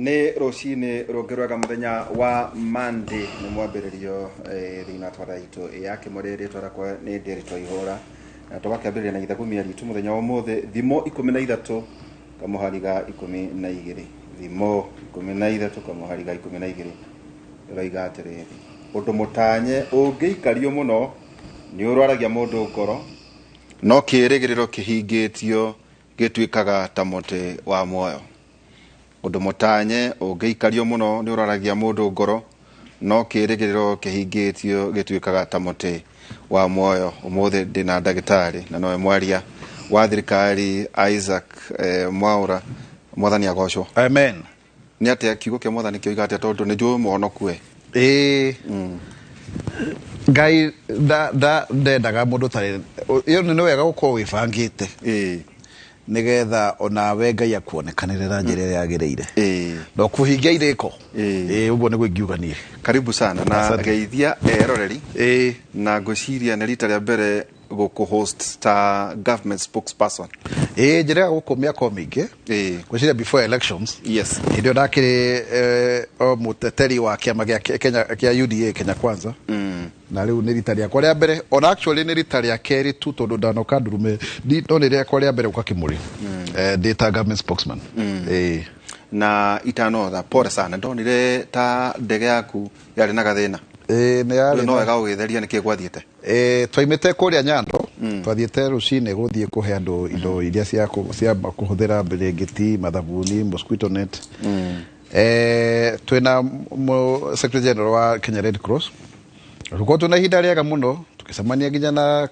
Nĩ rũcinĩ rũngĩ rwega, mũthenya wa Monday, nĩ mwambĩrĩrio thĩinĩ wa twara itũ ya kĩmũrĩ. Rĩtwa rĩakwa nĩ Ndĩrĩtwa Ihũra, na tũgakĩambĩrĩria na ithagumia ritũ mũthenya wa ũmũthĩ, Thimo 13 kamũhari ga 12. Thimo 13 kamũhari ga 12 ĩroiga atĩrĩrĩ: "Ũndũ mũtanye ũngĩikario mũno nĩ ũrwaragia mũndũ ngoro, no kĩĩrĩgĩrĩro kĩhingĩtio gĩtuĩkaga ta mũtĩ wa muoyo." Ũndũ mũtanye ũngĩikario mũno nĩ ũrwaragia mũndũ ngoro, no kĩĩrĩgĩrĩro kĩhingĩtio gĩtuĩkaga ta mũtĩ wa muoyo. Ũmũthĩ ndĩna ndagĩtarĩ na nowe mwaria wa thirikari, Isaac Mwaura. Mwathani agocwo. Amen. Nĩ atĩa, kiugo kĩa Mwathani kĩoiga atĩa, tondũ nĩ njũĩ mũhonokue? Ĩĩ, Ngai ndendaga mũndũ tarĩ ĩyo. Nĩ wega gũkorwo wĩbangĩte nĩgetha onawe Ngai akuonekanĩre na njĩra ĩrĩa yagĩrĩire no kũhingia irĩko. Ĩĩ, ũguo nĩguo ingiuga niĩ. Karibu sana na Asante. Geithia eroreri. Na ngwĩciria nĩ rita rĩa mbere gũkũ host ta government spokesperson. Ĩĩ, njĩraga gũkũ mĩaka o mĩingĩ, ngwĩciria before elections. Hĩndĩ ĩyo ndakĩrĩ o mũteteri wa kĩama gĩa Kenya kĩa UDA, Kenya Kwanza. Na rĩu nĩ rita rĩakwa rĩa mbere, ona actually nĩ rita rĩa kerĩ tu, tondũ ndanoka ndurume no nĩ rĩakwa rĩa mbere gũka Kĩmũrĩ ndĩ ta government spokesman. Ĩĩ. Na itanotha, pole sana, ndonire ta ndege yaku yarĩ na gathĩna. Ĩĩ, nĩ yarĩ. No wega ũgĩtheria nĩkĩ gwathiĩte. Twaimĩte kũrĩa Nyando, twathiĩte rũcinĩ gũthiĩ kũhe andũ indo iria cia kũhũthĩra, mĩrĩngĩti, mathabuni, mosquito net. Twĩna secretary general wa Kenya Red Cross. Tũkorwo twĩna ihinda rĩega mũno, tũgĩcemania nginya na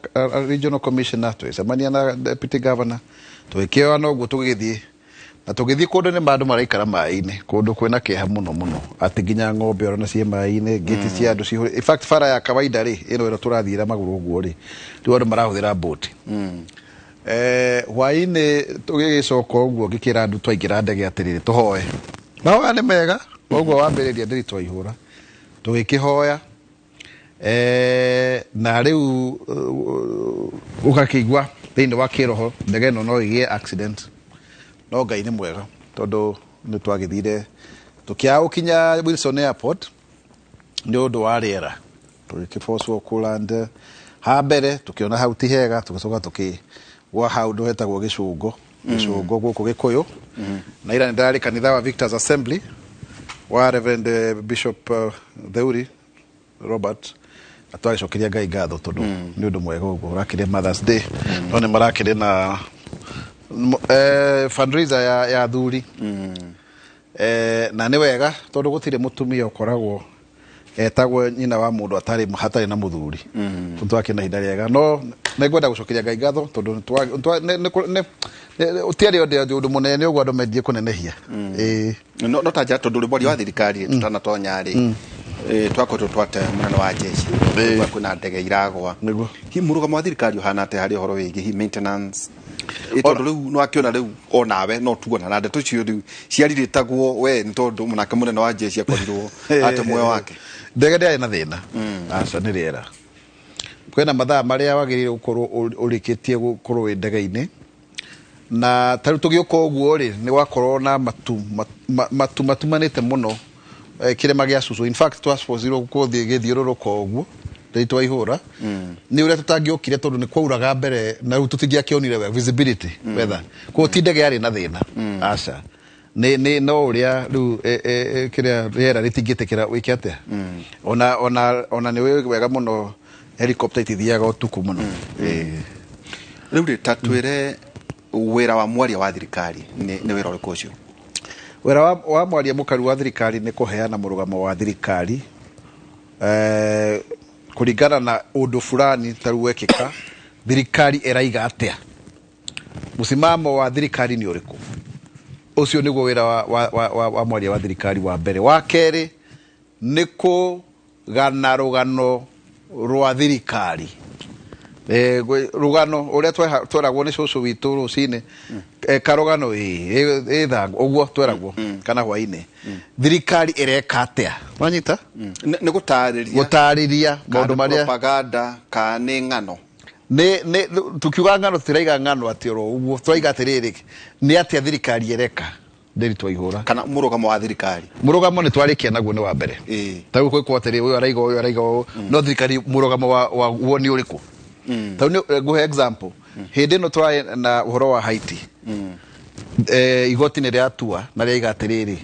regional commissioner, tũgĩcemania na deputy governor, tũgĩkĩoya ũguo, tũgĩgĩthiĩ na tũgĩthiĩ kũndũ nĩ andũ maraikara maĩ-inĩ, kũndũ kwĩna kĩeha mũno mũno, atĩ nginya ng'ombe ona ciĩ maĩ-inĩ, ngĩti cia andũ cihũrĩ. In fact, bara ya kawaida rĩ, ĩno ĩno tũrathiĩra magũrũ ũguo rĩ, rĩu andũ marahũthĩra mbũti. Hwaĩ-inĩ tũgĩgĩcoka ũguo, ngĩkĩra andũ twaingĩra ndege atĩrĩrĩ, tũhoe. Mahoya nĩ mega, ũguo wambĩrĩria ndĩri twaihũra, tũgĩkĩhoya. Na rĩu ũgakĩigua thĩinĩ wa kĩroho ndege ĩno no ĩgĩe accident, no Ngai nĩ mwega tondũ nĩ twagĩthire tũkĩaga gũkinya Wilson Airport nĩ ũndũ wa rĩera, tũgĩkĩbocwo kũland ha mbere, tũkĩona hau ti hega, tũgĩcoka tũkĩgwa handũ hetagwo Gĩcũngo, Gĩcũngo gũkũ Gĩkũyũ. Na ira nĩ ndarĩ kanitha wa Victors Assembly wa Reverend Bishop Theuri Robert, na twagĩcokeria Ngai ngatho tondũ nĩ ũndũ mwega ũguo. Ũrakĩrĩ Mothers Day, no nĩ marakĩrĩ na fundraiser ya athuri. Na nĩ wega tondũ gũtirĩ mũtumia ũkoragwo etagwo nyina wa mũndũ atarĩ hatarĩ na mũthuri. Twakĩ na ihinda rĩega, no nĩ ngwenda gũcokeria Ngai ngatho tondũ ũtiarĩ ũndũ mũnene ũguo andũ mendie kũnenehia. Ĩĩ. No ta nja, tondũ ũrĩ mwaria wa thirikari, tũtanatonya rĩ, twakoretwo twate mũnene wa jeshi. Kwĩna ndege iragwa. Hihi mũrũgamo wa thirikari ũhana atĩa harĩ ũhoro wĩgiĩ hihi maintenance? Tondũ rĩu nĩwakĩona rĩu onawe no tuona na ndeto icio rĩu ciarirĩtagwo we nĩ tondũ nake mũnene wa jeshi akorirwo ate muoyo wake. Ndege ndĩarĩ na thĩna, aca, nĩ rĩera. Kwĩna mathaa marĩa wagĩrĩire gũkorwo ũrĩkĩtie gũkorwo wĩ ndege-inĩ, na ta rĩu tũgĩũka ũguo rĩ, nĩ gwakorwo na matu matu matumanĩte mũno, kĩrĩma gĩa Cucu. In fact, twasupposirwo gũthiĩ gĩthiũrũrũka ũguo rĩu twaihũra nĩ ũrĩa tũtangĩokire tondũ nĩ kwauraga mbere na rĩu tũtingĩakĩonire wega visibility weather. Koguo ti ndege yarĩ na thĩna, aca, nĩ no ũrĩa rĩu kĩrĩa rĩera rĩtingĩtĩkĩra wĩke atĩa. Ona nĩ wĩ wega mũno, helicopter itithiaga ũtukũ mũno. Ĩĩ. Rĩu rĩ, ta twĩre wĩra wa mwaria wa thirikari nĩ wĩra ũrĩkũ ũcio? Wĩra wa mwaria mũkaru wa thirikari nĩ kũheana mũrũgamo wa thirikari kũringana na ũndũ fulani ta rĩu wekĩka, thirikari ĩraiga atĩa, mũsimamo wa thirikari nĩ ũrĩkũ. Ũcio nĩguo wĩra wa mwaria wa thirikari wa mbere. Wa kerĩ nĩ kũgana rũgano rwa thirikari. Rũgano ũrĩa tweragwo nĩ cũcũ witũ rũcinĩ, karũgano ĩ ĩ ũguo tweragwo kana hwainĩ, thirikari ĩreka atĩa, wanyita? Nĩ gũtarĩria. Gũtarĩria maũndũ Kana marĩa propaganda kana nĩ ng'ano? Nĩ tukiuga ng'ano, tũtiraiga ng'ano atĩ oro ũguo, tũraiga atĩrĩrĩ, nĩ atĩa thirikari ĩreka. Ndiritu Waihura. Kana mũrũgamo wa thirikari. Mũrũgamo nĩ twarĩkia naguo nĩ wa mbere. Ta rĩu gwĩkwo atĩrĩ, ũyũ araiga ũyũ araiga ũũ, no thirikari mũrũgamo wa guo nĩ ũrĩkũ? Ta rĩu ngũhe example. Hĩndĩ ĩno tũrarĩ na ũhoro wa Haiti, igoti nĩ rĩatua na rĩaiga atĩrĩrĩ,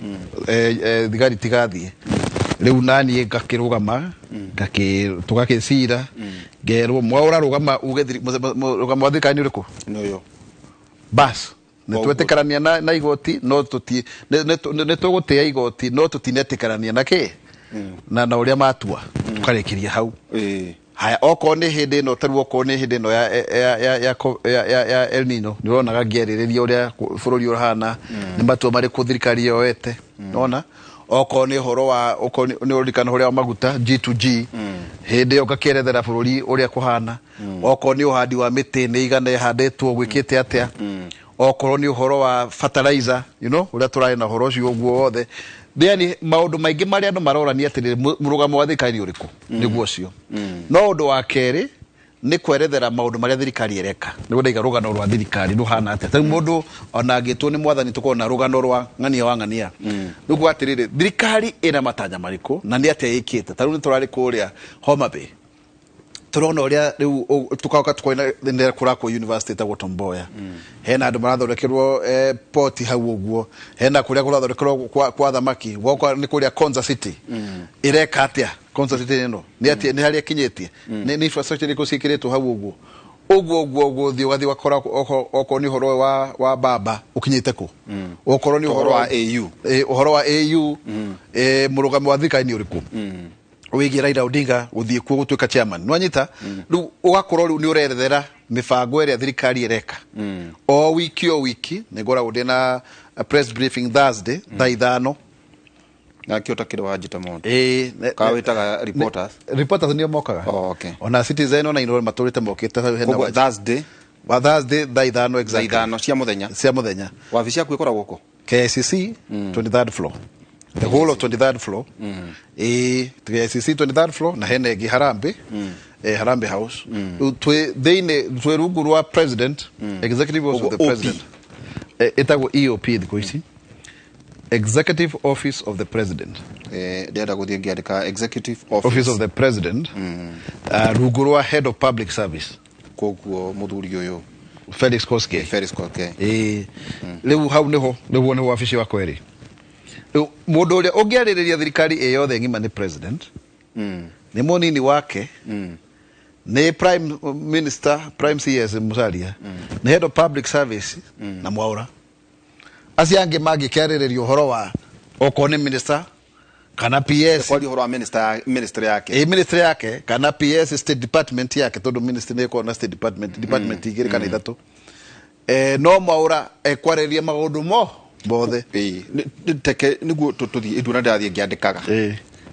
thigari tigathiĩ. Rĩu naniĩ ngakĩrũgama, tũgakĩcira, ngerwo mwaũra rũgama uge mũrũgamo wa thirikari nĩ ũrĩkũ? Nĩ ũyũ. Bas nĩ twetĩkanania na igoti, no tũti nĩ tũgũtĩa igoti, no tũtinetĩkanania na kĩ na ũrĩa matua. Tũkarĩkĩria hau. Haya, okorwo nĩ hĩndĩ ĩno, tarĩu okorwo nĩ hĩndĩ ĩno ya El Nino, nĩ ũronaga ngĩarĩrĩria ũrĩa bũrũri ũhana, nĩ matua marĩkũ thirikari yoete. Nona okorwo nĩ ũhoro wa, okorwo nĩ ũririkana ũrĩa wa maguta G2G, hĩndĩ ĩyo ngakĩerethera bũrũri ũrĩa kũhana. Okorwo nĩ ũhandi wa mĩtĩ nĩ igana ĩhandĩtwo gwĩkĩte atĩa. Okorwo nĩ ũhoro wa fertilizer, you know, ũrĩa tũrarĩ na ũhoro ũcio ũguo wothe. Yani maũndũ maingĩ marĩa andũ marorania atĩrĩrĩ, mũrũgamo wa thirikari nĩ ũrĩkũ? Nĩguo ũcio. No ũndũ wa kerĩ nĩ kwerethera maũndũ marĩa thirikari ĩreka. Nĩguo ndaiga rũgano rwa thirikari rũhana atĩa. Tarĩu mũndũ ona angĩtwo nĩ mwathani tũkorwo na rũgano rwa ng'ania wa ng'ania. Nĩguo atĩrĩrĩ, thirikari ĩna matanya marĩkũ na nĩ atĩa ĩkĩte. Tarĩu nĩ tũrarĩ kũrĩa Homa Bay, tũrona ũrĩa rĩu tũkaoka tũkona nĩ kũrakwo university ĩtagwo Tom Mboya. Hena andũ marathondekerwo poti hau ũguo, hena kũrĩa kũrathondekerwo kwa thamaki, gwoka nĩ kũrĩa Konza City. Ĩreka atĩa Konza City ĩno? Nĩ atĩa, nĩ harĩa ĩkinyĩtie? Nĩ infrastructure ĩrĩkũ ciĩkĩrĩtwo hau ũguo? Ũguo ũguo ũguo ũthiĩ ũgathiĩ ũgakora okorwo nĩ ũhoro wa baba ũkinyĩte kũ? Okorwo nĩ ũhoro wa AU. Ũhoro wa AU, mũrũgamo wa thirikari nĩ ũrĩkũ? Wĩgiĩ Raila Odinga gũthiĩ kuo gũtuĩka chairman. Nĩwanyita? Rĩu ũgakorwo rĩu nĩ ũrerethera mĩbango ĩrĩa thirikari ĩreka. O wiki o wiki nĩ ngoragwo ndĩ na press briefing Thursday thaa 5. Na kĩo ta kĩrĩ wanjĩta mũndũ. Ka wĩtaga reporters? Reporters nĩo mokaga. Oh, okay. Ona Citizen ona Inooro matũrĩte mokĩte hau hena Koguo wanjĩta. Thursday? Wa Thursday thaa 5 exactly. Thaa 5 cia mũthenya. Cia mũthenya. Wabici yaku ĩkoragwo kũ? KICC, 23rd floor. The whole of 23rd floor. KICC 23rd floor na hena ĩngĩ Harambee. Harambee House. Rĩu twĩ thĩinĩ, twĩ rungu rwa president, executive office of the Ũguo OP. president. Ĩtagwo EOP thikũ ici. Executive Office of the President. Ndĩrenda gũthiĩ ngĩandĩka Executive Office. Office of the President. Rungu rwa Head of Public Service. Koguo mũthuri ũyũ. Felix Koskei. Felix Koskei. Rĩu hau nĩho, nĩguo nĩho wabici wakwa ĩrĩ. Rĩu mũndũ ũrĩa ũngĩarĩrĩria thirikari ĩ yothe ng'ima nĩ president. Nĩ mũnini wake. Nĩ prime minister, prime CS Musalia. Nĩ head of public service na Mwaura. Acio angĩ mangĩkĩarĩrĩria ũhoro wa okorwo nĩ minister kana PS. Kwaria ũhoro wa minister, ministry yake. Ministry yake kana PS state department yake, tondũ ministry nĩ ĩkoragwo na state department, department igĩrĩ kana ithatũ. No Mwaura ekwarĩria maũndũ mothe. Teke nĩguo tũthiĩ, nduona ndĩrathiĩ ngĩandĩkaga.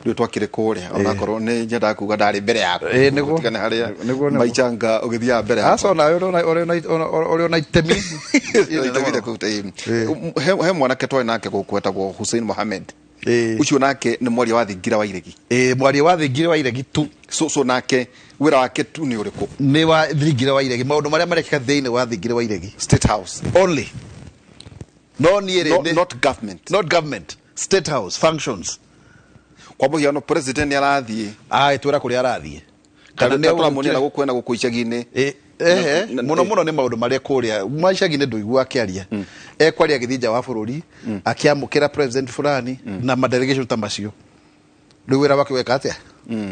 Rĩu twakĩrĩ kũrĩa, onakorwo nĩ nyendaga kuga ndarĩ mbere yaku. Nĩguo. Gũtigane harĩa Nĩguo, nĩguo. Maichanga ũgĩthiaga mbere yakwa. Aca, ona ũrĩ ona itemi. Itemi rĩkũ, He mwanake twarĩ nake gũkũ etagwo Hussein Mohamed. Ũcio nake nĩ mwaria wa Thingira wa Iregi. Mwaria wa Thingira wa Iregi tu. So nake wĩra wake tu nĩ ũrĩkũ? Nĩ wa Thingira wa Iregi, maũndũ marĩa marekĩka thĩinĩ wa Thingira wa Iregi. State House. Only. No niĩ rĩ, No, nĩ not government. Not government. State House functions. Kwa mũhiano president nĩ arathiĩ. Twĩra kũrĩa arathiĩ. Kana Kana nĩ tũramuonia na agũthukire. gũkũ ena gũkũ icagi-inĩ. Mũno mũno nĩ maũndũ marĩa kũrĩa maicagi-inĩ ndũigua akĩaria. Ekwaria agĩthiĩ nja wa bũrũri, akĩamũkĩra president fulani na ma delegation ta macio. Rĩu wĩra wake weka atĩa?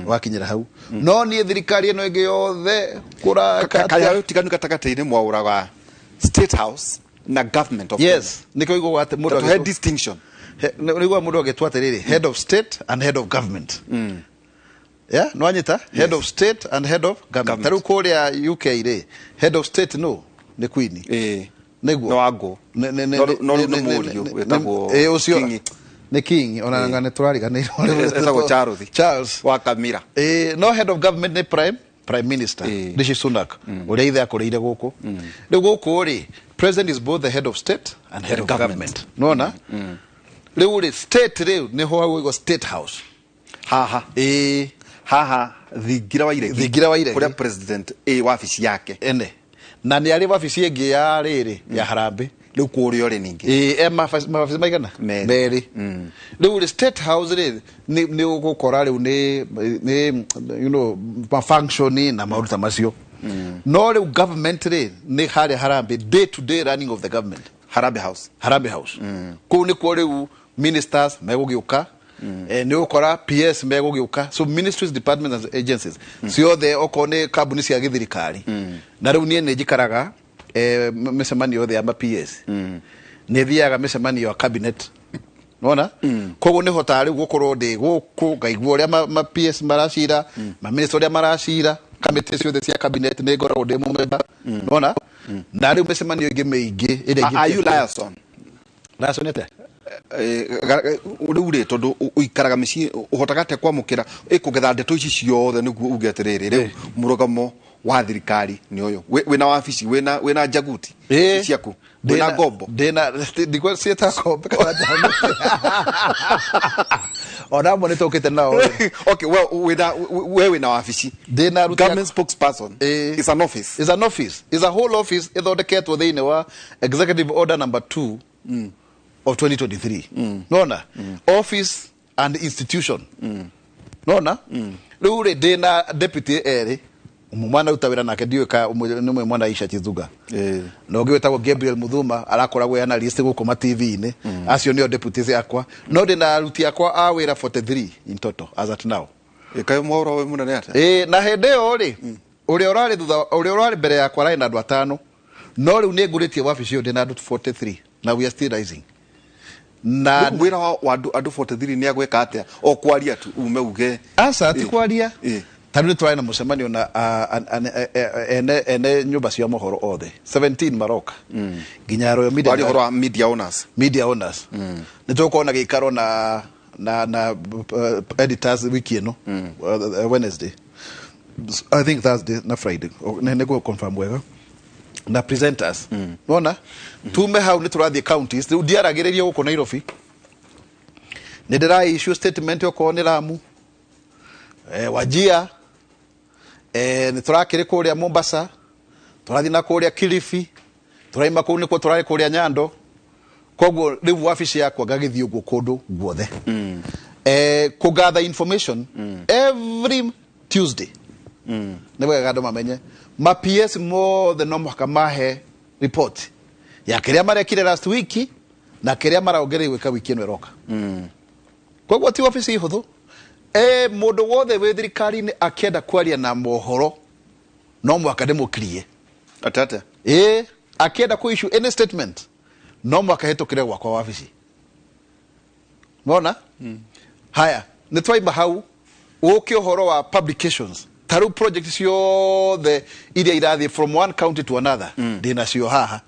Wakinyĩra hau. No niĩ thirikari ĩno ĩngĩ yothe kũraka Kaĩ atĩa? harĩ ũtiganu gatagatĩ-inĩ Mwaura wa State House na government of Yes, Kenya. nĩkĩo ũiguaga atĩ mũndũ Tondũ he agĩtwo- distinction. He, nĩ ũiguaga mũndũ agĩtwo atĩrĩrĩ, head of state and head of government. Yeah, no anyita? Head of state and head of government. Government. Tarĩu kũrĩa UK rĩ, head of state no nĩ queen. Nĩguo. No ango. No no nĩ mũriũ, wĩtagwo Ũcio King. Nĩ king, ona anga nĩ tũrariganĩirwo. Etagwo Charles. Charles. Wa Kamira. No head of government nĩ prime minister. Rishi Sunak. Ũrĩa ithe akũrĩire gũkũ. Rĩu gũkũ rĩ, president is both the head of state and head Head of government. government. Nĩwona? Rĩu rĩ, state rĩu nĩho hau ũigua state house. Haha. Haha Thingira wa Iregi. Thingira wa Iregi. Kũrĩa president wabici yake. Ene. Na nĩ arĩ wabici ĩngĩ ya rĩrĩ, ya Harambee. Rĩu kũrĩa ũrĩ ningĩ. Ĩĩ, e mabaci maigana? Merĩ. Merĩ. Rĩu rĩ State House rĩ nĩ ũgũkora rĩu nĩ ma function na maũndũ ta macio. No rĩu government rĩ nĩ harĩa Harambee, day to day running of the government. Harambee House. Harambee House. Kũu nĩkuo rĩu ministers megũgĩũka, nĩ ũgũkora PS megũgĩũka, so ministries, departments and agencies ciothe, okorwo nĩ kambuni cia gĩthirikari. Na rĩu niĩ nĩ njikaraga mĩcemanio yothe ya ma PS, nĩ thiaga mĩcemanio ya cabinet, nona koguo nĩ hotaga rĩu gũkorwo ndĩ gũkũ ngaigua ũrĩa ma PS maracira, ma minister ũrĩa maracira, kamĩtĩ ciothe cia cabinet nĩ ngoragwo ndĩ mũmemba, nona na rĩu mĩcemanio ĩngĩ mĩingĩ ĩrĩa Are you liaison? Liaison atĩa? Rĩu rĩ tondũ ũikaraga mĩciĩ, ũhotaga atĩa kwamũkĩra ĩkũgetha ndeto ici ciothe nĩguo uge atĩrĩrĩ, rĩu mũrũgamo wa thirikari nĩ ũyũ? Wĩna wabici, wĩna njaguti ciaku, wĩna ngombo? Ndĩna, ndikwa ciĩta ngombo kana njaguti, ona amwe nĩ tũkĩte nao. Okay, well, wĩna, we wĩna wabici? Ndĩna aruti. Government spokesperson is an office. Is an office, is a whole office ĩthondeketwo thĩinĩ wa executive order number 2 of 2023, nona office and institution, nona rĩu rĩ ndĩna deputy erĩ, ũmwe mwana ruta wĩra nake ndiũĩ ka ũmwe nĩ ũmwe mwana Aisha Chithuga na ũngĩ wĩtagwo Gabriel Muthuma, arakoragwo e analyst gũkũ ma TV-inĩ. Acio nĩo deputies akwa, no ndĩna aruti akwa a wĩra 43 in total as at now. Kaĩ mworo wĩ mũnene atĩa? Ĩ, na hĩndĩ ĩyo rĩ ũrĩa ũrarĩ thutha, ũrĩa ũrarĩ mbere yakwa ararĩ na andũ atano, no rĩu nĩ ngũrĩtie wabici ĩyo, ndĩ na andũ 43 na we are still rising na Rĩu wĩra wa andũ 43 nĩ agwĩka atĩa? O kwaria tu ume uge? Aca, ti kwaria. Ta rĩu nĩ tũrarĩ na mũcemanio na ene nyũmba cia mohoro othe 17 maroka nginya Royal Media. Kwaria ũhoro wa media owners. Media owners. Nĩ tũgũkorwo na gĩikaro na editors wiki ĩno, Wednesday, I think Thursday na Friday. Nĩ nĩ confirm wega na presenters, nona tume hau nĩ tũrathiĩ counties. Rĩu ndiaragĩrĩria gũkũ Nairobi, nĩ ndĩra issue statement okorwo nĩ Lamu, Wajir, nĩ tũrakĩrĩ kũrĩa Mombasa, tũrathiĩ na kũrĩa Kilifi, tũraima kũu nĩkuo tũrarĩ kũrĩa Nyando. Koguo rĩu wabici yakwa ngagĩthiĩ ũguo kũndũ guothe, kũgather information every Tuesday. Nĩ wega andũ mamenye ma PS mothe no mũhaka mahe report ya kĩrĩa marekire last week na kĩrĩa maraongereire gwĩka wiki ĩno ĩroka. Koguo ti wabici hũthũ. Mũndũ wothe wĩ thirikari-inĩ akĩenda kwaria na mohoro no mũhaka ndĩmũkirie. Atĩa atĩa? Ĩ, akĩenda kũ issue any statement no mũhaka hĩtũkĩre gwakwa wabici, mona. Haya, nĩ twaima hau ũke ũhoro wa publications. Ta rĩu project ciothe iria irathiĩ from one county to another, ndĩ nacio haha.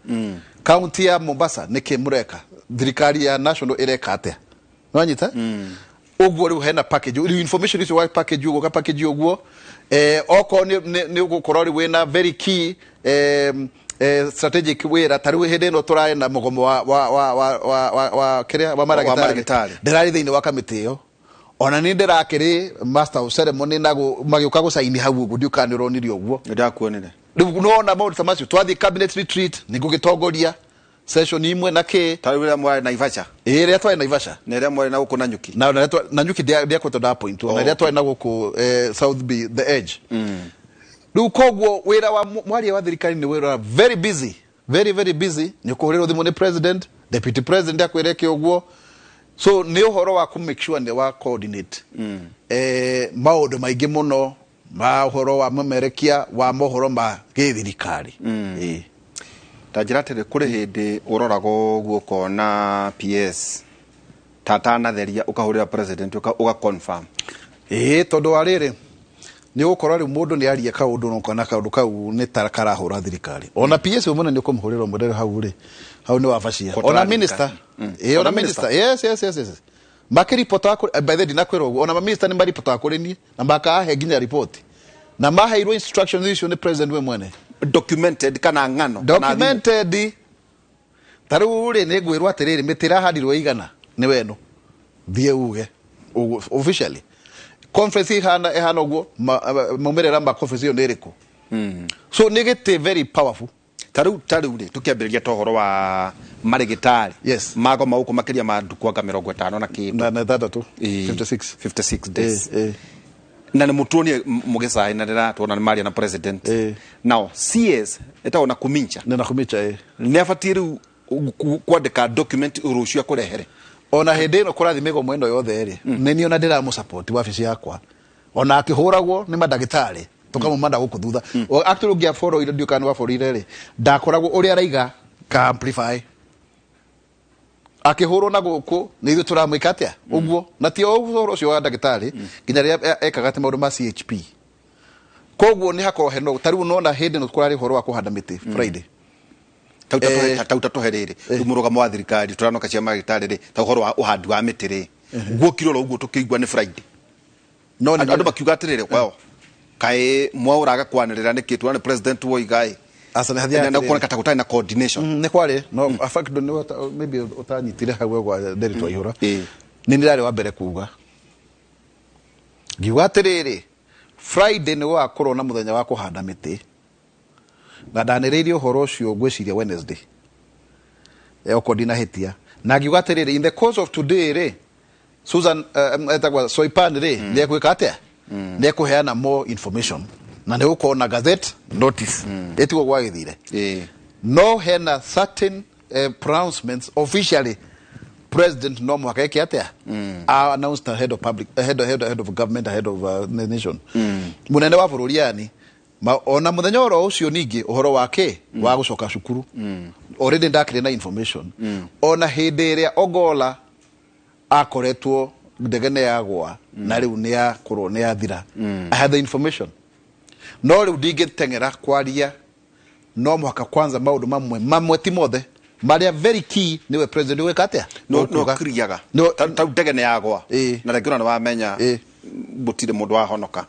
County ya Mombasa nĩkĩ mũreka? Thirikari ya national ĩreka atĩa? Nwanyita ũguo rĩu hena package, rĩu information icio wa package ũguo ka package ũguo, okorwo nĩ ũgũkorwo rĩu wĩna very key strategic wĩra. Ta rĩu hĩndĩ ĩno tũrarĩ na mũgomo wa kĩrĩa wa maragĩtarĩ. Maragĩtarĩ. Ndĩrarĩ thĩinĩ wa kamĩtĩ ĩyo, ona nĩ ndĩrakĩrĩ master of ceremony na magĩũka gũcaini hau ũguo, ndiũka nĩ ũronire ũguo. Nĩ ndakuonire. Rĩu nona maũndũ ta macio, twathiĩ cabinet retreat nĩ ngũgĩtongoria session imwe na kĩ. Ta rĩu rĩrĩa mwarĩ Naivasha? Ĩ, rĩrĩa twarĩ Naivasha. Na rĩrĩa mwarĩ na gũkũ Nanyuki? Na Nanyuki ndiakoretwo ndapointwo, na rĩrĩa twarĩ na gũkũ South B, the Edge. Rĩu koguo wĩra wa mwaria wa thirikari nĩ wĩra very busy, very very busy. Nĩ ũkũhũrĩrwo thimũ nĩ president, deputy president akwĩre kĩ ũguo, so nĩ ũhoro wa kũ make sure nĩ wa coordinate maũndũ maingĩ mũno ma ũhoro wa memerekia wa mohoro ma gĩthirikari. Ĩ. Ta njĩra atĩrĩ, kũrĩ hĩndĩ ũroraga ũguo ũkona PS tatanatheria, ũkahũrĩra president ũga confirm? Ĩĩ, tondũ wa rĩrĩ nĩ ũgũkora rĩu mũndũ nĩ aria kaũndũ na ũkona kaũndũ kau nĩ ta karahũra thirikari. Ona PS ũmwe nĩ ũkũmũhũrĩra ũmwĩre hau rĩ, hau nĩ wabacia. Ko Ona tũrarika. minister. Ĩĩ, ona Ona minister. Yes, makĩripotaga kũrĩ, by the way, ndinakwĩra ũguo, ona maminista nĩ maripotaga kũrĩ niĩ na makahe nginya ripoti na maheirwo instructions icio nĩ president we mwene. Documented kana ng'ano kana thimũ? Documented. Ta rĩu rĩ nĩ ngwĩrwo atĩrĩrĩ, mĩtĩ ĩrahandirwo igana nĩ weno, thiĩ uge ũguo officially conference ihana ũguo, maumĩrĩra ma conference ĩyo nĩ ĩrĩkũ. So nĩ gĩtĩ very powerful. Ta rĩu rĩ, tũkĩambĩrĩria ta ũhoro wa marĩgĩtarĩ, Yes. magoma gũkũ makĩria ma ndukũ anga 50 na kĩndũ. Na 6. Ĩĩ. 56. 56 days. Eh. Na nĩ mũtuonie mũgĩcai na ndĩratuona nĩ maria na president. Now CS ĩtagwo na Kumincha. Nĩ na Kumicha, eh. Nĩ abatiĩ rĩu kwandĩka document rũciũ akũrehere? Ona hĩndĩ ĩno kũrathiĩ mĩgomo ĩno yothe rĩ, nĩ niĩ ona ndĩramũsupport wabici yakwa, ona akĩhũragwo nĩ mandagĩtarĩ tũkamũmanda gũkũ thutha. Actually, ũngĩaboroire, ndiũ kana nĩ waboroire rĩ, ndakoragwo ũrĩa araiga ka amplify akĩhũrwo na gũkũ nĩ ithuĩ tũramwĩka atĩa ũguo, na ti o ũhoro ũcio wa ndagĩtarĩ, nginya rĩrĩa ekaga atĩ maũndũ ma CHP. Koguo nĩ hakorwo hena ta rĩu nona hĩndĩ ĩno kũrarĩ ũhoro wa kũhanda mĩtĩ Friday. Tauta tũhe rĩrĩ rĩu mũrũgamo wa thirikari tũranoka cia marĩgĩtarĩ rĩ, ta ũhoro wa ũhandi wa mĩtĩ rĩ, guokire oro ũguo tũkĩigua nĩ Friday. No andũ makiuga atĩrĩrĩ, well, kaĩ mwaũraga kwanĩrĩra nĩkĩ? Tuona nĩ president woiga ĩ. Aca, nĩ hathiaga na atĩrĩrĩ. Kuoneka ta gũtarĩ na coordination. Nĩ kwarĩ no in fact nĩ maybe ũtanyitire hau gwa Nderitu Waihũra. Nĩ ndĩrarĩ wa mbere kuga, ngiuga atĩrĩrĩ, Friday nĩ gũgakorwo na mũthenya wa kũhanda mĩtĩ, na ndanĩrĩirie ũhoro ũcio ngwĩciria Wednesday. Okorwo ndinahĩtia, na ngiuga atĩrĩrĩ, in the course of today rĩ, Susan etagwo Soipan rĩ, nĩ egwĩka atĩa, nĩ ekũheana more information na nĩ gũkorwo na gazette notice. Ĩtiguo gwagĩthire? No hena certain pronouncements officially president no mũhaka eke atĩa, announced head of public, head of government, head of the nation, mũnene wa bũrũri yani. Ona mũthenya oro ũcio ningĩ ũhoro wa kĩ wa gũcoka cukuru, already ndakĩrĩ na information. Ona hĩndĩ ĩrĩa Ogola akoretwo ndege nĩ yagwa na rĩu nĩ yakorwo nĩ yathira, I had the information, no rĩu ndingĩteng'era kwaria. No mũhaka kwanza maũndũ mamwe mamwe, ti mothe, marĩa very key, nĩwe president gwĩka atĩa? No no Ũkuga. kiriaga ta ndege nĩ yagwa na rĩngĩ ona nĩ wamenya gũtirĩ mũndũ wahonoka,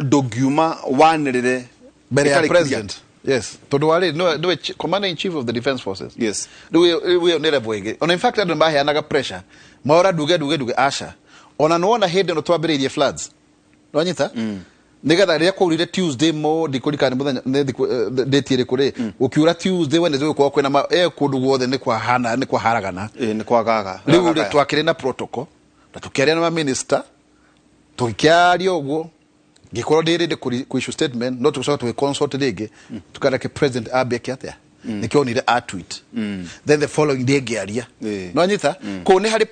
ndũngiuma wanĩrĩre mbere ya ĩtarĩ clear. President, yes, tondũ warĩ nĩwe commander in chief of the defense forces. Rĩu ĩyo nĩ level ĩngĩ. Ona in fact andũ nĩmaheanaga pressure, maora nduge nduge nduge, aca. Ona nĩwona hĩndĩ ĩno twambĩrĩirie floods, nĩwanyita, nigetha rĩrĩa kwaurire Tuesday mo, ndikũririkana nĩ mũthenya nĩ thikũ date ĩrĩkũ rĩ, gũkiura Tuesday, Wednesday gũkorwo kwĩna kũndũ guothe nĩ kwahana nĩ kwaharagana. Ĩ, nĩ kwagaga. Rĩu rĩ, twakĩrĩ na protocol na tũkĩaria na maminista, tũgĩkĩaria ũguo, ngĩkorwo ndĩ ready kũ issue statement, no tũgĩcoka tũgĩ consult rĩngĩ, tukareke president ambe eke atĩa. Nĩkĩo onire a tweet, then the following day ngĩaria. No anyita kũu nĩ harĩ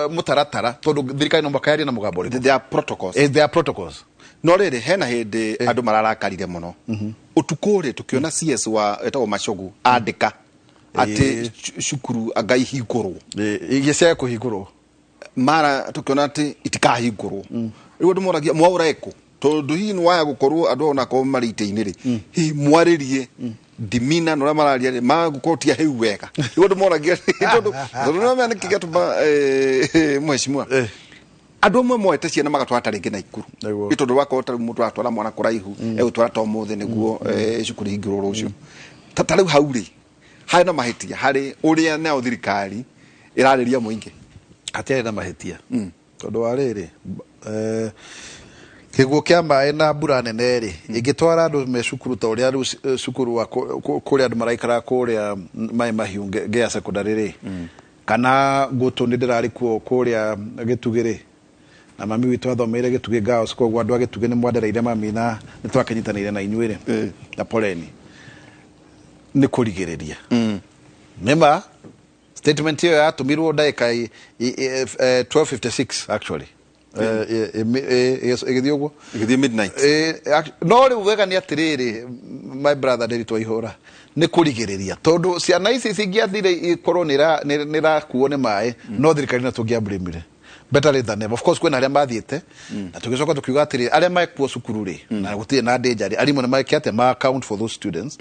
mũtaratara, tondũ thirikari no mũhaka yarie na mũgambo ũrĩkũ. There are protocols. There are protocols. No rĩrĩ, hena hĩndĩ andũ mararakarire mũno ũtukũ rĩ, tũkĩona CS wa etagwo Machogu andĩka atĩ cukuru anga ihingũrwo. Iria cia kũhingũrwo. Mara tũkĩona atĩ itikahingũrwo. Rĩu andũ moragia mwaũra ĩkũ, tondũ hihi nĩ waya gũkorwo andũ onakorwo marĩ itĩ-inĩ rĩ, hihi mwarĩrie ndimina na ũrĩa mararia rĩ, magũkorwo ti ahĩu wega. Rĩu andũ moragia tondũ nĩwamenya nĩkĩ gĩatũma mheshimiwa andũ amwe moete ciana magatwara ta rĩngĩ Naikuru. Nĩ tondũ wakorwo ta rĩu mũndũ aratwara mwana kũraihu, egũtwara ta ũmũthĩ nĩguo cukuru ihingũrwo rũciũ. Ta rĩu hau rĩ, harĩ na mahĩtia harĩ ũrĩa nayo thirikari ĩrarĩria mũingĩ? Hatiarĩ na mahĩtia, tondũ wa rĩrĩ, kĩguũ kĩa maĩ na mbura nene rĩ, ĩngĩtwara andũ me cukuru ta ũrĩa rĩu cukuru wa kũrĩa andũ maraikara kũrĩa maĩ mahiũ Ngea Secondary rĩ, kana ngũtũ nĩ ndĩrarĩ kuo kũrĩa Gĩtugĩ rĩ, na mami witũ athomeire Gĩtugĩ Girls, koguo andũ a Gĩtugĩ nĩ mwandereire mami na nĩ twakĩnyitanĩire na inyuĩ rĩ, na poleni nĩ kũrigĩrĩria. Nĩma statement ĩyo yatũmirwo ndagĩka 12:56 actually. Ĩgĩthiĩ ũguo. Ĩgĩthiĩ midnight. No rĩu wega nĩ atĩrĩrĩ, my brother Nderitu Waihũra, nĩ kũrigĩrĩria, tondũ ciana ici cingĩathire ikorwo nĩ irakuo nĩ maĩ, no thirikari no tũngĩambrimire. Better late than never. Of course kwĩna arĩa mathiĩte, na tũgĩcoka tũkiuga atĩrĩ, arĩa mekuo cukuru rĩ, na gũtirĩ na danger rĩ, arimũ nĩ meke atĩa, ma account for those students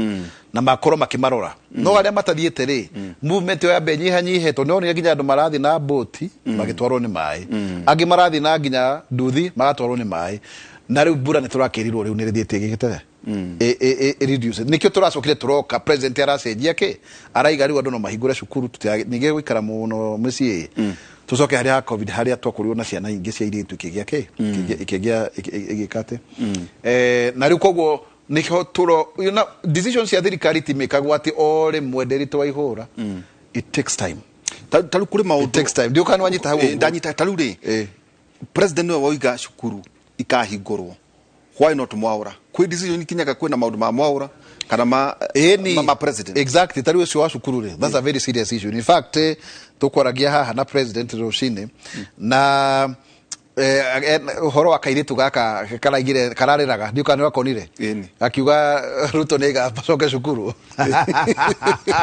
na makorwo makĩmarora. No arĩa matathiĩte rĩ, movement ĩyo yambe nyihanyihe, tondũ nĩwonire nginya andũ marathiĩ na mbũti magĩtwarwo nĩ maĩ, angĩ marathiĩ na nginya nduthi magatwarwo nĩ maĩ. Na rĩu mbura nĩ tũrakĩrirwo rĩu nĩ rĩthiĩte ĩgĩgĩte reduce, nikio turacokire turoka president aracenjia ki araiga riu andu no mahingure cukuru, ningĩ gũikara mũno mũciĩ, tucoke harĩa ha COVID, harĩa twakorirwo na ciana ingĩ cia airĩtu ikĩgĩa kĩ, ikĩgĩa igĩka atĩ na rĩu koguo Nĩho tũro you know, decisions cia thirikari timĩkagwo atĩ o rĩmwe Nderitu wa ihũra. It takes time. Ta rĩu kũrĩ maũndũ. It takes time. Ndiũĩ kana nĩwanyita hau ũguo. Ndanyita. Ta rĩu rĩ, president nĩwe woiga cukuru ikahingũrwo, why not Mwaura? Kwĩ decision ikinyaga kwĩna maũndũ ma Mwaura kana ma Ĩni. ma president? Exactly. Ta rĩu ũcio wa cukuru rĩ, that's a very serious issue. In fact, tũkwaragia haha na president rũcinĩ na ũhoro wa kairĩtu gaka karaigire kararĩraga, ndiũ kana nĩwakonire. Ĩni. Akiuga Ruto nĩ gacoke cukuru.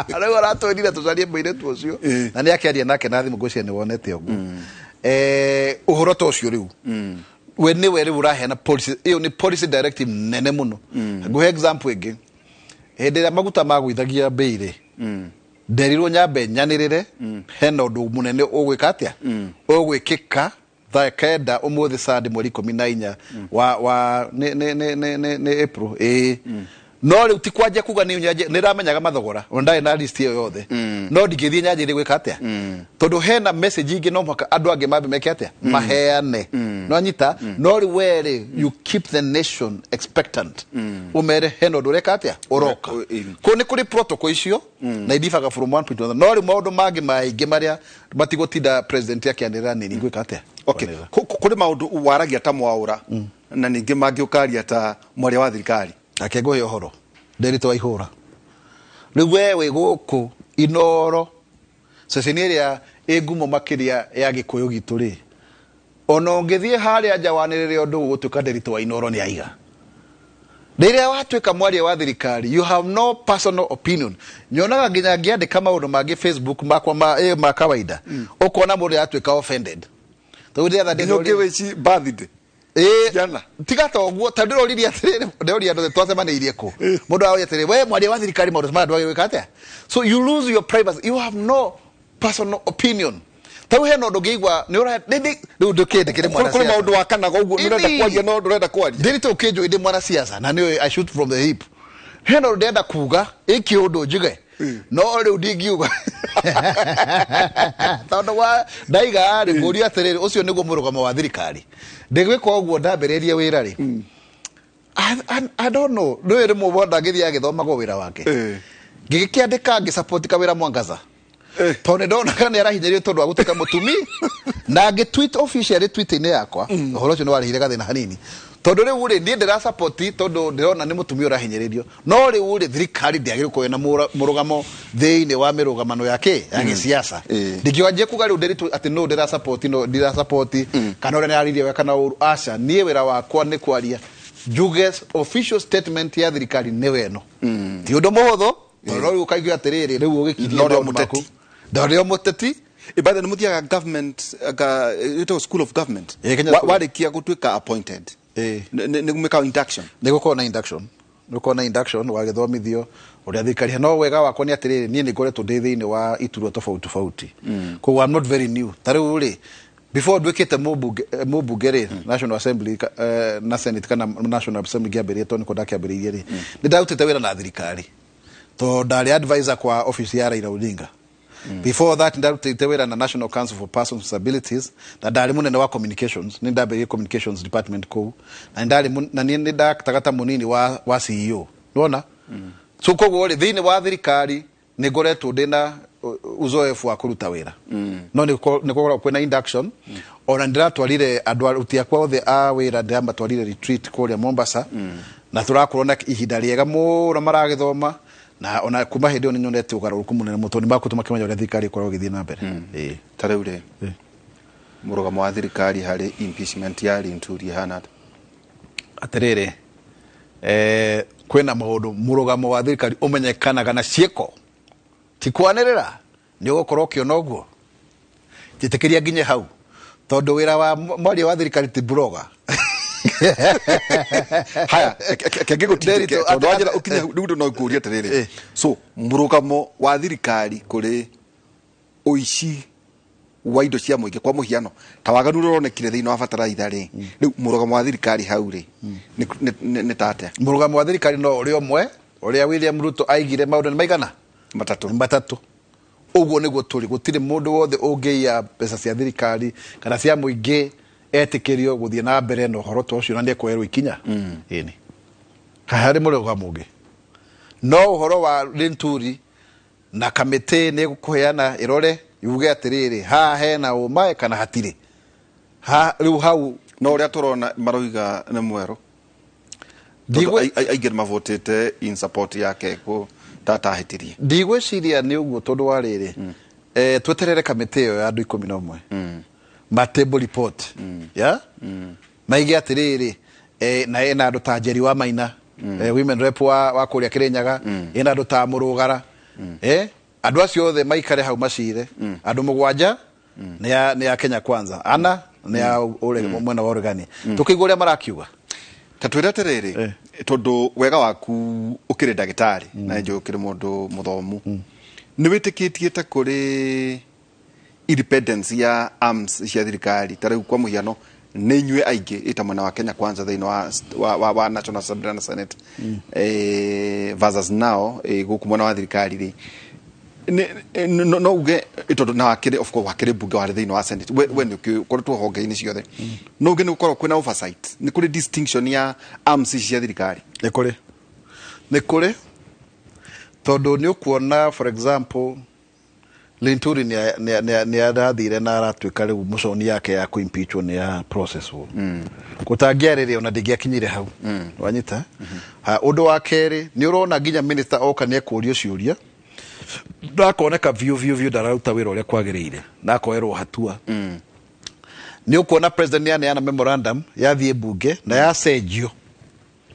Rĩu aratwĩrire tũcarie mũirĩtu ũcio na nĩ akĩaria nake na thimũ, ngwĩciria nĩ wonete ũguo. Ũhoro ta ũcio rĩu we nĩwe rĩu ũraheana policy ĩyo, nĩ policy directive nene mũno. Ngũhe example ĩngĩ. Hĩndĩ ĩrĩa maguta magũithagia mbei rĩ, nderirwo nyambe nyanĩrĩre hena ũndũ mũnene ũgwĩka atĩa, ũgwĩkĩka thaa 9 ũmũthĩ Sunday mweri 14 wa nĩ April, ĩĩ. No rĩu ti kwanjia kuga nĩ nyanjie, nĩ ndamenyaga mathogora ona ndarĩ na list ĩyo yothe, no ndingĩthiĩ nyanjĩrie gwĩka atĩa, tondũ hena message ingĩ no mũhaka andũ angĩ mambe meke atĩa, maheane. No anyita, no rĩu we rĩ, you keep the nation expectant, ũmere hena ũndũ ũreka atĩa, ũroka. Kũu nĩ kũrĩ protocol icio na indibaga from one point to another. No rĩu maũndũ mangĩ maingĩ marĩa matigũtinda president akĩanĩrĩra nĩ ngwĩka atĩa. Okay. Kwanĩrĩra. Kũrĩ maũndũ waragia ta Mwaura na ningĩ mangĩ ũkaria ta mwaria wa thirikari. Ake ngũhe ũhoro Nderitu wa ihũra. Rĩu we wĩ gũkũ Inoro, ceceni ĩrĩa ĩ ngumo makĩria ya gĩkũyũ gitũ rĩ, ona ũngĩthiĩ harĩa nja wanĩrĩre ũndũ ũgũtuĩka Nderitu wa Inoro nĩ aiga. Rĩrĩa watuĩka mwaria wa thirikari, you have no personal opinion. Nyonaga nginya ngĩandĩka maũndũ mangĩ Facebook makwa ma kawaida, ũkona mũndũ yatuĩka offended tondũ ndĩratha nginya ũngĩwĩci birthday. Ĩĩ, Jana. Tiga ta ũguo, ta ndĩroririe atĩrĩrĩ, ndĩroria andũ twacemanĩirie kũ, mũndũ aroria atĩrĩrĩ, we mwaria wa thirikari, maũndũ maya ndwagĩrĩirwo gwĩka atĩa? So you lose your privacy, you have no personal opinion. Ta rĩu hena ũndũ ngĩigua nĩ ũra rĩu ndũkĩndĩkĩre mwana Kũrĩ siasa. maũndũ wakanaga ũguo nĩ ũrenda Ĩni. kwaria no ndũrenda kwaria. Ndĩrĩ ũkĩnjũĩ ndĩ mwana siasa na nĩ I shoot from the hip. Hena ũndũ ndĩrenda kuga ĩkĩ ũndũ njuge, no rĩu ndingiuga tondũ wa ndaiga rĩ, ngũria atĩrĩrĩ, ũcio nĩguo mũrũgamo wa thirikari? Ndĩgwĩka ũguo ndambĩrĩrie wĩra rĩ, I don't know, nĩũĩ rĩmwe wona ngĩthiĩ agĩthomagwo wĩra wake, ngĩgĩkĩandĩka ngĩsupport kawĩra Mwangaza, tondũ nĩ ndonaga nĩ arahinyĩrĩrio tondũ wa gũtuĩka mũtumi, na ngĩ tweet officially tweet-inĩ yakwa. Ũhoro ũcio nĩ warehire gathĩna hanini, tondũ rĩu rĩ, niĩ ndĩra support tondũ ndĩrona nĩ mũtumia ũrahinyĩrĩrio, no rĩu rĩ, thirikari ndĩagĩrĩirwo gũkorwo ĩna mũrũgamo thĩinĩ wa mĩrũgamano ya kĩ ya gĩsiasa. Ndingĩanjia kuga rĩu ndĩritũ atĩ no ndĩra support, no ndĩra support, kana ũrĩa nĩararirie wega kana ũru. Aca, niĩ wĩra wakwa nĩ kwaria njuge official statement ya thirikari nĩwe ĩno. Ti ũndũ mũhũthũ, tondũ no rĩu ũkaigua atĩrĩrĩ, rĩu ũgĩkirie No rĩo maũndũ maku. mũteti. Ndorĩo mũteti. By the way, mũthiaga government anga ĩtagwo school of government? Ĩ, Kenya School. Warĩkia gũtuĩka appointed, nĩ gwĩka induction? Nĩ gũkorwo na induction, nĩ gũkorwo na induction wagĩthomithio ũrĩa thirikari. No wega wakwa nĩ atĩrĩrĩ, niĩ nĩ ngoretwo ndĩ thĩinĩ wa iturwa tofauti tofauti, koguo I'm not very new. Ta rĩu rĩ, before nduĩkĩte mũmbunge rĩ, National Assembly na Senate kana National Assembly ngĩambĩrĩria, tondũ nĩkuo ndakĩambĩrĩirie rĩ, nĩ ndarutĩte wĩra na thirikari, tondũ ndarĩ advisor kwa office ya Raila Odinga. Before that ndarutĩte wĩra na National Council for Persons with Disabilities, na ndarĩ mũnene wa communications, nĩ ndambĩrĩirie communications department kũu, na ndarĩ na niĩ nĩ ndaktaga ta mũnini wa CEO, nĩwona. So koguo rĩ, thĩinĩ wa thirikari nĩ ngoretwo ndĩna uzoefu wa kũruta wĩra, no nĩ gũkoragwo kwĩna induction. Ona ndĩratwarire andũ aruti akwa othe a wĩra, ndĩramatwarire retreat kũrĩa Mombasa, na tũrakorwo na ihinda rĩega mũno maragĩthoma, na ona kuma hĩndĩ ĩyo nĩ nyonete ũgarũrũku mũnene mũno, tondũ nĩ makũtũ makĩmenya ũrĩa thirikari ĩkoragwo ĩgĩthiĩ na mbere. Ĩĩ. Ta rĩu rĩ, mũrũgamo wa thirikari harĩ impeachment ya Linturi ĩhana atĩa? Atĩrĩrĩ, kwĩna maũndũ mũrũgamo wa thirikari ũmenyekanaga na ciĩko, ti kwanĩrĩra. Nĩ ũgũkorwo ũkĩona ũguo, njĩtĩkĩria nginye hau, tondũ wĩra wa mwaria wa thirikari ti blogger. Haya, kenge gũtindĩke Nderitu, tondũ wanjĩra ũkinye rĩu no ngũrie atĩrĩrĩ, so mũrũgamo wa thirikari kũrĩ ũici wa indo cia mũingĩ, kwa mũhiano ta waganu ũrĩa ũronekire thĩinĩ wa bataraitha rĩ, rĩu mũrũgamo wa thirikari hau rĩ nĩ ta atĩa? Mũrũgamo wa thirikari no ũrĩa ũmwe ũrĩa William Ruto aigire, maũndũ nĩ maigana? Matatũ. Nĩ matatũ. Ũguo nĩguo tũrĩ, gũtirĩ mũndũ wothe ũngĩiya mbeca cia thirikari kana cia mũingĩ etĩkĩrio gũthiĩ na mbere na ũhoro ta ũcio, na nĩ ekuoerwo ikinya. Ĩni. Harĩ mũrũgamo ũngĩ? No ũhoro wa Linturi na kamĩtĩ nĩ gũkũheana ĩrore yuge atĩrĩrĩ, haha hena ũma kana hatirĩ. Ha rĩu hau no ũrĩa tũrona maroiga nĩ mwerũ. Tondũ aingĩ nĩ mavotĩte in support yake kũ tatahĩtirie. Ndigwĩciria nĩ ũguo, tondũ wa rĩrĩ, tweterere kamĩtĩ ĩyo ya andũ 11 matable report ya maige atĩrĩrĩ, na ĩna andũ ta Njeri wa Maina, women rep wa kũrĩa Kĩrĩnyaga, ĩna andũ ta Mũrũgara, andũ acio othe maikare hau macire. Andũ 7 nĩ ya Kenya Kwanza, ana nĩ ya mwena wa ũregani, tũkĩigua ũrĩa marakiuga. Ta twĩre atĩrĩrĩ, tondũ wega waku ũkĩrĩ ndagĩtarĩ na njũĩ ũkĩrĩ mũndũ mũthomu, nĩ wĩtĩkĩtie ta kũrĩ independence ya arms cia thirikari? Ta rĩu kwa mũhiano, nĩ inyuĩ aingĩ ĩta mwena wa Kenya Kwanza thĩinĩ wa National Assembly na Senate, versus now, gũkũ mwena wa thirikari rĩ, no uge, tondũ na wakĩrĩ, of course wakĩrĩ mbunge, warĩ thĩinĩ wa Senate, we nĩ ũkoretwo honge-inĩ ciothe, no uge nĩ gũkorwo kwĩna oversight, nĩ kũrĩ distinction ya arms ici cia thirikari? Nĩ kũrĩ, tondũ nĩ ũkuona, for example, Linturi nĩ arathire na aratuĩka rĩu mũconi yake ya kũimpeachwo nĩ ya process wo gũtangĩarĩrĩ ona ndĩngĩakinyire hau, wanyita. Ha, ũndũ wa kerĩ, nĩ ũrona nginya minister oka nĩ ekũrio ciũria, ndakoneka biũ biũ biũ ndararuta wĩra ũrĩa kwagĩrĩire na akoerwo hatua. Nĩ ũkuona president nĩ aneana memorandum yathiĩ mbunge na yacenjio,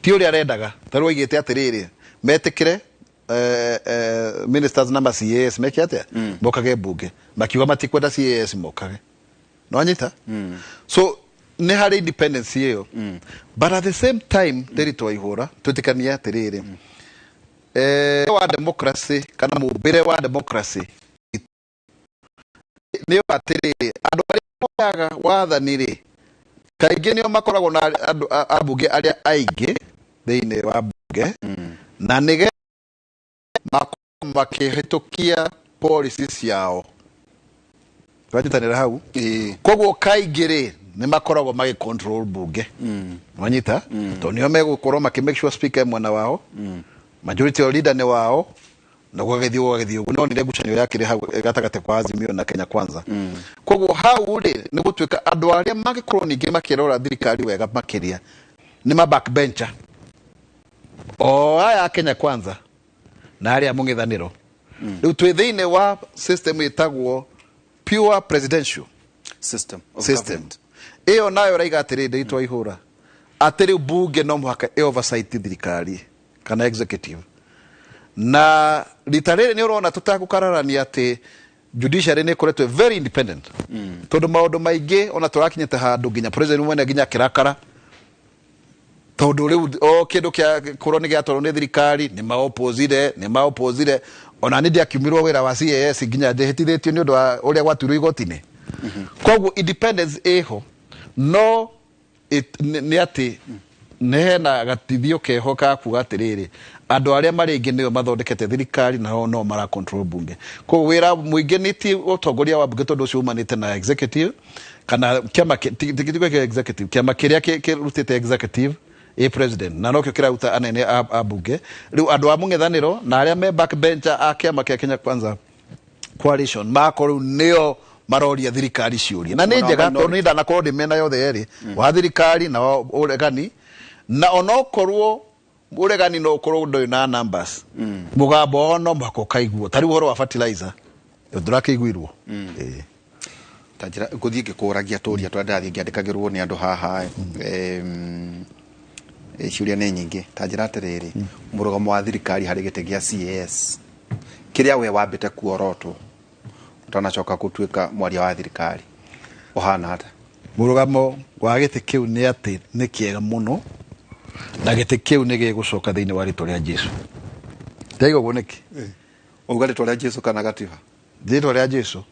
ti ũrĩa arendaga. Ta rĩu oigĩte atĩrĩrĩ, metĩkĩre ministers na ma CAS meke atĩa, mokage mbunge, makiuga matikwenda CAS mokage, no anyita. So nĩ harĩ independence ĩyo, but at the same time, ndĩritũ ihũra twĩtĩkanie atĩrĩrĩ, wa democracy kana mũmbĩre wa democracy nĩ atĩrĩrĩ, andũ arĩa moyaga wathani rĩ, kaingĩ nĩo makoragwo na andũ ambunge arĩa aingĩ thĩinĩ wa mbunge, na nĩgetha makorwo makĩhĩtũkia policy ciao. Twanyitanĩra hau? Ĩĩ. Koguo kaingĩ rĩ, nĩ makoragwo magĩ control bunge, wanyita, tondũ nĩo megũkorwo makĩ make sure speaker e mwena wao, majority leader nĩ wao, na gũgagĩthiĩ ũguo. Nonire ngucanio yakĩrĩ hau gatagatĩ kwa Azimio na Kenya Kwanza. Koguo hau rĩ, nĩ gũtuĩka andũ arĩa mangĩkorwo ningĩ makĩrora thirikari wega makĩria nĩ ma backbencher o aya a Kenya Kwanza na arĩa mũng'ethanĩro. Rĩu twĩ thĩinĩ wa system ĩtagwo pure presidential system of system government. Ĩyo nayo ĩraiga atĩrĩ, ndĩitwa ihũra atĩ rĩu bunge no mũhaka ĩ oversight thirikari kana executive. Na rita rĩrĩ nĩ ũrona tũtegũkararania atĩ judiciary nĩ ĩkoretwo very independent, tondũ maũndũ maingĩ ona tũrakinyĩte handũ nginya president mwene nginya akĩrakara, tondũ rĩu o kĩndũ kĩa kũrwo nĩ gĩatwarwo nĩ thirikari nĩ maopposire. Ona nĩ ndiakiumirwo wĩra wa CAS nginya ndĩhĩtithĩtio nĩ ũndũ wa ũrĩa gwatuirwo igoti-inĩ. Koguo independence ĩho, no nĩ atĩ nĩ hena gatithio keho ka kuga atĩrĩrĩ, andũ arĩa marĩ aingĩ nĩo mathondekete thirikari nao no mara control bunge. Koguo wĩra mũingĩ nĩ ti ũtongoria wa bunge, tondũ ũcio umanĩte na executive kana kĩama ti kĩa executive, kĩama kĩrĩa kĩrutĩte executive ĩ president, na nokĩo kĩraruta anene a bunge. Rĩu andũ a mũng'ethanĩro na arĩa me backbencher a kĩama kĩa Kenya Kwanza coalition makorwo rĩu nĩo maroria thirikari ciũria, na nĩ Mwena wa njega, tondũ minority. nĩ ndanakorwo ndĩ mĩena yothe yerĩ, wa thirikari na wa ũregani. Na onokorwo ũregani no ũkorwo ndũrĩ na numbers, mũgambo wao no mũhaka ũkaiguo. Ta rĩu ũhoro wa fertilizer ndũrakĩiguirwo. Ĩĩ. Ta njĩra ngũthiĩ ngĩkũragia tũria tũrĩa ndĩrathiĩ ngĩandĩkagĩrwo nĩ andũ haha. Ciũria nĩ nyingĩ. Ta njĩra atĩrĩrĩ, mũrũgamo wa thirikari harĩ gĩtĩ gĩa CAS kĩrĩa we wambĩte kuorotwo ũtanacoka gũtuĩka mwaria wa thirikari ũhana ata? Mũrũgamo wa gĩtĩ kĩu nĩ atĩ nĩ kĩega mũno, na gĩtĩ kĩu nĩ gĩgũcoka thĩinĩ wa rĩtwa rĩa Jesu. Ndaiga ũguo nĩkĩ? Uga rĩtwa rĩa Jesu kana gatiba? Rĩtwa rĩa Jesu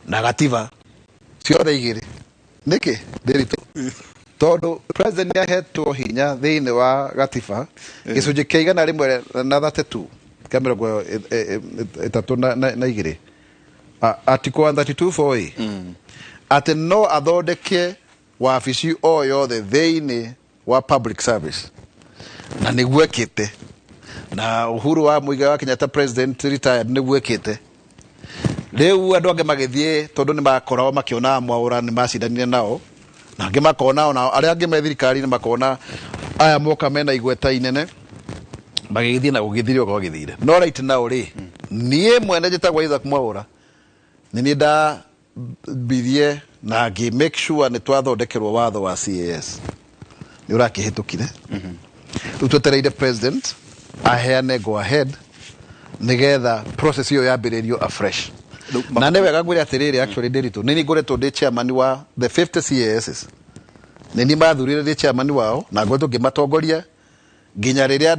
na gatiba ciothe igĩrĩ. Nĩkĩ ndĩritũ? Tondũ president nĩ ahetwo hinya thĩinĩ wa gatiba gĩcunjĩ kĩa 132 kĩa 32, article 132 4A, atĩ no athondeke wabici o yothe thĩinĩ wa public service. Na nĩguo ekĩte na Uhuru wa Muigai wa Kenyatta, president retired, nĩguo ekĩte. Rĩu andũ angĩ magĩthiĩ, tondũ nĩ makoragwo makĩona Mwaũra nĩ macindanire nao, na angĩ makona ona arĩa angĩ me thirikari-inĩ makona aya moka mena igweta inene, magĩgĩthiĩ na gũgĩthire ũguo gwagĩthire. No right now rĩ, niĩ mwene njĩtagwo Isaac Mwaũra, nĩ niĩ ndambirie na ngĩ make sure nĩ twathondekerwo watho wa CAS, nĩ ũrakĩhĩtũkire. Rĩu twetereire president aheane go ahead nigetha process iyo yambĩrĩrio afresh. Na nĩ wega ngwĩre atĩrĩrĩ, actually Ndiritu, nĩ niĩ ngoretwo ndĩ chairman wa the 50 CASs, nĩ niĩ mathurire ndĩ chairman wao, na ngoretwo ngĩmatongoria nginya rĩrĩa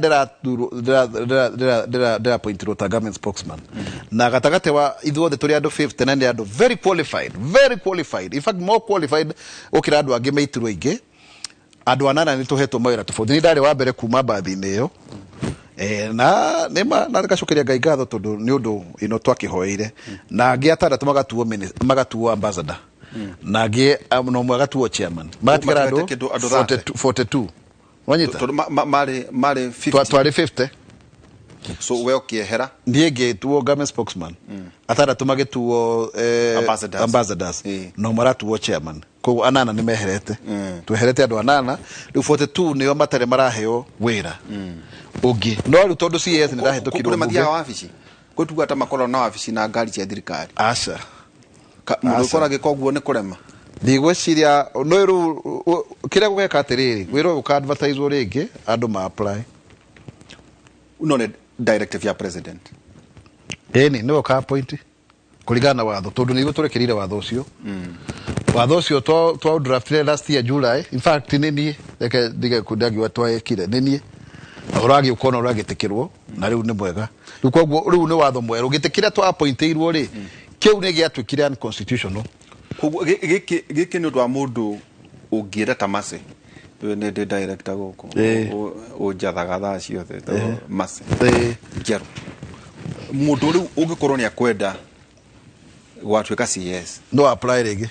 ndĩrapointirwo ta government spokesman. Na gatagatĩ wa ithuothe tũrĩ andũ 50, na nĩ andũ very qualified, very qualified, in fact more qualified gũkĩra andũ angĩ meitirwo aingĩ. Andũ anana nĩ tũhetwo mawĩra tofauti. Nĩ ndarĩ wa mbere kuma mbathi-inĩ ĩyo. Na nĩma na ngacokeria Ngai ngatho tondũ nĩ ũndũ ino twakĩhoeire. Na angĩ atandatũ magatuo magatuo ambassador, na angĩ na ũmwe agatuo chairman, magatigara andũ Matigarĩte kĩndũ andũ 30. 42, 42. Wanyita? Tondũ marĩ 50. Twarĩ 50. So we ũkĩehera? Niĩ ngĩtuo government spokesman, atandatũ magĩtuo Ambassadors. Ambassadors. Na ũmwe aratuo chairman, koguo anana nĩ meherete. Tweherete andũ anana, rĩu 42 nĩo matarĩ maraheo wĩra ũngĩ. No rĩu tondũ CAS nĩ ndahĩtũkirwo Kũrĩ mbunge. mathiaga wabici gwĩ tuga ta makoragwo na wabici na ngari cia thirikari? Aca. Mũndũ Aca. ũkoragwo agĩka ũguo nĩ kũrema. Ndigwĩciria no rĩu kĩrĩa gũgeka atĩrĩrĩ, wĩra ũyũ ũka advertise rĩngĩ, andũ ma apply. No nĩ directive ya president? Ĩni, nĩwe ũka appoint kũringana na watho, tondũ nĩguo tũrekĩrire watho ũcio. Watho ũcio twa draftire last year July. In fact nĩ niĩ, reke ndige kundagiwa, twekire nĩ niĩ, na ũragĩũka ona ũragĩtĩkĩrwo, na rĩu nĩ mwega. Rĩu koguo rĩu nĩ watho mwerũ. Gĩtĩ kĩrĩa twa appointĩirwo rĩ, kĩu nĩ gĩatuĩkire unconstitutional. Koguo gĩkĩ nĩ ũndũ wa mũndũ ũngĩenda ta Mercy. Rĩu nĩ ndĩ director gũkũ, ũnjathaga thaa ciothe, etagwo Mercy Njerũ. Mũndũ rĩu ũngĩkorwo nĩ akwenda gwatuĩka CS, No apply rĩngĩ.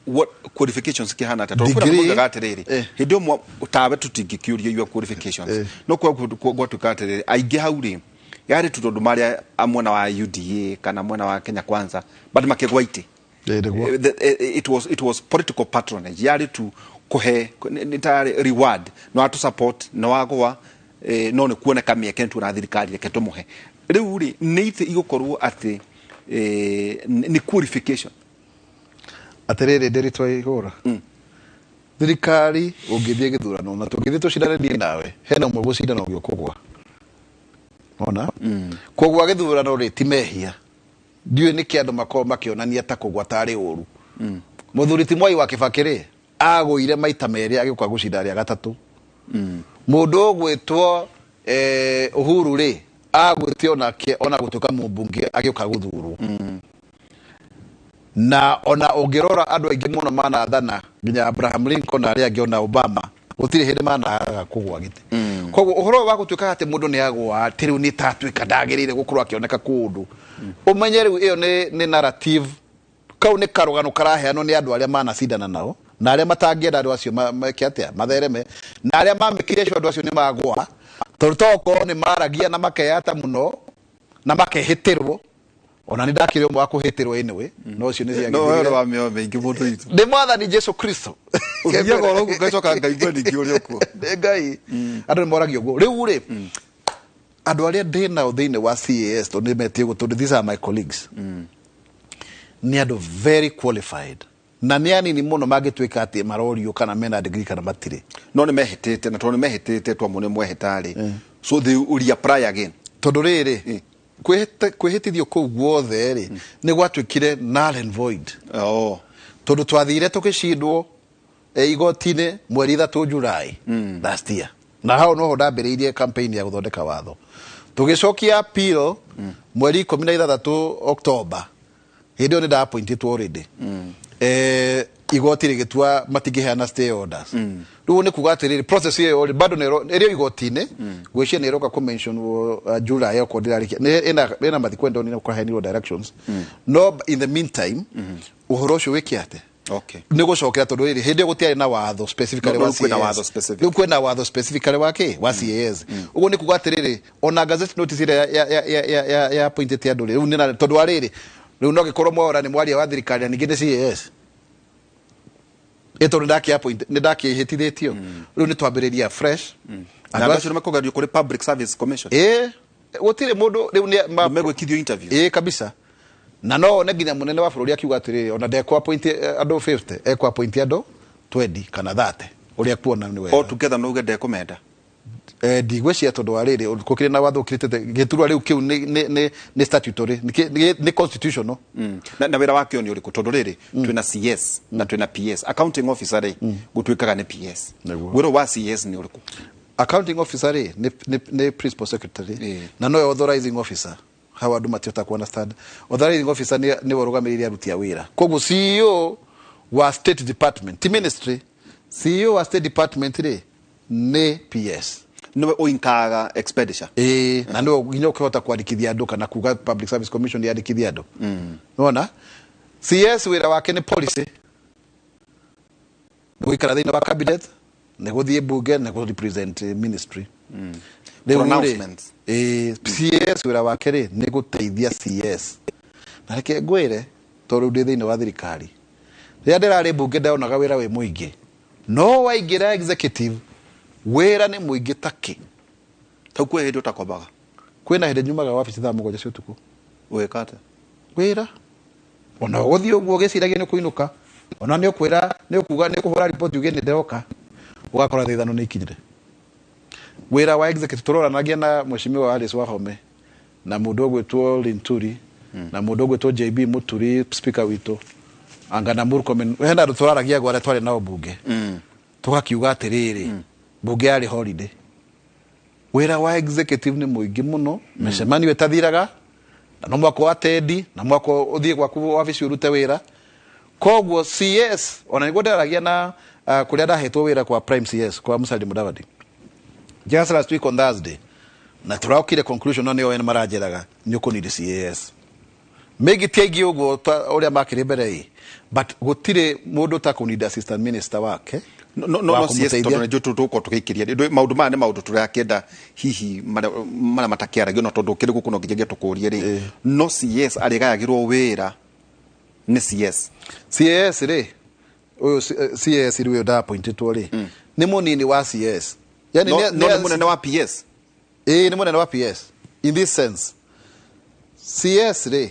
What qualifications kĩhana atĩa? Tondũ kwĩna Degree. mũndũ ugaga atĩrĩrĩ, hĩndĩ ĩmwe tawe tũtingĩkĩũria your qualifications, no gwatuĩka atĩrĩrĩ, aingĩ hau rĩ yarĩ tu tondũ marĩa a mwena wa UDA kana mwena wa Kenya Kwanza, but makĩgwa itĩ. Nĩguo. It was political patronage, yarĩ tu kũhe nĩ tarĩ reward, no watu support no wagwa, no nĩ kuoneka mĩeke nĩ tuona thirikari, reke tũmũhe. Rĩu rĩ, nĩ itĩ igũkorwo atĩ nĩ qualification? Atĩrĩrĩ, ndĩritwa ihũra thirikari, ũngĩthiĩ gĩthurano na tũngĩthiĩ tũcindane niĩ nawe, hena ũmwe gũcindana ũngĩ ũkũgwa. Ona kũgwa gĩthurano rĩ, ti mehia. Ndiũĩ nĩkĩ andũ makoragwo makĩonania ta kũgwa tarĩ ũru. Mũthuri ti Mwai wa Kĩbakĩ rĩ, agũire maita merĩ agĩũka gũcinda rĩa gatatũ. Mũndũ ũgwĩtwo Uhuru rĩ, agwĩte onake ona gũtuĩka mũmbunge agĩũka gũthurwo. Na ona ũngĩrora andũ aingĩ mũno manathana, nginya Abraham Lincoln na arĩa angĩ, ona Obama, gũtirĩ hĩndĩ managa kũgwa gĩtĩ. Koguo ũhoro ũyũ wa gũtuĩka atĩ mũndũ nĩ agwa atĩ rĩu nĩ tatuĩka ndagĩrĩire gũkorwo akĩoneka kũndũ, ũmenye rĩu ĩyo nĩ narrative, kau nĩ karũgano karaheanwo nĩ andũ arĩa manacindana nao na arĩa matangĩenda andũ acio meke atĩa, mathereme, na arĩa mamĩkire acio andũ acio nĩ magwa, tondũ tokorwo nĩ maragia na makeyata mũno na makehĩtĩrwo. Ona nĩ ndakĩrĩ ũmwe wa kũhĩtĩrwo, anyway, no ũcio nĩ No we ciagĩthirire. Wa mĩoyo mĩingĩ mũndũ witũ. Nĩ mwathani Jesu Kristo. Ũthiaga oro ũguo ngacoka ngaigua ningĩ ũrĩ okuo. Nĩ Ngai. Andũ nĩ moragio ũguo. Rĩu rĩ, andũ arĩa ndĩ nao thĩinĩ wa CAS, tondũ nĩ metie ũguo, tondũ these are my colleagues, nĩ andũ very qualified, na nĩ anini mũno mangĩtuĩka atĩ marorio kana mena degree kana matirĩ. No nĩ mehĩtĩte, na tondũ nĩ mehĩtĩte, twamũ nĩ mwehĩta rĩ, so they will reapply again? Tondũ rĩrĩ, kwĩhĩtithio kũu guothe rĩ, nĩ gwatuĩkire null and void, tondũ twathire tũgĩcindwo igoti-inĩ mweri 3 July last year, na hau noho ndambĩrĩirie campaign ya gũthondeka watho. Tũgĩcokia appeal mweri 16 October, hĩndĩ ĩyo nĩ ndaappointĩtwo already. Igoti rĩgĩtua matingĩheana stay orders. Rĩu nĩ kuga atĩrĩrĩ, process ĩyo rĩ, bado nĩ ĩrĩ o igoti-inĩ. Ngwĩciria nĩ ĩroka kũmention July, okorwo ndĩrarĩkia. Nĩ ĩna mathikũ ndonire kũheanirwo directions. No in the meantime ũhoro ũcio wĩke atĩ Okay. Nĩ gũcokera tondũ rĩrĩ hĩndĩ ĩyo gũtiarĩ na watho specifically No, wa rĩu kwĩna CAS. watho specific. Rĩu kwĩna watho specifically wa kĩ wa CAS. Ũguo nĩ kuga atĩrĩrĩ, ona gazette notice ĩrĩa ya appointĩte andũ rĩ, rĩu tondũ wa rĩrĩ, rĩu no gĩkorwo Mwaura nĩ mwaria wa thirikari na ningĩ nĩ CAS. Ĩ tondũ nĩ ndakĩhĩtithĩtio. Rĩu nĩ twambĩrĩria fresh. Na andũ acio nĩ mekũgerio kũrĩ Public Service Commission? Ĩ, gũtirĩ mũndũ rĩu nĩ Megwĩkithio interview? Ĩ, kabisa. Na no one nginya mũnene wa bũrũri akiuga atĩrĩrĩ, ona ndekũ appoint andũ 50, ekũ appoint andũ 20 kana 30, ũrĩa kuona nĩ wega. All together no uge ndekũmenda? Ndigwĩciria tondũ wa rĩrĩ, gũkĩrĩ na watho ũkĩrĩte gĩturwa rĩu kĩu nĩ statutory, nĩ constitutional. Na wĩra wake nĩ ũrĩkũ? Tondũ rĩrĩ, twĩna CS na twĩna PS. Accounting officer rĩ, gũtuĩkaga nĩ PS. Nĩguo. Wĩra wa CS nĩ ũrĩkũ? Accounting officer rĩ, nĩ principal secretary na nowe authorizing officer. Hau andũ matihota ku understand. Authorizing officer nĩwe ũrũgamĩrĩire aruti a wĩra. Koguo CEO wa state department, ti ministry, CEO wa state department rĩ, nĩ PS. Nĩwe ũinkaga expenditure? Ĩĩ, na nĩwe nginya ũkĩhota kwandĩkithia andũ kana kuga Public Service Commission yandĩkithia andũ. Nĩwona? CS wĩra wake nĩ policy, nĩ gũikara thĩinĩ wa cabinet, nĩ gũthiĩ bunge, nĩ gũ represent ministry. Rĩu rĩ, Pronouncements. ĩĩ, CS wĩra wake rĩ, nĩ gũteithia CS. Na reke ngwĩre, tondũ rĩu ndĩ thĩinĩ wa thirikari, rĩrĩa ndĩrarĩ mbunge ndaonaga wĩra wĩ mũingĩ, no waingĩra executive wĩra nĩ mũingĩ takĩ. Tau kwĩ hĩndĩ ũtakombaga? Kwĩna hĩndĩ nyumaga wabici thaa 7 cia ũtukũ. Ũgĩka atĩa? Wĩra ona ũgũthiĩ ũguo ũgĩciragia nĩ kũinũka, ona nĩ ũkwĩra, nĩ ũkuga, nĩ ũkũhũra riboti uge nĩ ndĩroka, ũgakora thaa 5 nĩ ikinyire. Wĩra wa executive tũroranagia na mheshimiwa Alice Wahome na mũndũ ũgwĩtwo Linturi na mũndũ ũgwĩtwo JB Muturi, speaker witũ, anga na Murkomen, hena andũ tũraragia arĩa twarĩ nao bunge, tũgakiuga atĩrĩrĩ, bunge yarĩ holiday. Wĩra wa executive nĩ mũingĩ mũno, mĩcemanio ĩtathiraga, na no mwaka wa tendi, na mwaka ũthiĩ gwaku wabici ũrute wĩra. Koguo CS, ona nĩguo ndĩraragia na kũrĩa ndahetwo wĩra kwa Prime CS, kwa Musalia Mudavadi, just last week on Thursday, na tũraokire conclusion, no nĩo ene maranjĩraga nĩ ũkũnidi CAS. Maybe ti aingĩ ũguo ũrĩa makĩrĩ mbere ĩ, but gũtirĩ mũndũ ũtakũnida assistant minister wake. No, Wa no, CS, kũmũteithia. Tondũ nĩ tũgũkorwo tũgĩikĩria maũndũ maya nĩ maũndũ tũrakĩenda hihi marĩa matakĩaragio, no tondũ kĩrĩ gũkũ no nginyagia tũkũrie rĩ, no CS arĩgayagĩrwo wĩra nĩ CS? CAS rĩ, ũyũ CS rĩ, ũyũ ndaappointĩtwo rĩ, nĩ mũnini wa CS. Yani No, no nĩ mũnene wa PS? Ĩĩ, nĩ mũnene wa PS in this sense. CS rĩ,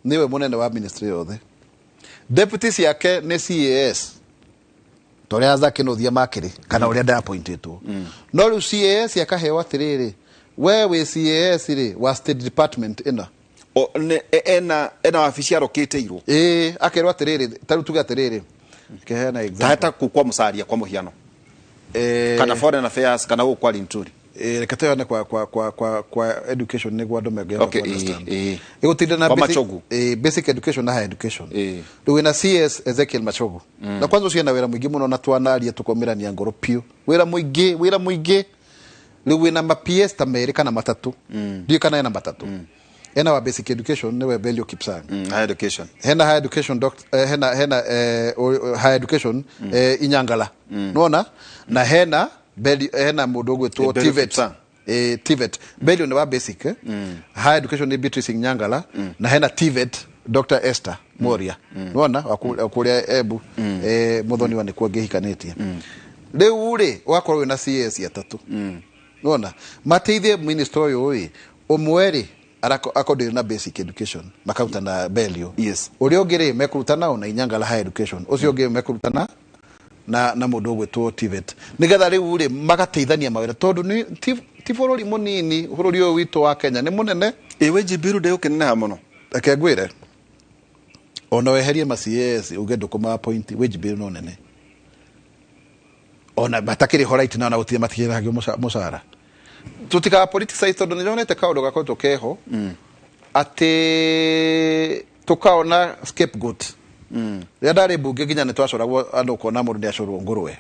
nĩwe mũnene wa ministry yothe. Deputy ciake nĩ CAS, ta ũrĩa Zaki Nũthia makĩrĩ kana ũrĩa ndaappointĩtwo. No rĩu CAS akaheo atĩrĩrĩ, we wĩ CAS rĩ, wa state department ĩna. O, ena wabici arokĩtĩirwo? Ĩĩ, akerwo atĩrĩrĩ, ta rĩu tuge atĩrĩrĩ, kĩheana example. Ta heta kwa Musalia kwa mũhiano, kana foreign affairs, kana gũkũ kwa Linturi. Reke tuheane kwa education nĩguo andũ mangĩhota Okay, ku understand. Ĩgũtinda na Kwa Machogu. Basic education na higher education. Rĩu wĩna CS Ezekiel Machogu. Na kwanza ũcio ena wĩra mũingĩ mũno, na twanaria tũkomĩrania ngoro piũ. Wĩra mũingĩ, wĩra mũingĩ. Rĩu wĩna ma PS ta merĩ kana matatũ. Ndiũĩ kana ena matatũ. Ena wa basic education nĩwe Belio Kipsang. Higher education. Hena higher education hena higher education, Inyangala. Nona na hena Belio, hena mũndũ ũgwĩtwo Belio Tivet. Kipsang. Tivet. Belio nĩ wa basic, Higher education nĩ Beatrice Inyangala, na hena Tivet Dr. Esther Moria. Nona wa kũrĩa Embu, mũthoni wa nĩkuo ngĩhikanĩtie. Rĩu rĩ, ũgakorwo wĩna CS atatũ. Nona mateithie minister ũyũ rĩ, ũmwe rĩ, akonderio na basic education, makaruta na Belio. Ũrĩa ũngĩ rĩ, mekũruta nao na Inyangala higher education. Ũcio ũngĩ mekũruta na mũndũ ũgwĩtwo Tivet. Nĩgetha rĩu rĩ, magateithania mawĩra, tondũ nĩ ti bũrũri mũnini, bũrũri ũyũ witũ wa Kenya nĩ mũnene. Ĩ, wĩ Jibiru ndĩgũkĩneneha mũno. Reke ngwĩre, ona weherie ma CS uge ndũkũma appoint, wĩ Jibiru no nene. Ona matakĩrĩ ho right now, na gũtirĩ matikĩragio mũcara. Tũtikaga politicize, tondũ nĩ nyonete kaũndũ gakoretwo keho, atĩ tũkaona scapegoat. Rĩrĩa ndarĩ mbunge nginya nĩ twacoragwo andũ, ũkona mũndũ nĩ acorwo ngũrwe.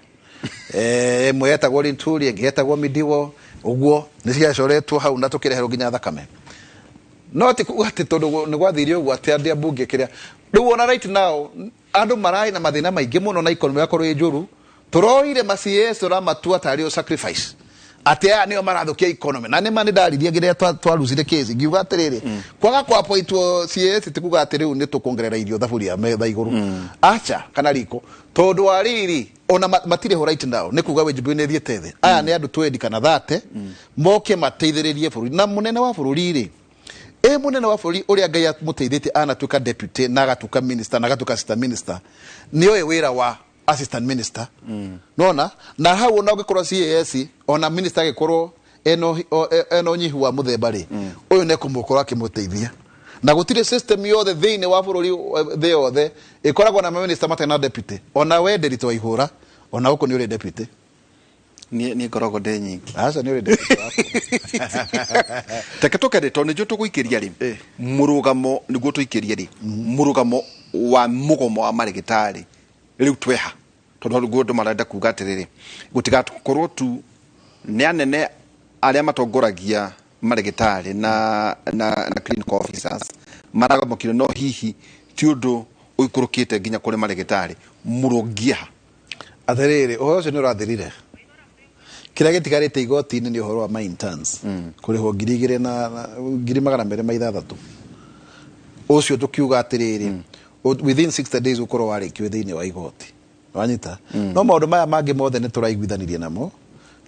Ĩmwe yetagwo Linturi, ĩngĩ yetagwo Midiwo, ũguo nĩ ciacoretwo hau na tũkĩreherwo nginya thakame. No ti kuga atĩ tondũ nĩ gwathire ũguo atĩ andĩ a mbunge kĩrĩa Rĩu ona right now andũ mararĩ na mathĩna maingĩ mũno na economy yakorwo ĩ njũru. Tũroire ma CS tũramatua tarĩ o sacrifice, atĩ aya nĩo marathũkia economy. Na nĩma nĩ ndaririe rĩrĩa twaruzire case, ngiuga atĩrĩrĩ, kwaga kwa appointwo CS ti kuga atĩ rĩu nĩ tũkuongerera irio thaburia metha igũrũ, acha, kana riko, tondũ wa rĩrĩ ona matirĩ ho right now. Nĩ kuga wage bill nĩ ĩthiĩte thĩ. Aya nĩ andũ 20 kana 30 moke mateithĩrĩrie bũrũri. Na mũnene wa bũrũri rĩ, ĩ mũnene wa bũrũri ũrĩa Ngai amũteithĩtie anatuĩka deputy na agatuĩka minister na agatuĩka assistant minister, nĩ oĩ wĩra wa assistant minister. Nona na hau ona ũngĩkorwo CAS, ona minister agĩkorwo ena ũnyihu wa mũthemba rĩ, ũyũ nĩ ekũmũkorwo akĩmũteithia. Na gũtirĩ system yothe thĩinĩ wa bũrũri, thĩ yothe ĩkoragwo na minister matarĩ na deputy. Ona we Ndiritu wa Ihũra, ona gũkũ nĩ ũrĩ deputy. Niĩ ngoragwo ndĩ nyingĩ. Aca, nĩ ũrĩ deputy waku. Reke tũkere tondũ nĩnjũ tũgũikĩria rĩ mũrũgamo, nĩguo tũikĩrie rĩ mũrũgamo wa mũgomo wa marĩgĩtarĩ rĩu tweha, tondũ hau andũ marenda kuga atĩrĩrĩ, gũtigakorwo tu nĩ anene arĩa matongoragia marĩgĩtarĩ na clinical officers maragomokire, no hihi ti ũndũ ũikũrũkĩte nginya kũrĩ marĩgĩtarĩ mũrũngia ha? Atĩrĩrĩ, ũhoro ũcio nĩ ũrathirire. Kĩrĩa gĩtigarĩte igoti-inĩ nĩ ũhoro wa ma interns kũrĩhwo 2,000 na 206,000. Ũcio tũkiuga atĩrĩrĩ, within 60 days ũkorwo warĩkio thĩinĩ wa igoti, wanyita. No maũndũ maya mangĩ mothe nĩ tũraiguithanirie namo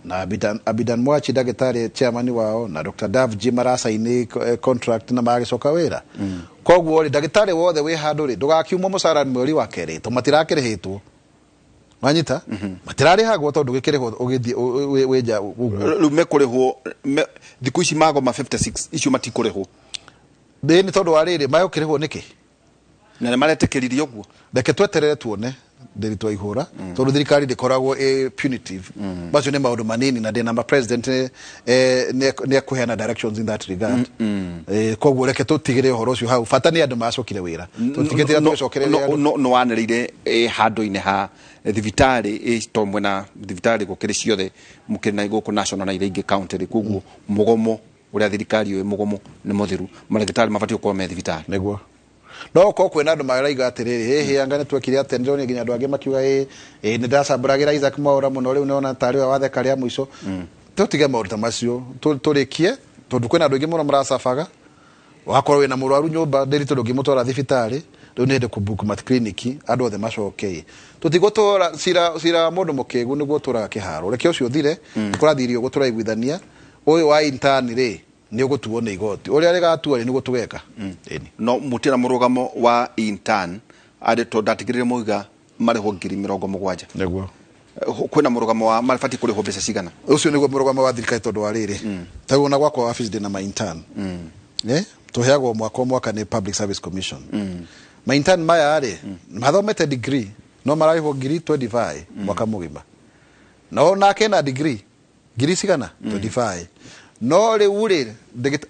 na Abidan Mwachi, ndagĩtarĩ chairman wao, na Dr. Davji maracaini contract na magĩcoka wĩra. Koguo rĩ, ndagĩtarĩ wothe wĩ handũ rĩ, ndũgakiumwo mũcara mweri wa kerĩ, to matirakĩrĩhĩtwo, wanyita, matirarĩhagwo tondũ gĩkĩrĩhwo ũgĩthiĩ wĩ nja ũguo. Rĩu mekũrĩhwo thikũ ici magoma 56 icio matikũrĩhwo? Ĩ, nĩ tondũ wa rĩrĩ, magũkĩrĩhwo nĩkĩ? Na nĩ maretĩkĩririe ũguo? Reke tweterere tuone, Ndiritu wa Ihũra, tondũ thirikari ndĩkoragwo ĩ punitive. Macio nĩ maũndũ manini na ndĩna ma president nĩ ekũheana directions in that regard. Koguo reke tũtigĩre ũhoro ũcio hau. Bata nĩ andũ macokire wĩra, tũtigĩtĩra tũgĩcokereria andũ. No no wanĩrĩire handũ-inĩ ha thibitarĩ to mwena thibitarĩ gũkĩrĩ ciothe mũkĩrĩ na gũkũ national na iria ingĩ county rĩ, koguo mũgomo ũrĩa thirikari ũĩ mũgomo nĩ mũthiru, marĩgĩtarĩ mabatiĩ gũkorwo me thibitarĩ. Nĩguo, no ũkorwo kwĩna andũ maraiga atĩrĩrĩ, hĩhĩ anga nĩ twekire atĩa? Ndĩronire nginya andũ angĩ makiuga ĩ ĩ nĩ ndacambũragĩra Isaac Mwaura mũno, rĩu nĩona tarĩ we watheka rĩa mũico. Tũtige maũndũ ta macio, tũrĩkie, tondũ kwĩna andũ aingĩ mũno maracabaga. Wakorwo wĩna mũrwaru nyũmba, ndĩritũ, ndũngĩmũtwara thibitarĩ. Rĩu nĩ hĩndĩ kũbook mat clinic, andũ othe macoke. Tũtigũtũra cira wa mũndũ mũkĩgu nĩguo tũraga kĩharo. Reke ũcio ũthire. Kũrathirio ũguo tũraiguithania. Ũyũ wa intern rĩ, nĩ ũgũtuo nĩ igoti, ũrĩa rĩgatua rĩ, nĩguo tũgeka. Ĩni. No mũtirĩ na mũrũgamo wa intern arĩ tondũ ndatigĩrĩre moiga marĩhwo 70,000? Nĩguo. Kwĩna mũrũgamo wa mabatiĩ kũrĩhwo mbeca cigana? Ũcio nĩguo mũrũgamo wa thirikari, tondũ wa rĩrĩ, ta rĩu ona gwakwa wabici ndĩna ma intern. Tũheagwo mwaka o mwaka nĩ Public Service Commission. Ma intern maya rĩ, mathomete degree no mararĩhwo 25,000 mwaka mũgima. No nake na degree ngiri cigana? 25. No rĩu rĩ,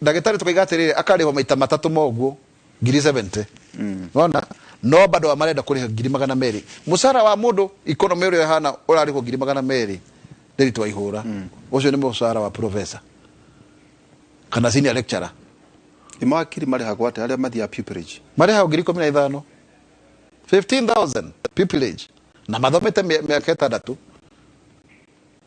ndagĩtarĩ tũkaiga atĩrĩrĩ, akarĩhwo maita matatũ moguo, 70,000. Nona no bado marenda kũrĩha 200,000 mũcara wa mũndũ. Economy ũrĩa ĩhana, ũrarĩhwo 200,000, Ndiritu wa Ihũra, ũcio nĩ mũcara wa professor kana senior lecturer. Ĩ mawakiri marĩhagwo atĩa arĩa mathiaga pupillage? Marĩhagwo 15,000, 15,000 pupillage, na mathomete mĩaka 6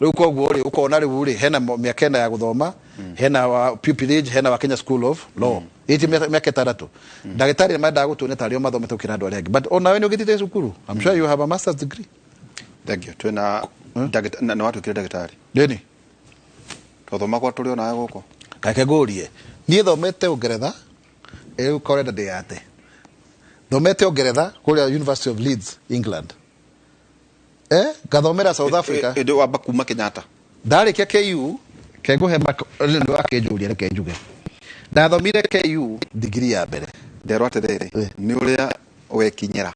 rĩu. Koguo rĩ, ũkona rĩu rĩ, hena mĩaka 4 ya gũthoma, hena wa pupillage, hena wa Kenya School of Law, ĩti mĩaka 6. Ndagĩtarĩ mendaga gũtuonia tarĩ o mathomete gũkĩra andũ arĩa angĩ, but onawe nĩ ũgĩthiĩte cukuru. I'm sure you have a master's degree. Thank you. Twĩna na watuĩkire ndagĩtarĩ? Ndĩni. Twathoma tũrĩ onawe gũkũ. Kake ngũrie, niĩ thomete Ũngeretha. Rĩu korenda ndĩyate, thomete Ũngeretha kũrĩa University of Leeds, England, ngathomera South Africa. Ĩndĩ wamba kuma Kenyatta? Ndarĩkia KU, kengũhe nĩ wakĩnjũria, reke njuge ndathomire KU degree ya mbere. Nderwo atĩrĩrĩ, nĩ ũrĩa wekinyĩra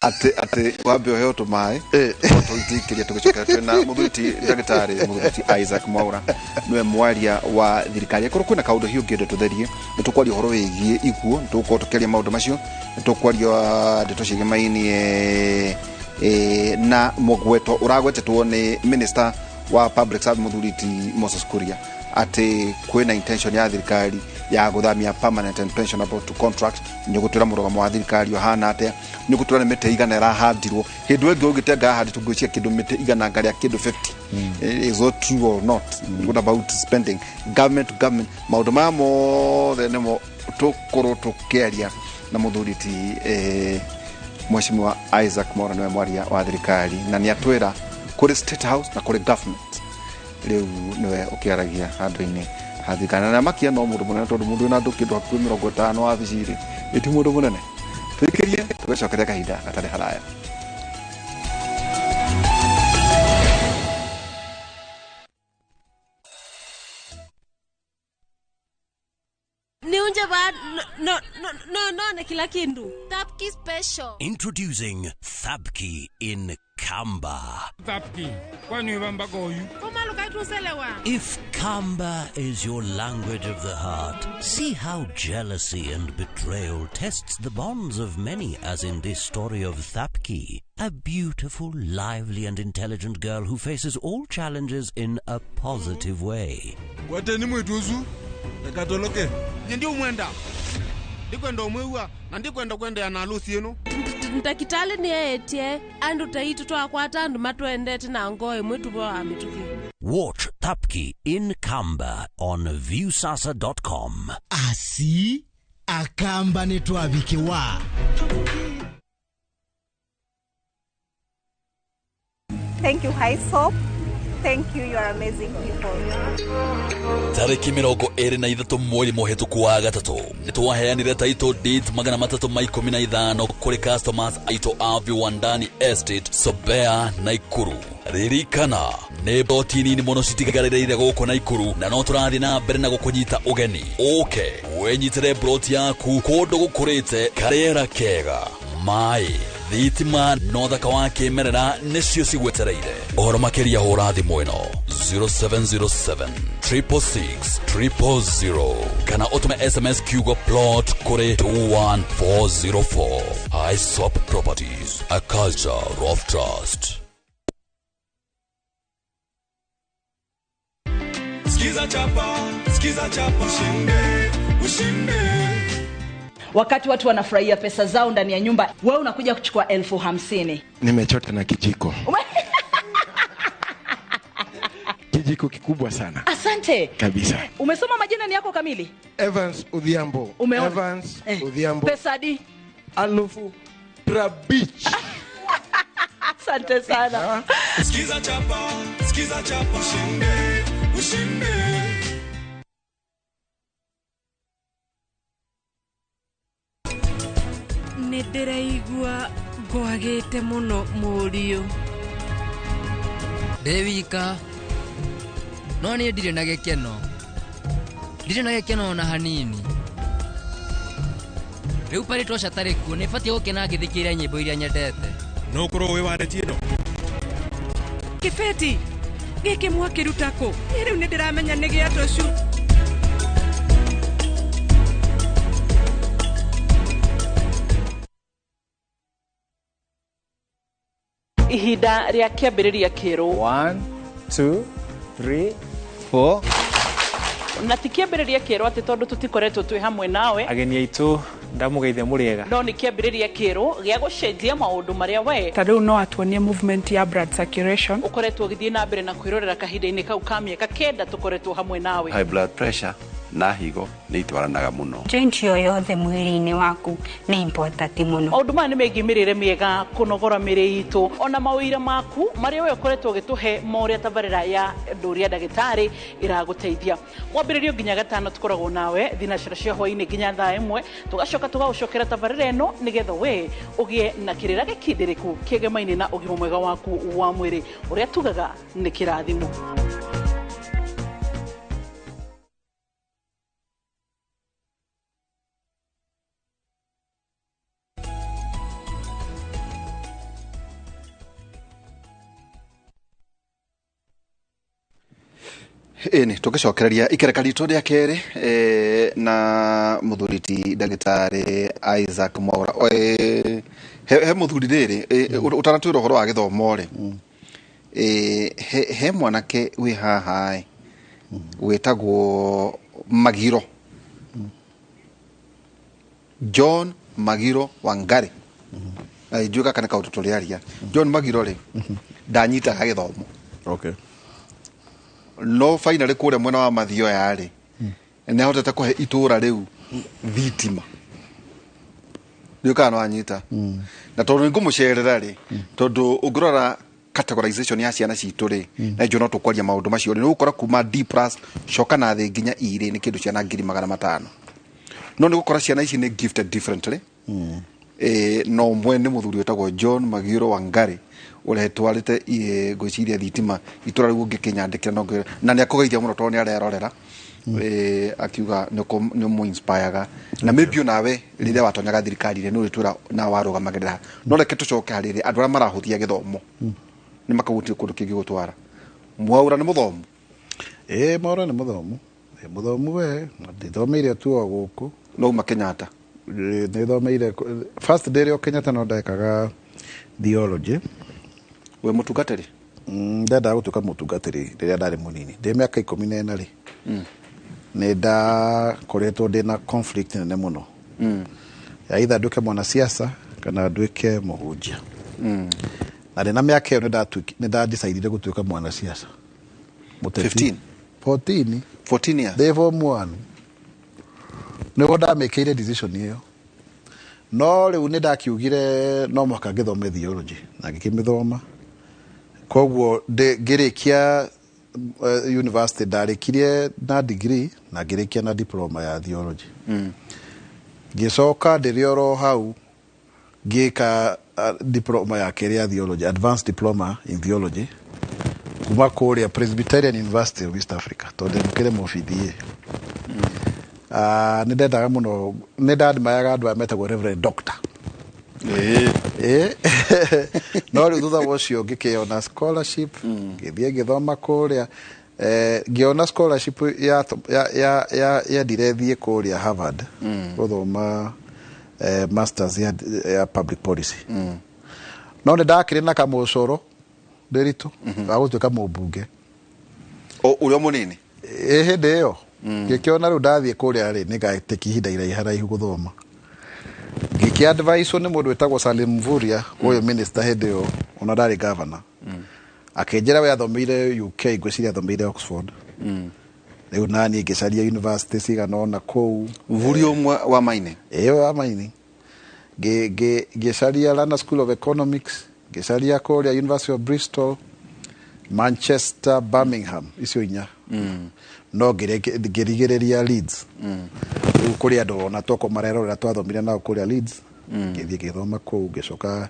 atĩ wambe ũheo tũmaĩ tũitĩkĩria tũgĩcokera. Twĩna mũthuri ndagĩtarĩ, mũthuri Isaac Mwaura, nĩwe mwaria wa thirikari. Akorwo kwĩna kaũndũ hiũ ũngĩenda tũtherie, nĩ tũkwaria ũhoro wĩgiĩ iguo, nĩ tũgũkorwo tũkĩaria maũndũ macio, nĩ tũkwaria ndeto ciĩgĩmainie na mũgweto ũragwetetwo nĩ minister wa public service, mũthuri ti Moses Kuria, atĩ kwĩna intention ya thirikari. ya guthamia permanent and pensionable to contract. Nĩ ũgũtwĩra mũrũgamo wa thirikari ũhana atĩa, nĩ ũgũtwĩra nĩ mĩtĩ igana ĩrahandirwo hĩndĩ ĩngĩ ũngĩtenga hahandĩtwo ngwĩciria kĩndũ mĩtĩ igana anga rĩa kĩndũ 50. Is that true or not? What about spending government to government? Maũndũ maya mothe nĩmo tũkorwo tũkĩaria na mũthuri ti Mheshimiwa Isaac Mwaura, nĩwe mwaria wa thirikari, na nĩ atwĩra kũrĩ State House na kũrĩ government rĩu nĩwe ũkĩaragia handũ-inĩ ha thirikari. Na makia no mũndũ mũnene, tondũ mũndũ wĩna andũ kĩndũ hakuhĩ 50 wabici-rĩ, ĩ ti mũndũ mũnene. Tũikĩrie tũgacokeria kahinda gatarĩ haraya. Niunje ba no no no no na kila kindu. Thapki special. Introducing Thapki in Kamba. Thapki, kwani bamba goyu? If Kamba is your language of the heart, see how jealousy and betrayal tests the bonds of many, as in this story of Thapki, a beautiful, lively and intelligent girl who faces all challenges in a positive way. Kwateni mwituzu, ekatoloke. Nyendi umwenda. Ndikwenda umwewa na ndikwenda kwenda na alusi eno. Ndakitali ni etie andu taitu twakwata andu matwendete na ngoe mwitu bo amituki. Watch Thapki in Kamba on viewsasa.com. Asi akamba ni twabikewa. Thank you, Hyssop. Thank you, you are amazing people. Tariki 23 mweri mũhĩtũku wa gatatũ nĩtwaheanire title deeds 315 kũrĩ customers aitũ a Viwandani Estate, Sobea, Naikuru. Ririkana nĩ boti nini mũno citigarĩrĩire gũkũ Naikuru, na no tũrathiĩ na mbere na gũkũnyita ũgeni. Ũke wĩnyitĩre broti yaku kũndũ gũkũrĩte, karĩera kega, maĩ, thitima no thaka wa kĩmerera nĩcio cigwetereire. Ũhoro makĩria hũra thimũ ĩno 0707 666 000 kana ũtũme SMS kiugo plot kũrĩ 21404. Hyssop Properties, a culture of trust. Skiza chapa, skiza chapa, ushinde, ushinde. Wakati watu wanafurahia pesa zao ndani ya nyumba, wewe unakuja kuchukua 50,000. Nimechota na kijiko. Kijiko kikubwa sana. Asante. Kabisa. Umesoma majina ni yako kamili? Evans Odhiambo. Umeona? Evans Odhiambo. Pesa di? Alufu Trabich. Asante sana. Skiza chapa, skiza chapa, ushinde, ushinde. Nĩndĩraigua ngwagĩte mũno mũriũ. Ndĩ wika, no niĩ ndirĩ na gĩkeno. Ndirĩ na gĩkeno ona hanini. Rĩu parĩ toca tarĩ kuo, nĩbatiĩ gũkena ngĩthikĩrĩria nyĩmbo iria nyendete. No ũkorwo wĩ wa neti ĩno. Kĩbeti, gĩkĩ mwakĩruta kũ? Niĩ rĩu nĩndĩramenya nĩ gĩa tũcu. Ihinda rĩa kĩambĩrĩria kĩerũ. 1 2 3 4. Na ti kĩambĩrĩria kĩerũ atĩ tondũ tũtikoretwo twĩ hamwe nawe. Ageni aitũ ndamũgeithia mũrĩega. No nĩ kĩambĩrĩria kĩerũ gĩa gũcenjia maũndũ marĩa we ta rĩu no atuonie movement ya blood circulation ũkoretwo ũgĩthiĩ na mbere na kwĩrorera kahinda-inĩ kau ka mĩaka 9 tũkoretwo hamwe nawe. High blood pressure na higo nĩ itwaranaga mũno. Joint yoyothe mwĩrĩ-inĩ waku nĩ important mũno. Maũndũ maya nĩ megiĩ mĩrĩre mĩega, kũnogora mĩrĩ itũ, ona mawĩra maku marĩa we ũkoretwo ũgĩtũhe ma ũrĩa tabarĩra ya Ndũria Ndagĩtarĩ ĩragũteithia. Mwambĩrĩrio nginya gatano tũkoragwo nawe thinacara cia hwaĩ-inĩ nginya thaa 1, tũgacoka tũgagũcokera tabarĩra ĩno nĩgetha we ũgĩe na kĩrĩra gĩkindĩrĩku kĩgemaine na ũgima mwega waku wa mwĩrĩ, ũrĩa tugaga nĩ kĩrathimo. Ĩni tũgĩcokereria ikereka ritũ rĩa kerĩ na mũthuri ti ndagĩtarĩ Isaac Mwaura. He mũthuri rĩrĩ ũtanatwĩra ũhoro wa gĩthomo rĩ, he mwanake wĩ haha wĩtagwo Magiro. John Magiro Wangari, na ndiũĩ gaka nĩ kaũndũ tũrĩaria. John Magiro rĩ, ndanyitaga gĩthomo. No finally kũrĩa mwena wa Mathioya rĩ, nĩ ahotete kũhe itũra rĩu thitima. Ndiũĩ kana nĩwanyita. Na tondũ nĩngũmũcerera rĩ, tondũ ũngĩrora categorization ya ciana citũ rĩ, na njũ no tũkwaria maũndũ macio rĩ, nĩ ũgũkora kuma D plus coka na thĩ nginya E rĩ, nĩ kĩndũ ciana 500,000. No nĩ gũkora ciana ici nĩ gifted differently. No ũmwe nĩ mũthuri wĩtagwo John Magiro Wangari, ũrĩa twarĩte ngwĩciria thitima itũra rĩu ũngĩkĩnyandĩkĩra no ngwĩre, na nĩ akũgeithia mũno tondũ nĩ arerorera. Akiuga nĩ ũmũ-inspireaga na maybe onawe rĩrĩa watonyaga thirikari-inĩ nĩ ũrĩtwĩra na warũgamagĩrĩra. No reke tũcoke harĩ rĩ, andũ arĩa marahũthia gĩthomo nĩ makagũtirĩ kũndũ kĩngĩ gũtwara. Mwaura nĩ mũthomu? Ĩĩ, Mwaura nĩ mũthomu. Ĩ mũthomu we, ndithomeire tu o gũkũ. No uma Kenyatta? Nĩ thomeire first day o Kenyatta, no ndekaga theology. Wĩ mũtungatĩri? Ndendaga gũtuĩka mũtungatĩri rĩrĩa ndarĩ mũnini, ndĩ mĩaka 14 rĩ. Nĩ ndakoretwo ndĩ na conflict nene mũno ya either nduĩke mwanasiasa kana nduĩke mũhunjia. Na ndĩ na mĩaka ĩyo nĩ ndadecidire gũtuĩka mwanasiasa. Mũteti. 15? 14. 14 years? Ndĩ form 1 nĩguo ndamĩkĩire decision ĩyo. No rĩu nĩ ndakiugire no mũhaka ngĩthome theology na ngĩkĩmĩthoma. Koguo ngĩrĩkia university, ndarĩkirie na degree na ngĩrĩkia na diploma ya theology. Ngĩcoka ndĩrĩ oro hau ngĩka diploma ya kerĩ ya theology, advanced diploma in theology, kuma kũrĩa Presbyterian University of East Africa, tondũ ndĩmũkĩrĩ mũbithie. Nĩ ndendaga mũno, nĩ ndadimayaga andũ aya metagwo reverend doctor. No rĩu thutha wa ũcio ngĩkĩona scholarship, ngĩthiĩ ngĩthoma kũrĩa. Ngĩona scholarship ya yendire thiĩ kũrĩa Harvard gũthoma masters ya public policy. No nĩ ndakĩrĩ na kamũcoro ndĩritũ ga gũtuĩka mũmbunge. Ũrĩa mũnini? Ĩ hĩndĩ ĩyo ngĩkĩona rĩu ndathiĩ kũrĩa rĩ, nĩ gatĩki ihinda iraiha raihu gũthoma. Ngĩkĩ advice nĩ mũndũ wĩtagwo Salim Mvurya, ũyũ minister hĩndĩ ĩyo, ona ndarĩ governor. Akĩnjĩra we athomeire UK, ngwĩciria athomeire Oxford. Rĩu naniĩ ngĩcaria university cigana ũna kũu. Mvurya ũmwe wa Maine? Ĩyo wa Maine. Ngĩcaria London School of Economics, ngĩcaria kũrĩa University of Bristol, Manchester, Birmingham, icio inya. No ngĩrigĩrĩria Leeds. Rĩu kũrĩ andũ ona toko marerorera twathomire nao kũrĩa Leeds. Ngĩthiĩ ngĩthoma kũu, ngĩcoka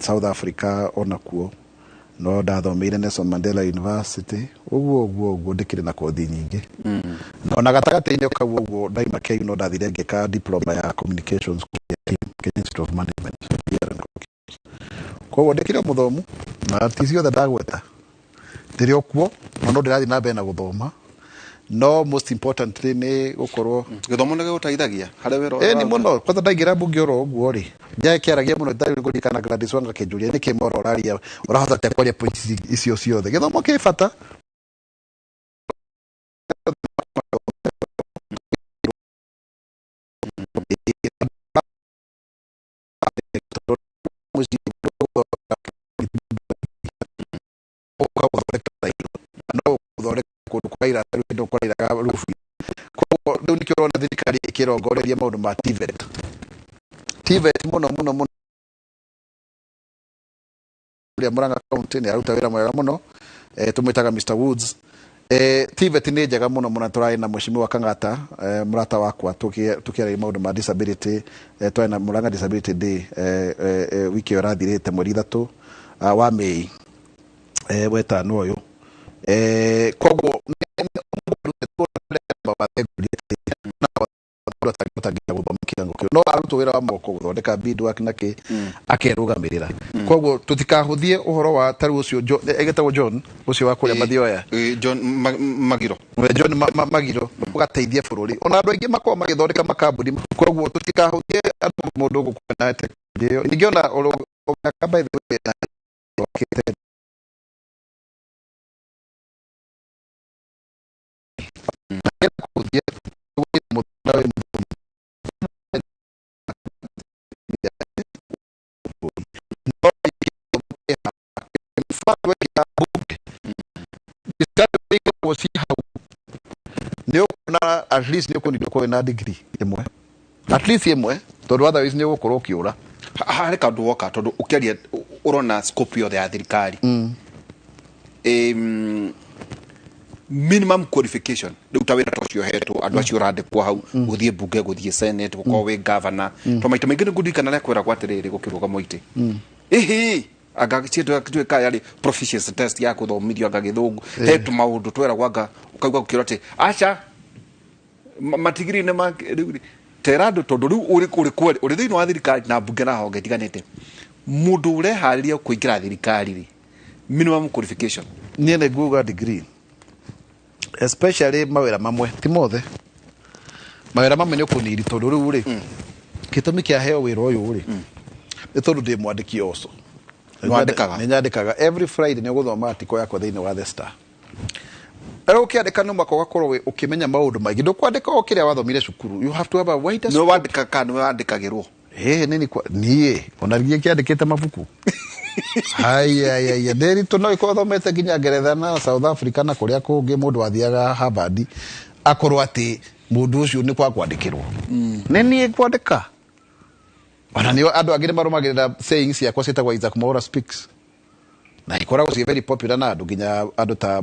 South Africa onakuo no ndathomeire Nelson Mandela University. Ũguo ũguo ũguo ndĩkĩrĩ na kothi nyingĩ. Na ona gatagatĩ-inĩ kau ũguo ndaima KU, no ndathire ngĩka diploma ya communications kũrĩa Kenya Institute of Management. Koguo ndĩkĩrĩ o mũthomu, na ti ciothe ndagweta ndĩrĩ o kuo, na no ndĩrathiĩ na mbere na gũthoma. No most importantly nĩ gũkorwo Gĩthomo nĩ gĩgũteithagia harĩ wĩra ũrĩa Ĩni. ũraruta? Mũno. Kwanza ndaingĩra mbunge oro ũguo rĩ, njage kĩaragia mũno, ndarĩ ngũririkana Gladys Wanga akĩnjũria nĩkĩ moro ũraria, ũrahota atĩa kwaria points icio ciothe. Gĩthomo kĩ bata. Ũka gũthondeka no gũthondeka kũndũ kũraira, kũndũ kũrairaga roof. Koguo rĩu nĩkĩo ũrona thirikari ĩkĩrongoreria maũndũ ma TVET, TVET mũno mũno mũno. Kũrĩa Murang'a County nĩ aruta wĩra mwega mũno, tũmwĩtaga Mr Woods. TVET nĩ njega mũno mũno. Tũrarĩ na Mheshimiwa Kang'ata, mũrata wakwa, tũkĩaragia maũndũ ma disability. Twarĩ na Murang'a Disability Day wiki ĩyo ĩrathirĩte, mweri 3 wa Mĩĩ, wetano ũyũ. Koguo atangĩhota gũthoma kĩwango kĩu, no arutwo wĩra wa moko, gũthondeka beadwork na kĩ, akerũgamĩrĩra. Koguo tũtikahũthie ũhoro wa tarĩu ũcio etagwo John ũcio wa kũrĩa Mathioya. John Magiro. We John Magiro ũgateithia bũrũri, ona andũ aingĩ makoragwo magĩthondeka makambuni. Koguo tũtikahũthie andũ mũndũ gũkorwo na tekinoronjĩ ĩyo. Ningĩ ona ũgaka, by the way, na wakĩte kũhũthia mũthenya wĩ. Na at least nĩ ũkũnindwo korwo na degree ĩmwe, at least ĩmwe, tondũ otherwise nĩ ũgũkorwo ũkĩũra. Harĩ kaũndũ woka, tondũ ũkĩaria ũrona scope yothe ya thirikari, minimum qualification rĩu ta wĩra ta ũcio ũhetwo andũ acio ũrandĩkwo hau, gũthiĩ mbunge, gũthiĩ senate, gũkorwo wĩ governor, to maita maingĩ nĩ ngũririkana rĩa kwĩragwo atĩrĩrĩ, gũkĩrũgamo itĩ ĩhĩ anga tuĩka yarĩ proficiency test ya kũthomithio anga gĩthũngũ, he tũmaũndũ tweragwo, anga ũkaigua gũkĩrwo atĩ aca matigiri-inĩ ma rĩu rĩ, tera andũ, tondũ rĩu ũrĩ kweri ũrĩ thĩinĩ wa thirikari na mbunge na honge itiganĩte, mũndũ ũreharĩria kũingĩra thirikari rĩ, minimum qualification? Niĩ nĩ nguga degree, especially mawĩra mamwe, ti mothe. Mawĩra mamwe nĩ ũkũniri, tondũ rĩu rĩ, gĩtũmi kĩa heo wĩra ũyũ rĩ, nĩ tondũ ndĩ mwandĩki also. Nĩwandĩkaga? Nĩ nyandĩkaga every Friday, nĩ ũgũthoma article yakwa thĩinĩ wa The Star. Rĩu ũkĩandĩka no mũhaka ũgakorwo ũkĩmenya maũndũ maingĩ. Ndũkwandĩka o kĩrĩa wathomire cukuru, you have to have a wider Nĩwe wandĩkaga kana nĩwe wandĩkagĩrwo? Ĩĩ, nĩ niĩ ona nginya kĩandĩkĩte mabuku. Haya, Ndĩritũ no ikorwo thomete nginya Ngeretha na South Africa na kũrĩa kũngĩ. Mũndũ wathiaga Harvard akorwo atĩ mũndũ ũcio nĩ kwa kwandĩkĩrwo, nĩ niĩ kwandĩka. Ona nĩ andũ angĩ nĩ marũmagĩrĩra sayings ciakwa ciĩtagwo "Isaac Mwaura Speaks", na ikoragwo ciĩ very popular, na andũ nginya andũ ta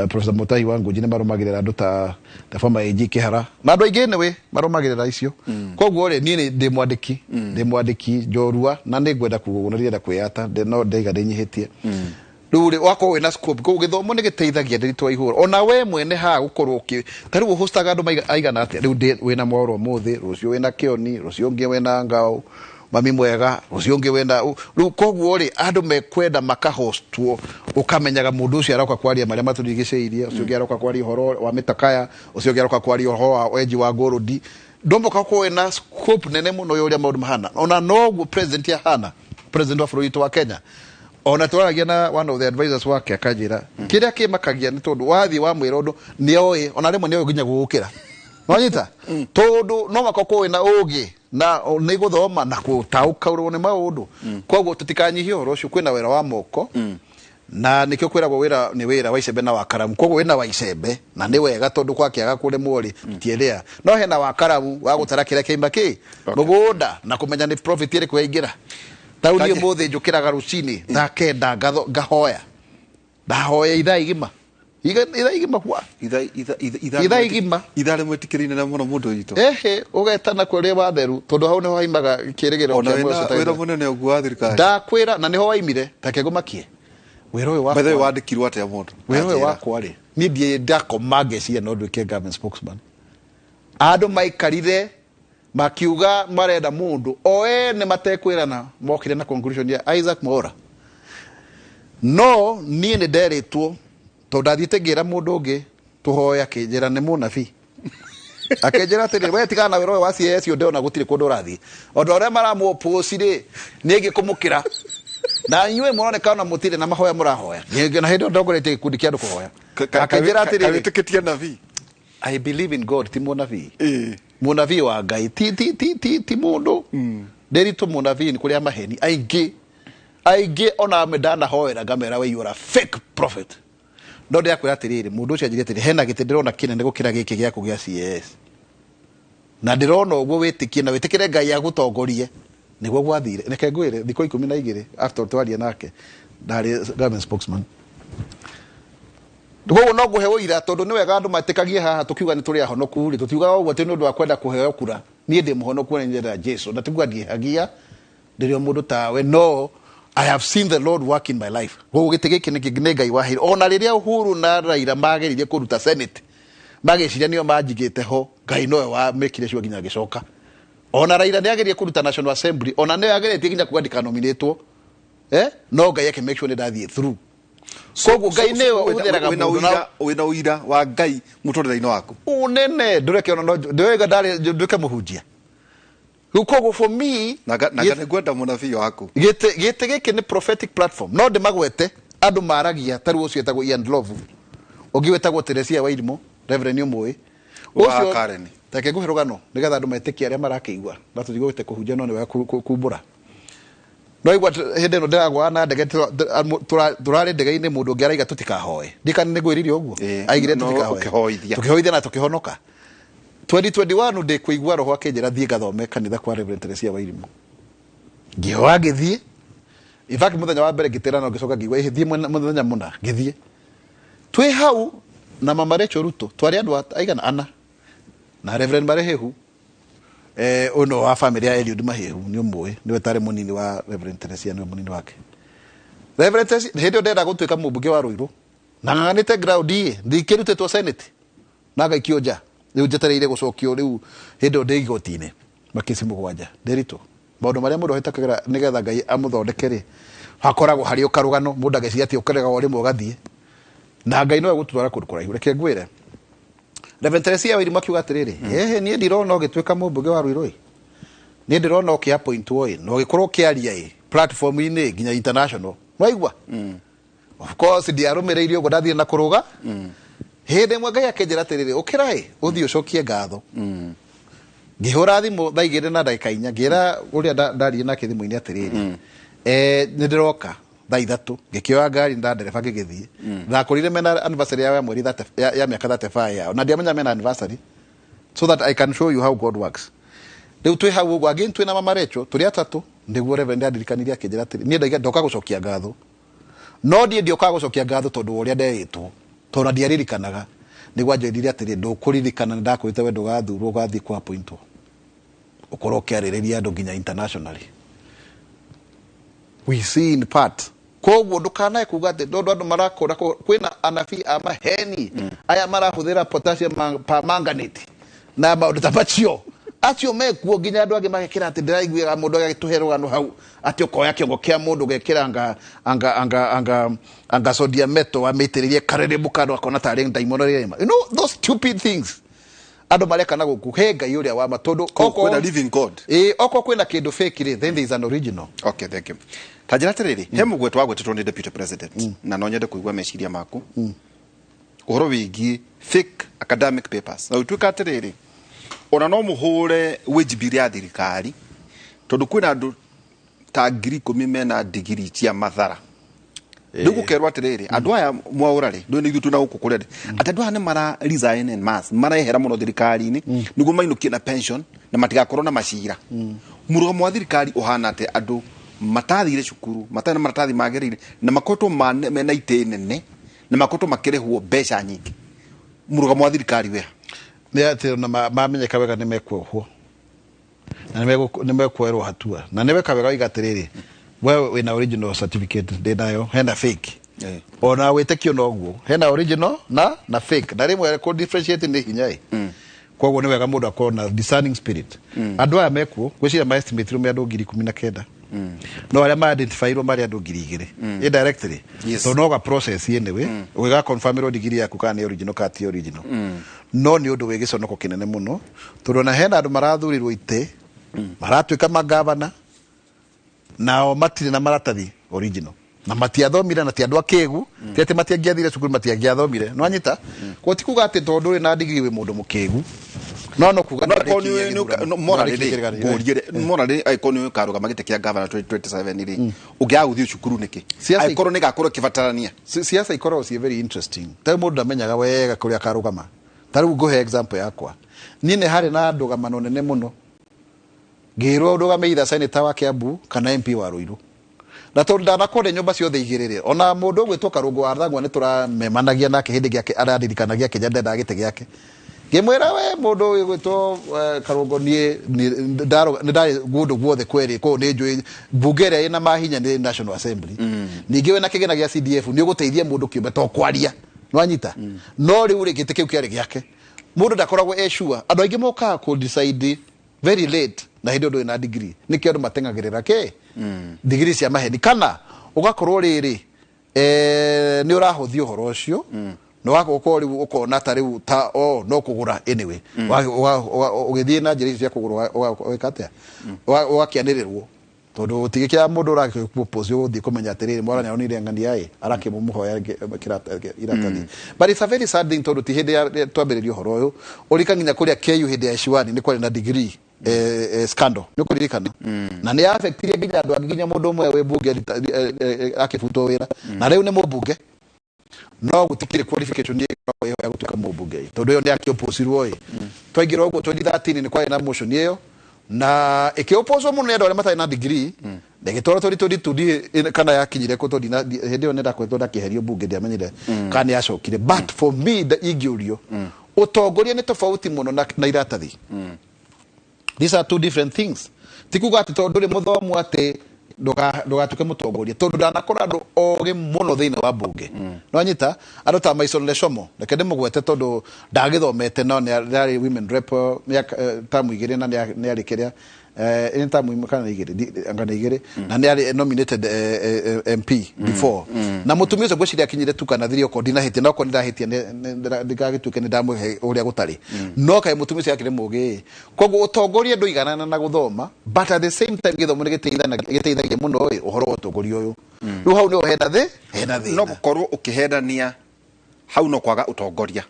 Professor Mutahi wa Ngũnji nĩ marũmagĩrĩra, andũ ta the former AG Kĩhara na andũ aingĩ anyway marũmagĩrĩra icio. Koguo rĩ, niĩ ndĩ mwandĩki, ndĩ mwandĩki njorua, na nĩ ngwenda kuga ũguo na ndirenda kwĩyata, no ndaiga ndĩnyihĩtie. Rĩu rĩ, wakorwo wĩna scope, koguo gĩthomo nĩ gĩteithagia. Ndĩritwa ihũra ona we mwene haha gũkorwo ũkĩ ta rĩu ũhostaga andũ aigana atĩa. Rĩu wĩna Mwaũra ũmũthĩ, rũciũ wĩna Kĩoni, rũciũ ũngĩ wĩna Ngao mami mwega, rũciũ ũngĩ wĩna rĩu. Koguo rĩ, andũ mekwenda makahostwo, ũkamenyaga mũndũ ũcio aroka kwaria marĩa matũrigicĩirie, ũcio ũngĩ aroka kwaria ũhoro wa mĩtakaya, ũcio ũngĩ aroka kwaria ũhoro wa wenji wa ngũrũndi. Ndomboka gũkorwo wĩna scope nene mũno ya ũrĩa maũndũ mahana. Ona noguo president ahana, president wa bũrũri witũ wa Kenya, ona twaragia na one of the advisors wake, akanjĩra kĩrĩa kĩmakagia nĩ tondũ wathiĩ wamwĩra ũndũ nĩoĩ, ona rĩmwe nĩoĩ nginya gũgũkĩra nwanyita, tondũ no mũhaka ũkorwo wĩna ũgĩ na nĩ gũthoma na gũtaũkĩrwo nĩ maũndũ. Koguo tũtikanyihie ũhoro ũcio. Kwĩna wĩra wa moko, na nĩkĩo kwĩragwo wĩra nĩ wĩra wa icembe na wa karamu. Koguo wĩna wa icembe na nĩ wega, tondũ kwakĩaga kũrĩmwo rĩ, tũtiĩrĩa, no hena wa karamu wa gũtara kĩrĩa kĩaima kĩ mũgũnda na kũmenya nĩ profit ĩrĩkũ yaingĩra. Ta rĩu niĩ mũthĩ njũkĩraga rũcinĩ thaa 9, ngahoya, ndahoya ithaa igima. Ithaa igima kwa ithaa igima. Ithaa rĩmwe tikĩrĩ na mũno mũndũ witũ. Ehe, ũgetana kũrĩa watheru, tondũ hau nĩho haimaga kĩrĩgĩrĩro Ona kĩa muoyo wĩna ũcio. wĩra mũnene ũguo wa thirikari. Ndakwĩra, na nĩho waimire take ngũmakie wĩra ũyũ By the way, wakwa. wandĩkirwo atĩa mũndũ? Wĩra ũyũ Anjĩra. wakwa rĩ, niĩ ndiĩ ndakoma ngeciria no nduĩke government spokesman. Andũ maikarire makiuga marenda mũndũ o ene matekwĩrana, mokire na conclusion ya Isaac Mwaura. No niĩ nĩ nderĩtwo, tondũ ndathiĩte ngĩra mũndũ ũngĩ tũhoe, akĩnjĩra nĩ mũnabii, akĩnjĩra atĩrĩrĩ, we tigana na wĩra ũyũ wa CS, ndĩrona gũtirĩ kũndũ ũrathiĩ, ũndũ arĩa maramũoppose rĩ, nĩ aingĩ kũmũkĩra, na inyuĩ mũroneka ona mũtirĩ na mahoya mũrahoya. Na hĩndĩ ĩyo ndongoretie gĩkundi kĩa andũ kũhoya. Akĩnjĩra atĩrĩrĩ, Kawĩtĩkĩtie nabii? I believe in God, ti mũnabii. Mũnabii wa Ngai ti mũndũ. Ndĩritũ mũnabii nĩ kũrĩa maheni aingĩ aingĩ, ona amwe ndanahoera ngamera, we you are a fake prophet. No ndĩrakwĩra atĩrĩrĩ, mũndũ ũcio anjĩrire atĩrĩ, hena gĩtĩ ndĩrona kĩnene gũkĩra gĩkĩ gĩaku gĩa CAS, na ndĩrona ũguo wĩtĩkie na wĩtĩkĩre Ngai agũtongorie. Nĩguo gwathire. Reke ngwĩre, thikũ 12 after twaria nake, ndarĩ government spokesman. Koguo no ngũhe ũira, tondũ nĩ wega andũ matĩkagie haha tũkiuga nĩ tũrĩ ahonoku rĩ, tũtiugaga ũguo atĩ nĩ ũndũ wa kwenda kũheo kura. Niĩ ndĩ mũhonoku na nĩ Jesu, na tiguga ndiĩhagia, ndĩrĩ o mũndũ tawe, no I have seen the Lord work in my life. Koguo gĩtĩ gĩkĩ nĩ Ngai waheire. Ona rĩrĩa Uhuru na Raila mageririe kũruta Senate, magĩciria nĩo manjigĩte ho, Ngai nowe wamĩkire cio nginya ngĩcoka. Ona Raila nĩ agerie kũruta National Assembly, ona nĩwe ageretie nginya kuga ndikanominĩtwo, no Ngai ake make sure nĩ ndathiĩ through. Koguo Ngai nĩwe ũhũthĩraga Wĩna mũndũ na wĩna ũira wa Ngai mũtũrĩre-inĩ waku. Unene ndũreke ona no ndũreka ndarĩ nduĩke mũhunjia. Rĩu koguo for me Na nĩ ngwenda mũnabii waku. Gĩtĩ gĩkĩ nĩ prophetic platform. No ndĩmagwete andũ maragia, ta rĩu ũcio etagwo Ian Ndlovu, ũngĩ wĩtagwo Teresia Wairimu, Reverend ũmũĩ. Wa Karen. Reke ngũhe rũgano nĩgetha andũ metĩkie arĩa marakĩigua, na tũtigũgĩte kũhunjia, no nĩ wega kumbũra. No igua hĩndĩ ĩno ndĩragwa na ndege tũrarĩ ndege-inĩ mũndũ ũngĩ araiga tũtikahoe. Ndikana nĩ ngwĩrire ũguo. Aigire no tũtikahoe. Ũkĩhoithia. Tũkĩhoithia na tũkĩhonoka. 2021 ndĩkũigua roho akĩnjĩra thiĩ ngathome kanitha kwa Reverend Teresia Wairimu. Ngĩhoa ngĩthiĩ. In fact mũthenya wa mbere ngĩtĩra no ngĩcoka ngĩigua ĩhĩ thiĩ mũthenya mũna ngĩthiĩ. Twĩ hau na mama Rachel Ruto twarĩ andũ aigana ana na Reverend Marehehu ũyũ no wa family ya Eliud Mahehu nĩ ũmũĩ nĩwe tarĩ mũnini wa Reverend Teresia nĩwe mũnini wake. Reverend Teresia hĩndĩ ĩyo ndenda gũtuĩka mũmbunge wa Ruiru na ng'ang'anĩte ground ĩ ndikĩrutĩtwo Senate na ngaikio nja rĩu njetereire gũcokio rĩu hĩndĩ ĩyo ndĩ igoti-inĩ makĩci mũgwanja ndĩritũ maũndũ marĩa mũndũ ahĩtũkagĩra nĩgetha Ngai amũthondeke rĩ hakoragwo harĩ o karũgano mũndũ ageciria atĩ ũkarega o rĩmwe ũgathiĩ na Ngai no egũtwara kũndũ kũraihu. Reke ngwĩre Reverend Teresia Wairimu akiuga atĩrĩrĩ, ehe niĩ ndirona ũgĩtuĩka mũmbunge wa Ruiru ĩ niĩ ndĩrona ũkĩ appointwo ĩ na ũgĩkorwo ũkĩaria ĩ platform-inĩ nginya international waigua. Of course ndiarũmĩrĩire ũguo ndathire na kũrũga. Hĩndĩ ĩmwe Ngai akĩnjĩra atĩrĩrĩ ũkĩra ĩ ũthiĩ ũcokie ngatho. Ngĩhũra thimũ thaa 2:04 ngĩra ũrĩa ndaririe nake thimũ-inĩ atĩrĩrĩ nĩ ndĩroka thaa 3 ngĩkĩoya ngari na ndereba ngĩgĩthiĩ. Ndakorire mena anniversary yao ya mweri ya mĩaka 35 yao na ndiamenya mena anniversary so that I can show you how God works. Rĩu twĩ hau ũguo again twĩ na mama Rachel tũrĩ atatũ nĩguo Reverend andirikanirie akĩnjĩra atĩrĩ niĩ ndaiga ndoka gũcokia ngatho no niĩ ndiokaga gũcokia ngatho tondũ wa ũrĩa nderĩtwo tondũ ndiaririkanaga nĩguo anjĩrire atĩrĩ ndũkũririkana nĩndakwĩrĩte we ndũgathurwo ũgathiĩ kwa appointwo ũkorwo ũkĩarĩrĩria andũ nginya internationally. We see in part koguo ndukanae kuga atĩ tondũ andũ marakũra kwĩna anabii a maheni aya marahũthĩra potassium permanganate na maũndũ ta macio acio mekuo nginya andũ angĩ magekĩra atĩ ndĩraiguaga mũndũ agagĩtũhe rũgano hau atĩ ũkoya kĩongo kĩa mũndũ ũgekĩra anga anga anga anga anga sodium metal amĩitĩrĩrie karĩrĩmbũka andũ akona tarĩ ndaimono rĩrĩma. You know those stupid things andũ mareka na gũkũ he Ngai ũrĩa wa ma tondũ kwĩna living God. Okorwo kwĩna kĩndũ fake rĩ then there is an original. Okay, thank you. Ta njĩra atĩrĩrĩ he mũgwetwo wagwetetwo nĩ deputy president na no nyende kũigua meciria maku ũhoro wĩgiĩ fake academic papers na ũtuĩka atĩrĩrĩ ona no mũhũre wage bill ya thirikari tondũ kwĩna andũ ta 10,000 mena digiri cia mathara. Rĩu gũkerwo atĩrĩrĩ andũ aya mwaũra rĩ ndũĩ nĩ ithuĩ twĩna gũkũ kũrĩa rĩ atĩ andũ aya nĩ mara resign en masse marehera mũno thirikari-inĩ nĩguo mainũkie na pension na matigakorwo na macira. Mũrũgamo wa thirikari ũhana atĩ andũ matathire cukuru matarĩ na maratathi magĩrĩire na makoretwo mena itĩ nene na makoretwo makĩrĩhwo mbeca nyingĩ. Mũrũgamo wa thirikari wĩha nĩ atĩ ona mamenyeka wega nĩ mekuohwo na nĩ mekuoerwo hatua na nĩ weka wega waiga atĩrĩrĩ wewe wĩna original certificate ndĩ nayo hena fake ona wĩtĩkio noguo hena original na fake na rĩmwe kũ differentiate nĩ hinya ĩ koguo nĩ wega mũndũ akorwo na discerning spirit. Andũ aya mekuo gwĩciria ma estimate me andũ 19,000 no arĩa ma identifyirwo marĩ andũ 2,000 indirectly so no ga process anyway ũgĩga confirm degree yaku kana nĩ original kana ti original. No nĩ ũndũ wĩ gĩconoko kĩnene mũno tondũ ona hena andũ marathurirwo itĩ maratuĩka magavana nao matirĩ na maratathi original na matiathomire na ti andũ akĩgu ti atĩ matiangĩathire cukuru matiangĩathomire no anyita koguo ti kuga atĩ tondũ ũrĩ na degree wĩ mũndũ mũkĩgu no kuga morally angĩkorwo nĩ ũkarũgama gĩtĩ kĩa gavana 2027 rĩ ũngĩaga gũthiĩ cukuru nĩkĩ angĩkorwo nĩ gakorwo ĩkĩbatarania? Siasa ikoragwo ciĩ very interesting ta mũndũ ndamenyaga wega kũrĩa akarũgama. Ta rĩu ngũhe example yakwa niĩ nĩ harĩ na ndũgamano nene mũno ngĩrwo ndũgame either senator wa Kiambu kana MP wa Ruiru na tondũ ndanakorwo nyũmba ciothe igĩrĩ rĩ ona mũndũ ũgwĩtwo Karũngũ wa Thang'wa nĩ tũramemanagia nake hĩndĩ gĩake araririkanagia akĩnja ndendaga gĩtĩ gĩake ngĩmwĩra we mũndũ ũyũ ũgwĩtwo Karũngũ niĩ nĩ ndarĩ kũndũ guothe kwerĩ kũu nĩ njũĩ mbunge ĩrĩa ĩna mahinya nĩ National Assembly ningĩ wĩna kĩgĩna gĩa CDF nĩ ũgũteithia mũndũ kĩũmbe to kwaria nĩwanyita no rĩu rĩ gĩtĩ kĩu kĩarĩ gĩake mũndũ ndakoragwo e sure. Andũ aingĩ mokaga kũ decide very late na hĩndĩ ĩyo ndũrĩ na degree nĩkĩo andũ mateng'agĩrĩra kĩ degree cia maheni kana ũgakorwo rĩrĩ nĩ ũrahũthia ũhoro ũcio na ũgakorwo rĩu ũkona ta rĩu ta no kũgũra anyway ũgĩthiĩ na njĩra icio cia kũgũra ũgeka atĩa ũgakĩanĩrĩrwo tondũ gũtigĩkĩra mũndũ ũrakĩpropose ũgũthiĩ kũmenya atĩrĩrĩ mwana nĩaronire ng'ania ĩ arakĩmũhoya iratathi. But it's a very sad thing tondũ ti hĩndĩ ya twambĩrĩria ũhoro ũyũ ũrika nginya kũrĩa KU hĩndĩ ya Eciwani nĩ kwarĩ na degree scandal nĩ ũkũririkana, na nĩ affectire nginya andũ angĩ, nginya mũndũ ũmwe wĩ mbunge akĩbutwo wĩra, na rĩu nĩ mũmbunge, no gũtikĩrĩ qualification ĩkoragwo ĩho ya gũtuĩka mũmbunge, tondũ ĩyo nĩ akĩopocirwo ĩ. Twaingĩra ũguo 2013 nĩ kwarĩ na motion ĩyo na ĩkĩopocwo mũno nĩ andũ arĩa matarĩ na degree, na ĩgĩtwarwo 2022. Kana yakinyire kũ, tondũ hĩndĩ ĩyo nĩ ndakoretwo ndakĩeherio mbunge, ndiamenyire kana nĩ yacokire. But for me, ingĩũrio, ũtongoria nĩ tofauti mũno na iratathi. These are two different things. Ti kuga atĩ tondũ ndũrĩ mũthomu atĩ ndũgatuĩke mũtongoria, tondũ ndanakora andũ ogĩ mũno thĩinĩ wa mbunge. Nĩwanyita, andũ ta Maison Leshomo, reke ndĩmũgwete tondũ ndagĩthomete, no nĩ arĩ women rep mĩaka tamu 2, na nĩ arĩ kĩrĩa nĩ tamu 1 kana 2, anga nĩ 2, na nĩ arĩ nominated MP before. Na mũtumia ũcio ngwĩciria akinyire tu kana 3, okorwo ndinahĩtia, na okorwo nĩndahĩtia ndingagĩtuĩke nĩ ndamũhe ũrĩa gũtarĩ, no kaĩ mũtumia ũcio akĩrĩ mũgĩ. Koguo ũtongoria ndũiganana na gũthoma, but at the same time gĩthomo nĩ gĩteithagia mũno ĩ ũhoro wa ũtongoria ũyũ. Rĩu hau nĩho hena thĩ, hena thĩna. No gũkorwo ũkĩhendania hau no kwaga ũtongoria.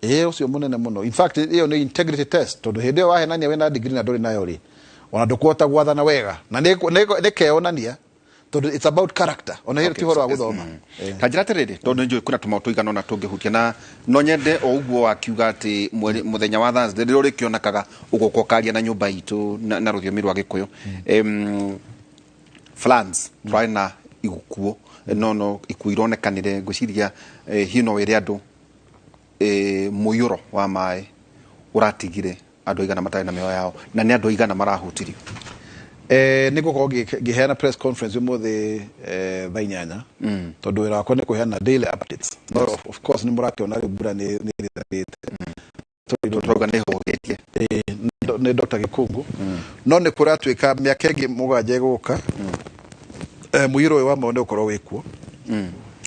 Ĩ, ũcio mũnene mũno. In fact, ĩyo nĩ integrity test, tondũ hĩndĩ ĩyo wahenania wĩna degree na ndũrĩ nayo rĩ, ona ndũkũhota gwathana wega, na nĩ keyonania, tondũ it's about character, ona hĩyo ti ũhoro wa gũthoma. Ta njĩra atĩrĩrĩ, tondũ nĩ njũĩ kwĩna tũmaũndũ tũigana ũna tũngĩhutia, na no nyende o ũguo wakiuga atĩ mũthenya wa Thursday rĩrĩa ũrĩkĩonekaga ũgũka ũkaria na nyũmba itũ na rũthiomi rwa Gĩkũyũ. Floods, tũrarĩ na igukuo, no ikuũ ironekanire, ngwĩciria hihi no wĩre andũ mũiyũro wa maĩ ũratigire andũ aigana matarĩ na mĩoyo yao, na nĩ andũ aigana marahutirio? Nĩ ngũkorwo ngĩheana press conference ũmũthĩ thaa 8, tondũ wĩra wakwa nĩ kũheana daily updates. No of course nĩ mũrakĩona rĩu mbura nĩ ĩrĩte. Tũrauga nĩ hũgĩtie. Nĩ Dr. Gĩkũngũ, no nĩ kũratuĩka mĩaka ĩngĩ 7 ĩgũka, mũiyũro ũyũ wa maĩ nĩ ũkorwo wĩkuo.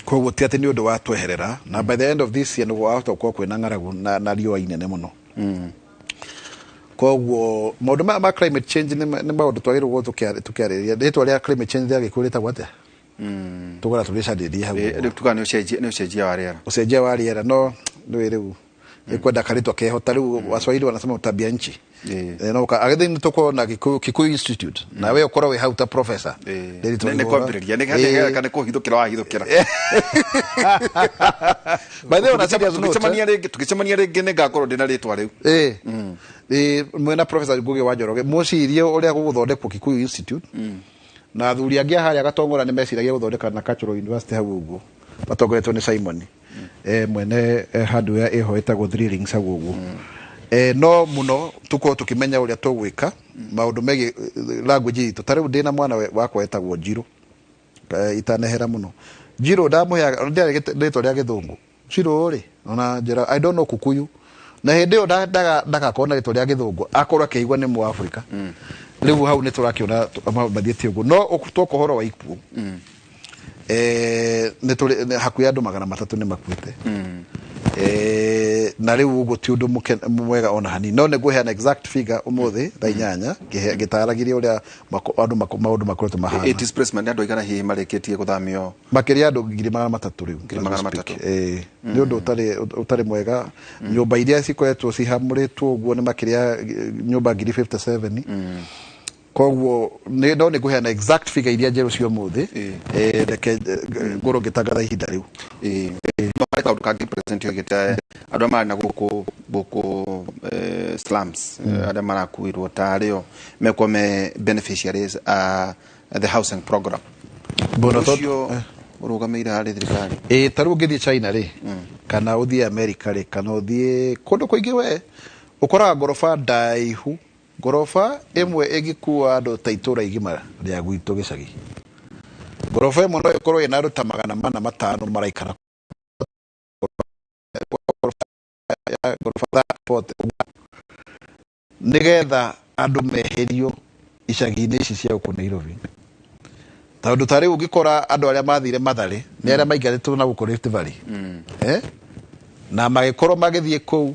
Koguo ti atĩ nĩ ũndũ wa tweherera, na by the end of this year nĩguo wahota gũkorwo kwĩna ng'aragu na riũa inene mũno. Koguo maũndũ maya ma climate change nĩ maũndũ twagĩrĩirwo gũkorwo tũkĩarĩrĩria. Rĩtwa rĩa climate change rĩa Gĩkũyũ rĩtagwo atĩa? Tũgũra tũrĩcarĩrie hau. Rĩu tugaga nĩ ũcenjia wa rĩera. Ũcenjia wa rĩera, no nĩwĩ rĩu ĩkwenda karĩtwa keho, ta rĩu Waswahili wanasema tabia nchi. No agĩthĩ nĩ tũkorwo na Kikuyu Institute, na we ũkorwo wĩ hau ta professor. Ndĩrĩ Nĩ kwambĩrĩria nĩ kũhithũkĩra wahithũkĩra. By the way, on a serious note, Tũgĩcemania rĩngĩ nĩ ngakorwo ndĩna rĩtwa rĩu. Ĩ mwena Professor Ngugi wa Njoroge mũcirie ũrĩa gũgũthondekwo Kikuyu Institute, na athuri angĩ a harĩa Gatong'ora nĩ meciragia gũthondeka na Cultural University hau ũguo, matongoretwo nĩ Simon mwene hardware ĩho ĩtagwo Three Rings hau ũguo. No mũno tũkorwo tũkĩmenya ũrĩa tũgwĩka maũndũ megiĩ language itũ. Ta rĩu ndĩna mwana wakwa etagwo Njirũ, itanehera mũno Njirũ ndamũheaga ndĩarĩ rĩtwa rĩa Gĩthũngũ Njirũ rĩ, ona njĩra I don't know Kukuyu, na hĩndĩ ĩyo ndagakorwo na rĩtwa rĩa Gĩthũngũ, akorwo akĩigua nĩ Mũafrika. Rĩu hau nĩ tũrakĩona mathiĩte ũguo. No twoka ũhoro wa ikuũ, nĩ tũrĩ hakuhĩ andũ 300 nĩ makuĩte. Na rĩu ũguo ti ũndũ mwega ona hanini, no nĩ ngũheana exact figure ũmũthĩ thaa 8 ngĩtaragĩria ũrĩa andũ maũndũ makoretwo mahana. Displacement, nĩ andũ aigana hihi marĩkĩtie gũthamio? Makĩria andũ 300,000 rĩu. Ngiri magana As we speak. matatũ. Nĩ ũndũ ũtarĩ mwega. Nyũmba iria cikoretwo cihamũrĩtwo ũguo nĩ makĩria nyũmba ngiri 57. Koguo no nĩ ngũheana exact figure iria njerũ cia ũmũthĩ. Reke ngorwo ngĩtangatha ihinda rĩu. No harĩ kaũndũ kangĩ president oigĩte, andũ arĩa marĩ na gũkũ slums, arĩa marakuirwo tarĩo mekwo me beneficiaries a the housing program. Bono Ũcio ũrũgamĩire harĩ thirikari. Ĩ, ta rĩu ũngĩthiĩ China rĩ, kana ũthiĩ America rĩ, kana ũthiĩ kũndũ kũingĩ, we ũkoraga ngoroba ndaihu, ngoroba ĩmwe ĩngĩkua andũ ta itũra igima rĩa gwitũ gĩcagi. Ngoroba ĩmwe no ĩkorwo ĩna andũ ta 405 maraikara ngoroba 40, nĩgetha andũ meherio icagi-inĩ ici cia gũkũ Nairobi, tondũ ta rĩu ũngĩkora andũ arĩa mathire Mathare nĩ arĩa maingatĩtwo na gũkũ Rift Valley, na magĩkorwo magĩthiĩ kũu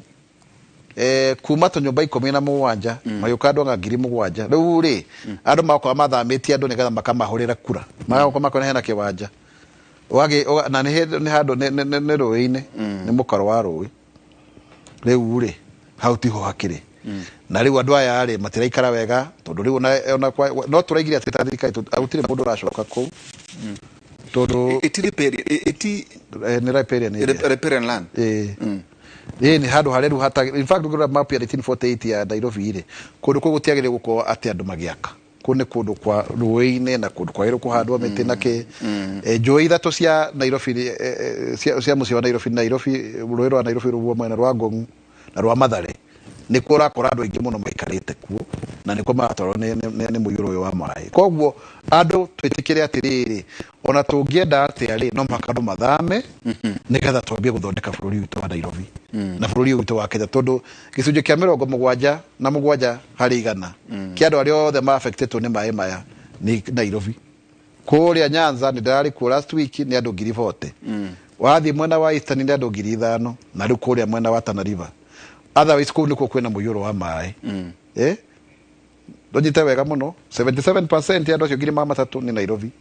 kuma tũnyũmba 17 magĩũka andũ anga 7,000. Rĩu rĩ, andũ magakorwo mathamĩtie andũ nĩgetha makamahũrĩra kura, magakorwo makona hena kĩwanja. Na nĩ handũ nĩ rũĩ-inĩ, nĩ mũkaro wa rũĩ. Rĩu rĩ, hau tiho hakĩrĩ. Na rĩu andũ aya rĩ matiraikara wega tondũ rĩu ona no tũraigire atĩ ta thirikari gũtirĩ mũndũ ũracoka kũu tondũ iti nĩ riparian area. Riparian land. Ĩĩ nĩ handũ harĩa rĩu hata in fact ũngĩrora map ya 1948 ya Nairobi rĩ, kũndũ kũu gũtiagĩrĩire gũkorwo atĩ andũ magĩaka. Kũu nĩ kũndũ kwa rũĩ-inĩ na kũndũ kwagĩrĩirwo kũhandwo mĩtĩ na kĩ. Njũĩ ithatũ cia Nairobi cia mũciĩ wa Nairobi, Nairobi rũĩ rwa Nairobi rũguo mwena rwa Ngong na rwa Mathare, nĩkuo ũrakora andũ aingĩ mũno maikarĩte kuo na nĩkuo maratwarwo nĩ mũiyũro ũyũ wa maĩ. Koguo andũ twĩtĩkĩre atĩrĩrĩ, ona tũngĩenda atĩa rĩ, no mũhaka andũ mathame nĩgetha twambie gũthondeka bũrũri witũ wa Nairobi na bũrũri ũyũ witũ wa Kenya, tondũ gĩcunjĩ kĩa 77% kĩa andũ arĩa othe ma-affectetwo nĩ maĩ maya nĩ Nairobi. Kũrĩa Nyanza nĩ ndĩrarĩ kuo last week nĩ andũ 40,000. Wathiĩ mwena wa Eastern nĩ andũ 5,000 na rĩu kũrĩa mwena wa Tana River. Otherwise kũu nĩkuo kwĩna mũiyũro wa maĩ. Ndũnyite wega mũno, 77% ya andũ acio 300,000 nĩ Nairobi,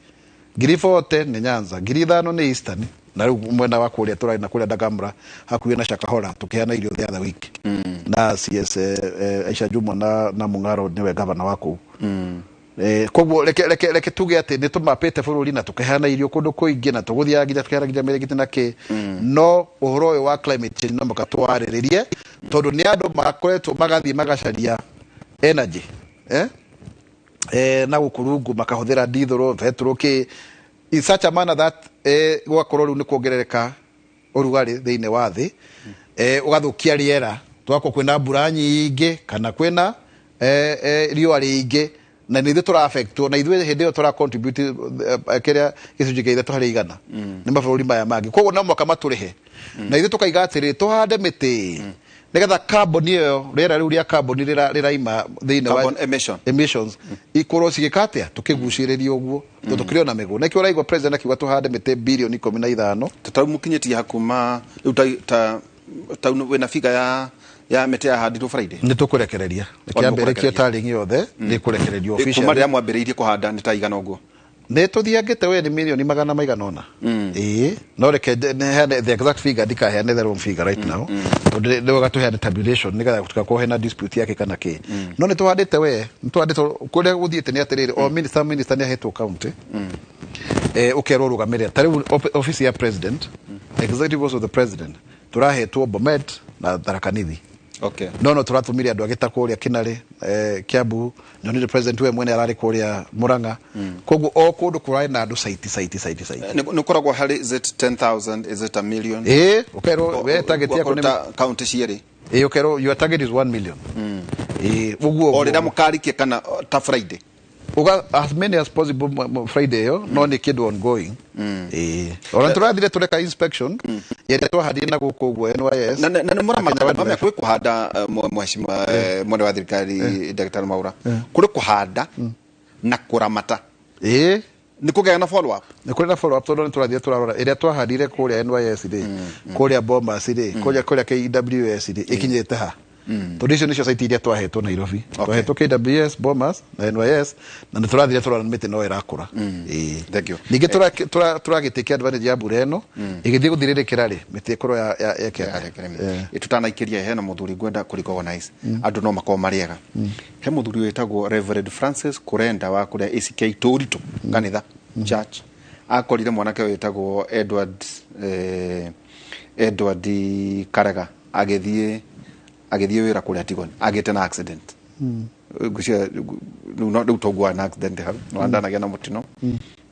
40,000 nĩ Nyanza, 5,000 nĩ Eastern, na rĩu mwena wa kũrĩa tũrarĩ na kũrĩa Dagamra hakuhĩ na Shakahola tũkĩheana irio the other week na CS Aisha Jumwa na Mung'aro nĩwe gavana wa kũu. Koguo reke tuge atĩ nĩ tũmapĩte bũrũri na tũkĩheana irio kũndũ kũingĩ na tũgũthiaga nginya tũkĩheana nginya mĩrĩngĩti na kĩ, no ũhoro ũyũ wa climate change no mũhaka tũwarĩrĩrie tondũ nĩ andũ makoretwo magathiĩ magacaria energy na gũkũ rungu makahũthĩra diesel, petrol kĩ, in such a manner that gũgakorwo rĩu nĩ kuongerereka ũrugarĩ thĩinĩ wa thĩ, ũgathũkia rĩera, tũgakorwo kwĩna mbura nyingĩ kana kwĩna riũa rĩingĩ, na nĩ ithuĩ tũra-affectwo, na ithuĩ hĩndĩ ĩyo tũra-contribute kĩrĩa gĩcunjĩ kĩa 3% nĩ mabũrũri maya mangĩ. Koguo no mũhaka matũrĩhe, na ithuĩ tũkaiga atĩrĩrĩ, tũhande mĩtĩ nĩgetha carbon ĩyo, rĩera rĩu rĩa carbon rĩraima thĩinĩ wa Carbon emission. emissions ikorwo cigĩka atĩa, tũkĩgucĩrĩria ũguo tondũ tũkĩrĩ ona mĩgũnda. Nĩkĩo ũraigua president akiuga tũhande mĩtĩ bilioni 15. Tau mũkinyĩtie hakuma rĩu ta wĩna figure ya mĩtĩ yahandirwo Friday. Nĩ tũkũrekereria kĩambĩrĩrio tarĩng'i yothe nĩ kũrekererio officially. Kuma rĩrĩa mwambĩrĩirie kũhanda nĩ ta igana ũguo? Nĩ tũthiangĩte we nĩ milioni magana maigana ũna. Ĩĩ, no reke heane the exact figure, ndikaheane the wrong figure right now tondũ nĩ wega tũheane tabulation nĩgetha gũtigakorwo hena dispute yake kana kĩ. No nĩ tũhandĩte we, nĩ tũhandĩte kũrĩa gũthiĩte nĩ atĩrĩrĩ, o minister nĩ ahetwo county, ũkerwo ũrũgamĩrĩre. Ta rĩu office ya president, executive office of the president, tũrahetwo Bomet na Tharaka Nithi. Okay. No tũratũmire andũ agĩta kũrĩa Kinarĩ, Kiambu, nyonire president we mwene ararĩ kũrĩa Murang'a. Koguo o kũndũ kũrarĩ na andũ site. Nĩ ũkoragwo harĩ, is it 10,000, is it a million? Ĩĩ, ũkerwo we target yaku nĩ county cierĩ. Ĩĩ, ũkerwo your target is 1 million. Ĩĩ, ũguo o rĩrĩa mũkarikia kana ta Friday. Uga as many as possible Friday yo, no nĩ kĩndũ ongoing. Ĩĩ. Ona tũrathire tũreka inspection yende twahandire na gũkũ ũguo NYS. Na nĩ mũramenya kwĩ kũhanda mheshimiwa mwene wa thirikari Dr. Mwaura, kũrĩ kũhanda na kũramata. Ĩĩ. Nĩ kũgĩa na follow up. Nĩ kũrĩ na follow up tondũ nĩ tũrathiĩ tũrarora ĩrĩa twahandire kũrĩa NYS rĩ, kũrĩa Bomas rĩ, kũrĩa KWS rĩ, ĩkinyĩte ha. Tondũ icio nĩcio site iria twahetwo Nairobi. Twahetwo KWS, Bomas na NYS, na nĩ tũrathire tũrona mĩtĩ no ĩrakũra. Thank you. Ningĩ tũragĩtĩkia advantage ya mbura ĩno ĩgĩthiĩ gũthirĩrĩkĩra rĩ, mĩtĩ ĩkorwo yekĩra. Tũtanaikĩria hena mũthuri ngwenda kũ recognize andũ no makorwo marĩ ega. He mũthuri wĩtagwo Reverend Francis Kurenda wa kũrĩa ACK Tũritũ kanitha church, akorire mwanake wĩtagwo Edward Karega agĩthiĩ wĩra kũrĩa Tigoni, agĩte na accident. Ngwĩciria rĩu toguo na accident hau, no ndanagĩa na mũtino.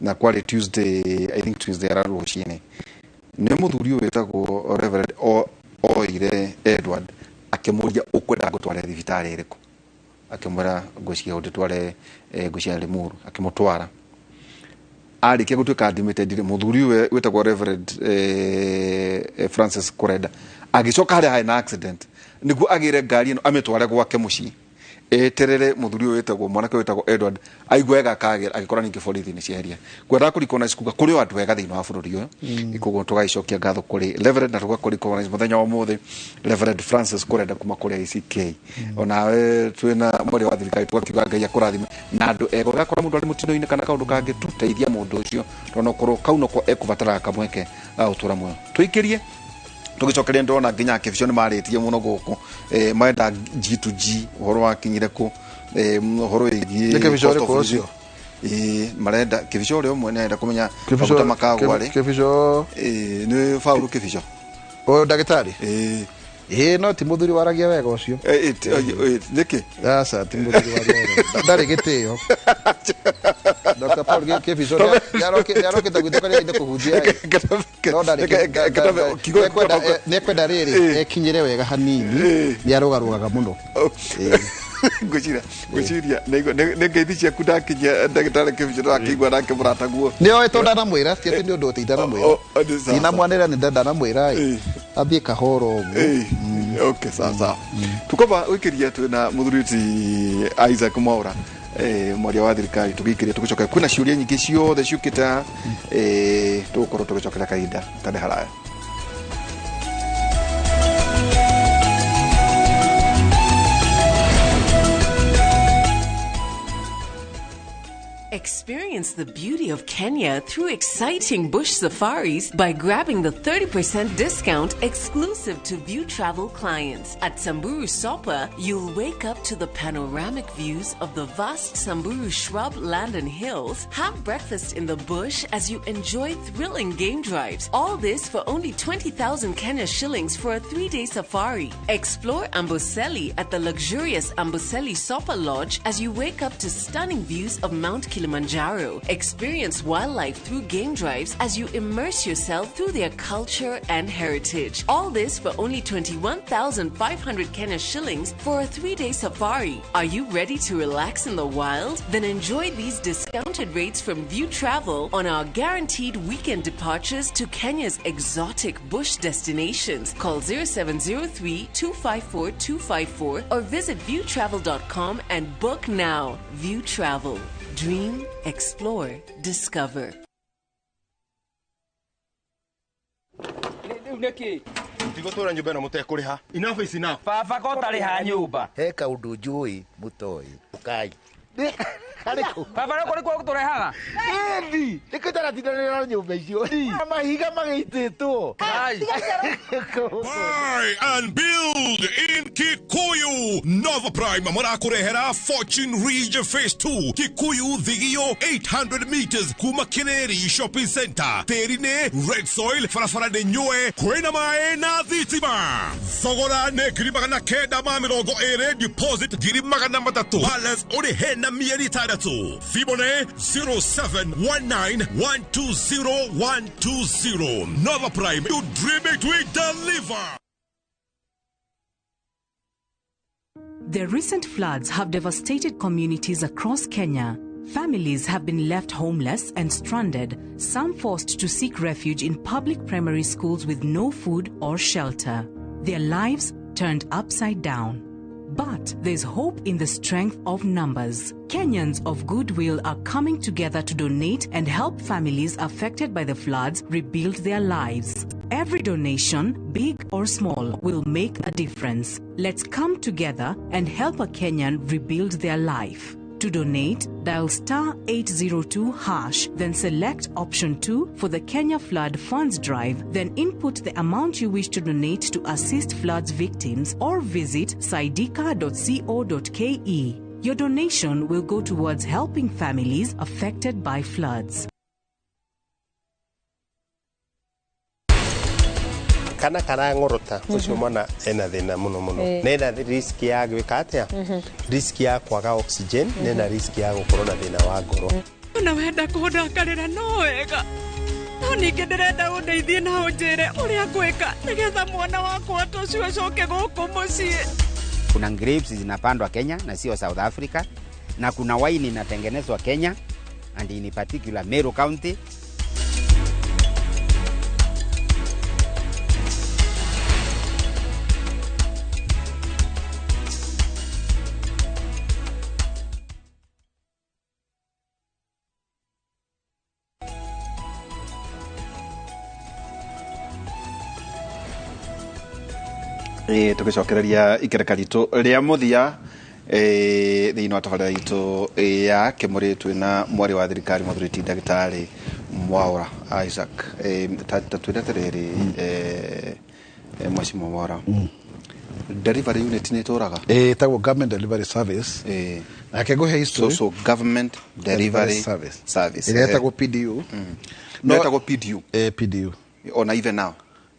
Na kwarĩ Tuesday, I think Tuesday ara rũcinĩ. Nĩ mũthuri ũyũ wĩtagwo Reverend oire Edward akĩmũria ũkwenda ngũtware thibitarĩ ĩrĩkũ, akĩmwĩra ngwĩciria ũndĩtware ngwĩciria Limuru, akĩmũtwara. Arĩkia gũtuĩka admitted rĩ, mũthuri ũyũ wĩtagwo Reverend Francis Kurenda agĩcoka harĩa harĩ na accident nĩguo agĩre ngari ĩno amĩtware gwake mũciĩ, eterere mũthuri ũyũ wĩtagwo mwanake wĩtagwo Edward aigue wega akagĩra, agĩkora ningĩ borithi nĩ cieheria. Ngwendaga kũrecognize kuga kũrĩ o andũ ega thĩinĩ wa bũrũri ũyũ, koguo tũgagĩcokia ngatho kũrĩ Reverend na tũgakũrecognize mũthenya wa ũmũthĩ Reverend Francis Kurenda kuma kũrĩa ACK. Onawe twĩna mwarĩ wa thirikari tũgakiuga Ngai akũrathime na andũ ega. Ũgakora mũndũ arĩ mũtino-inĩ kana kaũndũ kangĩ, tũteithia mũndũ ũcio tondũ okorwo kau noko ekũbataraga kamweke ga gũtũra muoyo. Tũikĩrie Tũgĩcokeria ndĩrona nginya Kĩbico nĩ marĩtie mũno gũkũ, marenda G2G ũhoro wakinyire kũ, ũhoro wĩgiĩ Nĩ Kĩbico cost of ũrĩkũ living. ũcio? Marenda Kĩbico ũrĩa ũmwe nĩarenda kũmenya maguta makagwa rĩ. Kĩbico. Nĩ Paul Kĩbico. Ũyũ ndagĩtarĩ? Ĩĩ, no ti mũthuri waragia wega ũcio. Nĩkĩ? Aca, ti mũthuri waragia wega, ndarĩ gĩtĩo. Dr. Paul Kĩbico nĩarokĩte gwitũ karĩa aende kũhunjia ĩ. No ndarĩ nĩekwenda rĩrĩ ekinyĩre wega hanini, nĩarũgarũgaga mũno. Ngwĩciria nĩ ngeithi ciaku ndakinyia ndagĩtarĩ Kĩbico ndakĩigua nake mũrataguo. Nĩ oĩ tondũ ndanamwĩra, ti atĩ nĩ ũndũ ũtĩ ndanamwĩra, ndinamwanĩra, nĩ ndanamwĩra ĩ athiĩ kahora ũguo. Okay, sawa sawa, tukoba ũikĩria twĩna mũthuri ti Isaac Mwaura, mwaria wa thirikari. Tũgĩikĩria tũgĩcoka kwĩna ciũria nyingĩ ciothe ciũkĩte, tũgũkorwo tũgĩcokera kahinda tarĩ haraya. Experience the beauty of Kenya through exciting bush safaris by grabbing the 30% discount exclusive to View Travel clients. At Samburu Sopa, you'll wake up to the panoramic views of the vast Samburu shrub land and hills, have breakfast in the bush as you enjoy thrilling game drives. All this for only 20,000 Kenya shillings for a 3-day safari. Explore Amboseli at the luxurious Amboseli Sopa Lodge as you wake up to stunning views of Mount Kilimanjaro. Experience wildlife through game drives as you immerse yourself through their culture and heritage. All this for only 21,500 Kenya shillings for a 3-day safari. Are you ready to relax in the wild? Then enjoy these discounted rates from View Travel on our guaranteed weekend departures to Kenya's exotic bush destinations. Call 0703 254 254 or visit viewtravel.com and book now. View Travel. Dream, explore, discover. Rĩu nĩkĩ? Mũtigũtũra nyũmba ĩno mũtekũrĩha. Enough is enough. Baba ko ũtarĩha nyũmba. He kaũndũ njũĩ mũtoĩ ũkai. Baba rĩu kũrĩ kuo gũtũrehaga. Ĩthi nĩkĩo itaratindanĩra na nyũmba icio, mahiga magĩitĩtwo. Buy and build in Kikuyu. Nova Prime marakurehera Fortune Ridge Phase 2 Kikuyu Thigio, 800 meters kuma Kineri Shopping Center. Tĩri nĩ red soil, barabara nĩ nyũe, kwĩna maĩ na thitima. Thogora nĩ 920,000, deposit 300,000, balance ũrĩhe na mĩeri 6. Thimũ nĩ 0719120120. Nova Prime, you dream it, we deliver. The recent floods have devastated communities across Kenya. Families have been left homeless and stranded, some forced to seek refuge in public primary schools with no food or shelter. Their lives turned upside down. But there's hope in the strength of numbers. Kenyans of goodwill are coming together to donate and help families affected by the floods rebuild their lives. Every donation, big or small, will make a difference. Let's come together and help a Kenyan rebuild their life. To donate, dial *802#, then select option 2 for the Kenya Flood Funds Drive, then input the amount you wish to donate to assist floods victims or visit saidika.co.ke. Your donation will go towards helping families affected by floods. Kana karang'orota ũcio mwana ena thĩna mũno mũno, nena risk ya gwĩka atĩa, risk ya kwaga oxygen, nena risk ya gũkorwo na thĩna wa ngoro. Ona wenda kũndakarĩra no wega, no ningĩ ndĩrenda ũndeithie na ũnjĩre ũrĩa ngwĩka nĩgetha mwana wakwa ta ũcio acoke gũkũ mũciĩ. Kuna grapes zinapandwa Kenya na sio South Africa, na kuna wine inatengenezwa Kenya and in particular Meru County. Tũgĩcokereria ikereka ritũ rĩa mũthia thĩinĩ wa tabarĩra itũ ya Kĩmũrĩ, twĩna mwaria wa thirikari mũthuri ti ndagĩtarĩ Mwaura Isaac. Ta twĩre atĩrĩrĩ, Mheshimiwa Mwaura, delivery unit nĩ ĩtũraga? Ĩtagwo Government Delivery Service. Nake ngũhe history. So Government Delivery Service. Service. Ĩrĩa ĩtagwo PDU. No ĩtagwo PDU? PDU. Ona even now?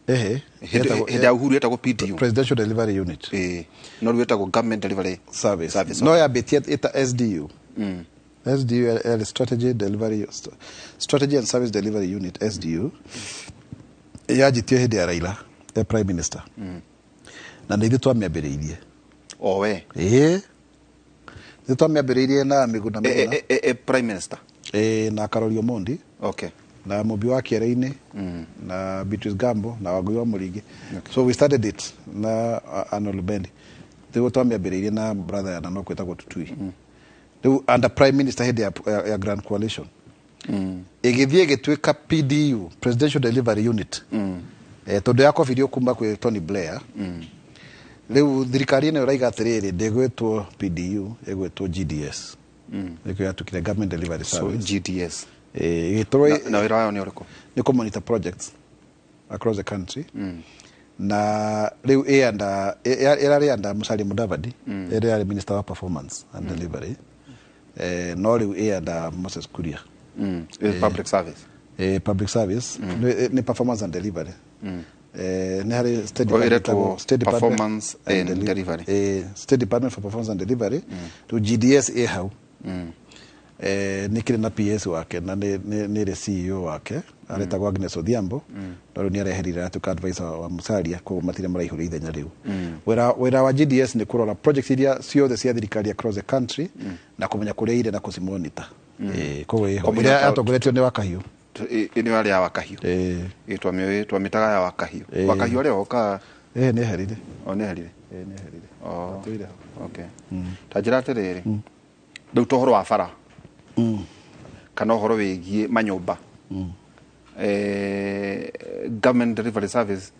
Ehe. Hĩndĩ ya Uhuru ĩtagwo PDU. Presidential Delivery Unit. No rĩu ĩtagwo Government Delivery Service. Service. No yambĩtie ĩta SDU. SDU yarĩ Strategy and Service Delivery Unit, SDU. Yanjĩtio hĩndĩ ya Raila ya prime minister. Na nĩ ithuĩ twamĩambĩrĩirie. O we? Ĩĩ, nĩ twamĩambĩrĩirie na Miguna Miguna. Prime minister? Ĩĩ, na Karori Omondi. Na Mũmbi wa Kĩere-inĩ, na Beatrice Gambo na Wangui wa Mũringi. So we started it na Arnold Bendi. Rĩu twamĩambĩrĩirie na brother ya Nanok wĩtagwo Tutui. Rĩu under prime minister hĩndĩ ya Grand Coalition ĩgĩthiĩ ĩgĩtuĩka PDU, Presidential Delivery Unit. Tondũ yakobirio kuma kwĩ Tony Blair. Rĩu thirikari ĩno ĩraiga atĩrĩrĩ, ndĩgwĩtwo PDU, ĩgwĩtwo GDS. Nĩkĩo yatuĩkire Government Delivery So Service. GDS. Ĩgĩtũrwo Na wĩra wayo nĩ ũrĩkũ? Nĩ kũ-monitor projects across the country. Na rĩu ĩrarĩ under Musalia Mudavadi, ĩrĩa yarĩ minister wa performance and delivery. No rĩu ĩ under Moses Kuria. Public service. Public service. Nĩ performance and delivery. Nĩ harĩ State O Department ĩretwo State Department Performance and Delivery. State Department for Performance and Delivery. Rĩu GDS ĩ hau. Nĩ kĩrĩ na PS wake na nĩ rĩ CEO wake aretagwo Agnes Odhiambo. No rĩu nĩ areherire, aratuĩka advisor wa Musalia, koguo matirĩ maraihũria ithenya rĩu. Wĩra wa GDS nĩ kũrora projects iria ciothe cia thirikari across the country na kũmenya kũrĩa irĩ na kũcimonita. Koguo ĩho Kũmenya ĩrĩa yatongoretio nĩ Wakahiũ. Ĩ nĩ yarĩ ya Wakahiũ? Twamĩtaga ya Wakahiũ. Wakahiũ arĩ oka? Nĩ eherire. O nĩ eherire? Nĩ eherire. Oh. Atũire ho. Okay. Ta njĩra atĩrĩrĩ, rĩu to ũhoro wa bara kana ũhoro wĩgiĩ manyũmba, Government Delivery Service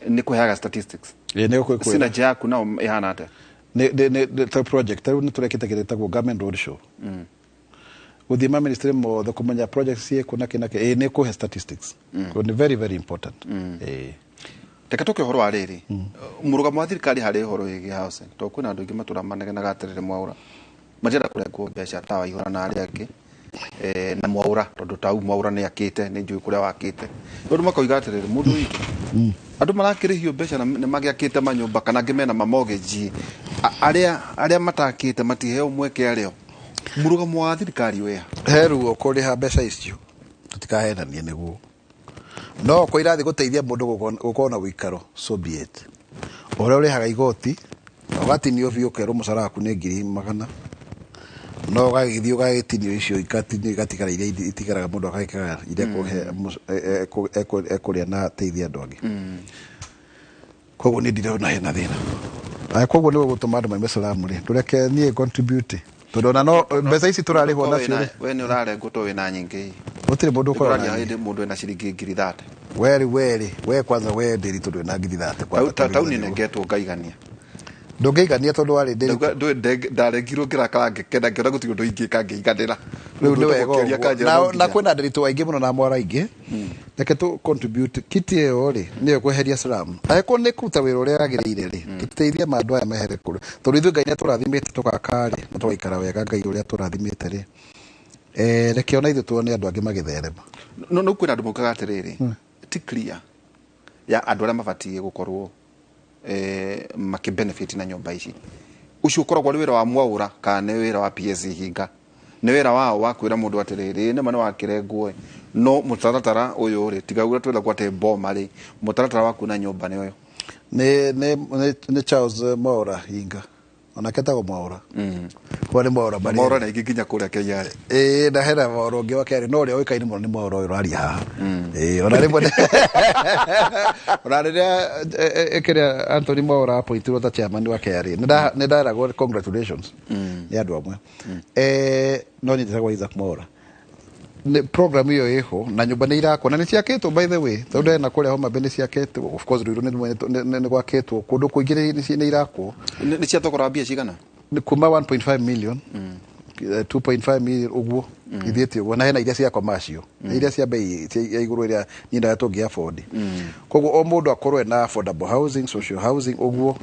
nĩ kũheaga statistics? Nĩ kwĩ Synergy yaku nao ĩhana atĩa? Nĩ ta project rĩu nĩ tũrekĩte kĩrĩa gĩtagwo Government Road Show, gũthiĩ ma ministry mothe kũmenya projects ciĩkũ na kĩ na kĩ. Nĩ kũhe statistics. Koguo nĩ very very important. Reke tũke ũhoro wa rĩrĩ, mũrũgamo wa thirikari harĩ ũhoro wĩgiĩ housing, tondũ kwĩna andũ aingĩ matũra manegenaga atĩrĩrĩ, Mwaura matienda kũrengwo mbeca ta Waihũra na arĩa angĩ, na Mwaura tondũ tau Mwaura nĩ akĩte, nĩ njũĩ kũrĩa wakĩte. Andũ makoiga atĩrĩrĩ, mũndũ witũ, andũ marakĩrĩhio mbeca na nĩ magĩakĩte manyũmba kana angĩ mena mamortgage, arĩa matakĩte matiheo mweke arĩo. Mũrũgamo wa thirikari wĩha? He ruo kũrĩha mbeca icio, tũtikahenanie, nĩguo no ko irathiĩ gũteithia mũndũ gũkorwo na ũikaro, so be it. Ũrĩa ũrĩhaga igoti na ũgatinio biũ, ũkerwo mũcara waku nĩ 100,000, no ũgagĩthiĩ ũgagĩtinio icio, igatinio igatigara iria itigaraga, mũndũ agagĩkaga iria ekũrĩa na ateithie andũ angĩ. Koguo nĩ ndirona hena thĩna. Aya, koguo nĩguo gũtũma andũ maime slum rĩ, ndũreke niĩ contribute, tondũ ona no mbeca ici tũrarĩhwo nacio rĩ. We nĩ ũrarengwo to wĩna nyingĩ? Gũtirĩ mũndũ ũkoragwo na Tũraria nyingĩ. hĩndĩ mũndũ ena ciringi 30,000. Weri weri we kwanza, we ndĩri tondũ wĩna 30,000 kwanza. Tauni nengetwo ngaigania. Ndũngĩigania tondũ warĩ ndĩri. Ndauga ndaregirwo ngĩrakara, ngĩkena, ngĩona gũtirĩ ũndũ ingĩka ngĩiganĩra. Rĩu nĩ wega Ũkĩũria ũguo. kanjĩra no Na nginya. kwĩna ndĩritũ aingĩ mũno na mwara aingĩ. Reke tũ contribute kiti ĩyo rĩ, nĩyo kweheria slum. Angĩkorwo nĩ kũruta wĩra ũrĩa yagĩrĩire rĩ, tũteithie mandũ aya mehere kũrĩa, tondũ ithuĩ Ngai nĩ atũrathimĩte tũgaka rĩ na tũgaikara wega. Ngai ũrĩa atũrathimĩte rĩ, reke ona ithuĩ tuone andũ angĩ magĩtherema. No kwĩna andũ maugaga atĩrĩrĩ, ti clear ya andũ arĩa mabatiĩ gũkorwo makĩbenefit na nyũmba ici. Ũcio ũkoragwo arĩ wĩra wa Mwaũra kana nĩ wĩra wa PS Hinga? Nĩ wĩra wao wa kwĩra mũndũ atĩrĩrĩ, nĩma nĩ wakĩrengwo, no mũtaratara ũyũ rĩ, tiga ũrĩa twĩragwo atĩ boma rĩ, mũtaratara waku na nyũmba nĩ ũyũ. Nĩ Charles Mwaura Hinga, onake etagwo Mwaura. Kwa nĩ Mwaura marĩ Mwaura nĩ aingĩ nginya kũrĩa KRA. Ĩĩ, na hena Mwaura ũngĩ wa kerĩ, no ũrĩa ũĩkaine mũno nĩ Mwaura ũyũ ũraria haha. Ĩĩ, ona rĩmwe ona rĩrĩa kĩrĩa Anthony Mwaura appointirwo ta chairman wa KRA, nĩ nderagwo congratulations nĩ andũ amwe. No niĩ njĩtagwo Isaac Mwaura. Nĩ program ĩyo ĩho na nyũmba nĩ irakwo na nĩ ciakĩtwo, by the way, tondũ hena kũrĩa Homa Bay nĩ ciakĩtwo, of course Ruiru nĩ gwakĩtwo, kũndũ kũingĩ nĩ irakwo. Nĩ cia thogora wa mbia cigana? Nĩ kuma 1.5 million. 2.5 million ũguo ithiĩte ũguo, na hena iria cia commercial, iria cia bei ya igũrũ iria niĩ ndaga tũngĩ afford. Koguo o mũndũ akorwo ena affordable housing, social housing ũguo.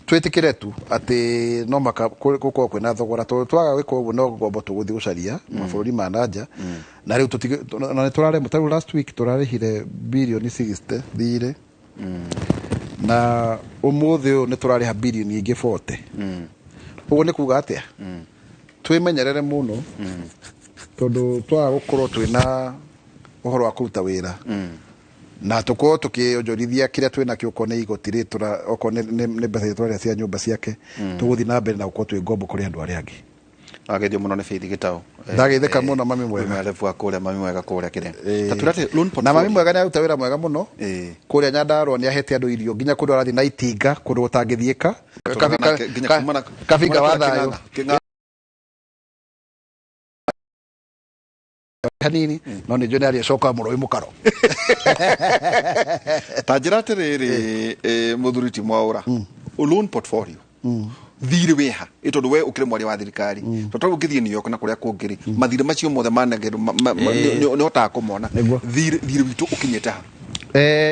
Twĩtĩkĩre tu atĩ no maka gũkorwo kwĩna thogora, tondũ twaga gwĩka ũguo no ngombo tũgũthiĩ gũcaria mabũrũri ma nanja. Na rĩu na nĩ tũraremwo. Ta rĩu last week tũrarĩhire birioni 60 thirĩ, na ũmũthĩ ũyũ nĩ tũrarĩha birioni ingĩ 40. Ũguo nĩ kuga atĩa? Twĩmenyerere mũno, tondũ twaga gũkorwo twĩna ũhoro wa kũruta wĩra na tũkorwo tũkĩonjorithia kĩrĩa twĩnakĩo, okorwo nĩ igoti rĩ, okorwo nĩ mbeca iria tũrarĩha cia nyũmba ciake, tũgũthiĩ na mbere na gũkorwo twĩ ngombo kũrĩ andũ arĩa angĩ. Ageithio mũno nĩ Faith Gĩtaũ. Ndageithĩka mũno, mami mwega. Mwega wa kũrĩa, mami mwega kũrĩa kĩrĩa. Ta twĩra atĩ loan Na mami mwega nĩ aruta wĩra mwega mũno kũrĩa Nyandarua. Nĩ ahete andũ irio nginya kũndũ arathiĩ na itinga, kũndũ gũtangĩthiĩka. Nginya kuma na Kabinga wa thayũ hanini, no nĩ njũĩ nĩ arĩcoka mũno wĩ mũkaro. Ta njĩra atĩrĩrĩ, mũthuri ti Mwaũra, loan portfolio, thirĩ wĩha? Ĩ tondũ we ũkĩrĩ mwaria wa thirikari, tondũ tarĩu ũngĩthiĩ New York na kũrĩa kũngĩ rĩ, mathirĩ macio mothe manengerwo nĩ ũhotaga kũmona. Thirĩ witũ ũkinyĩte ha?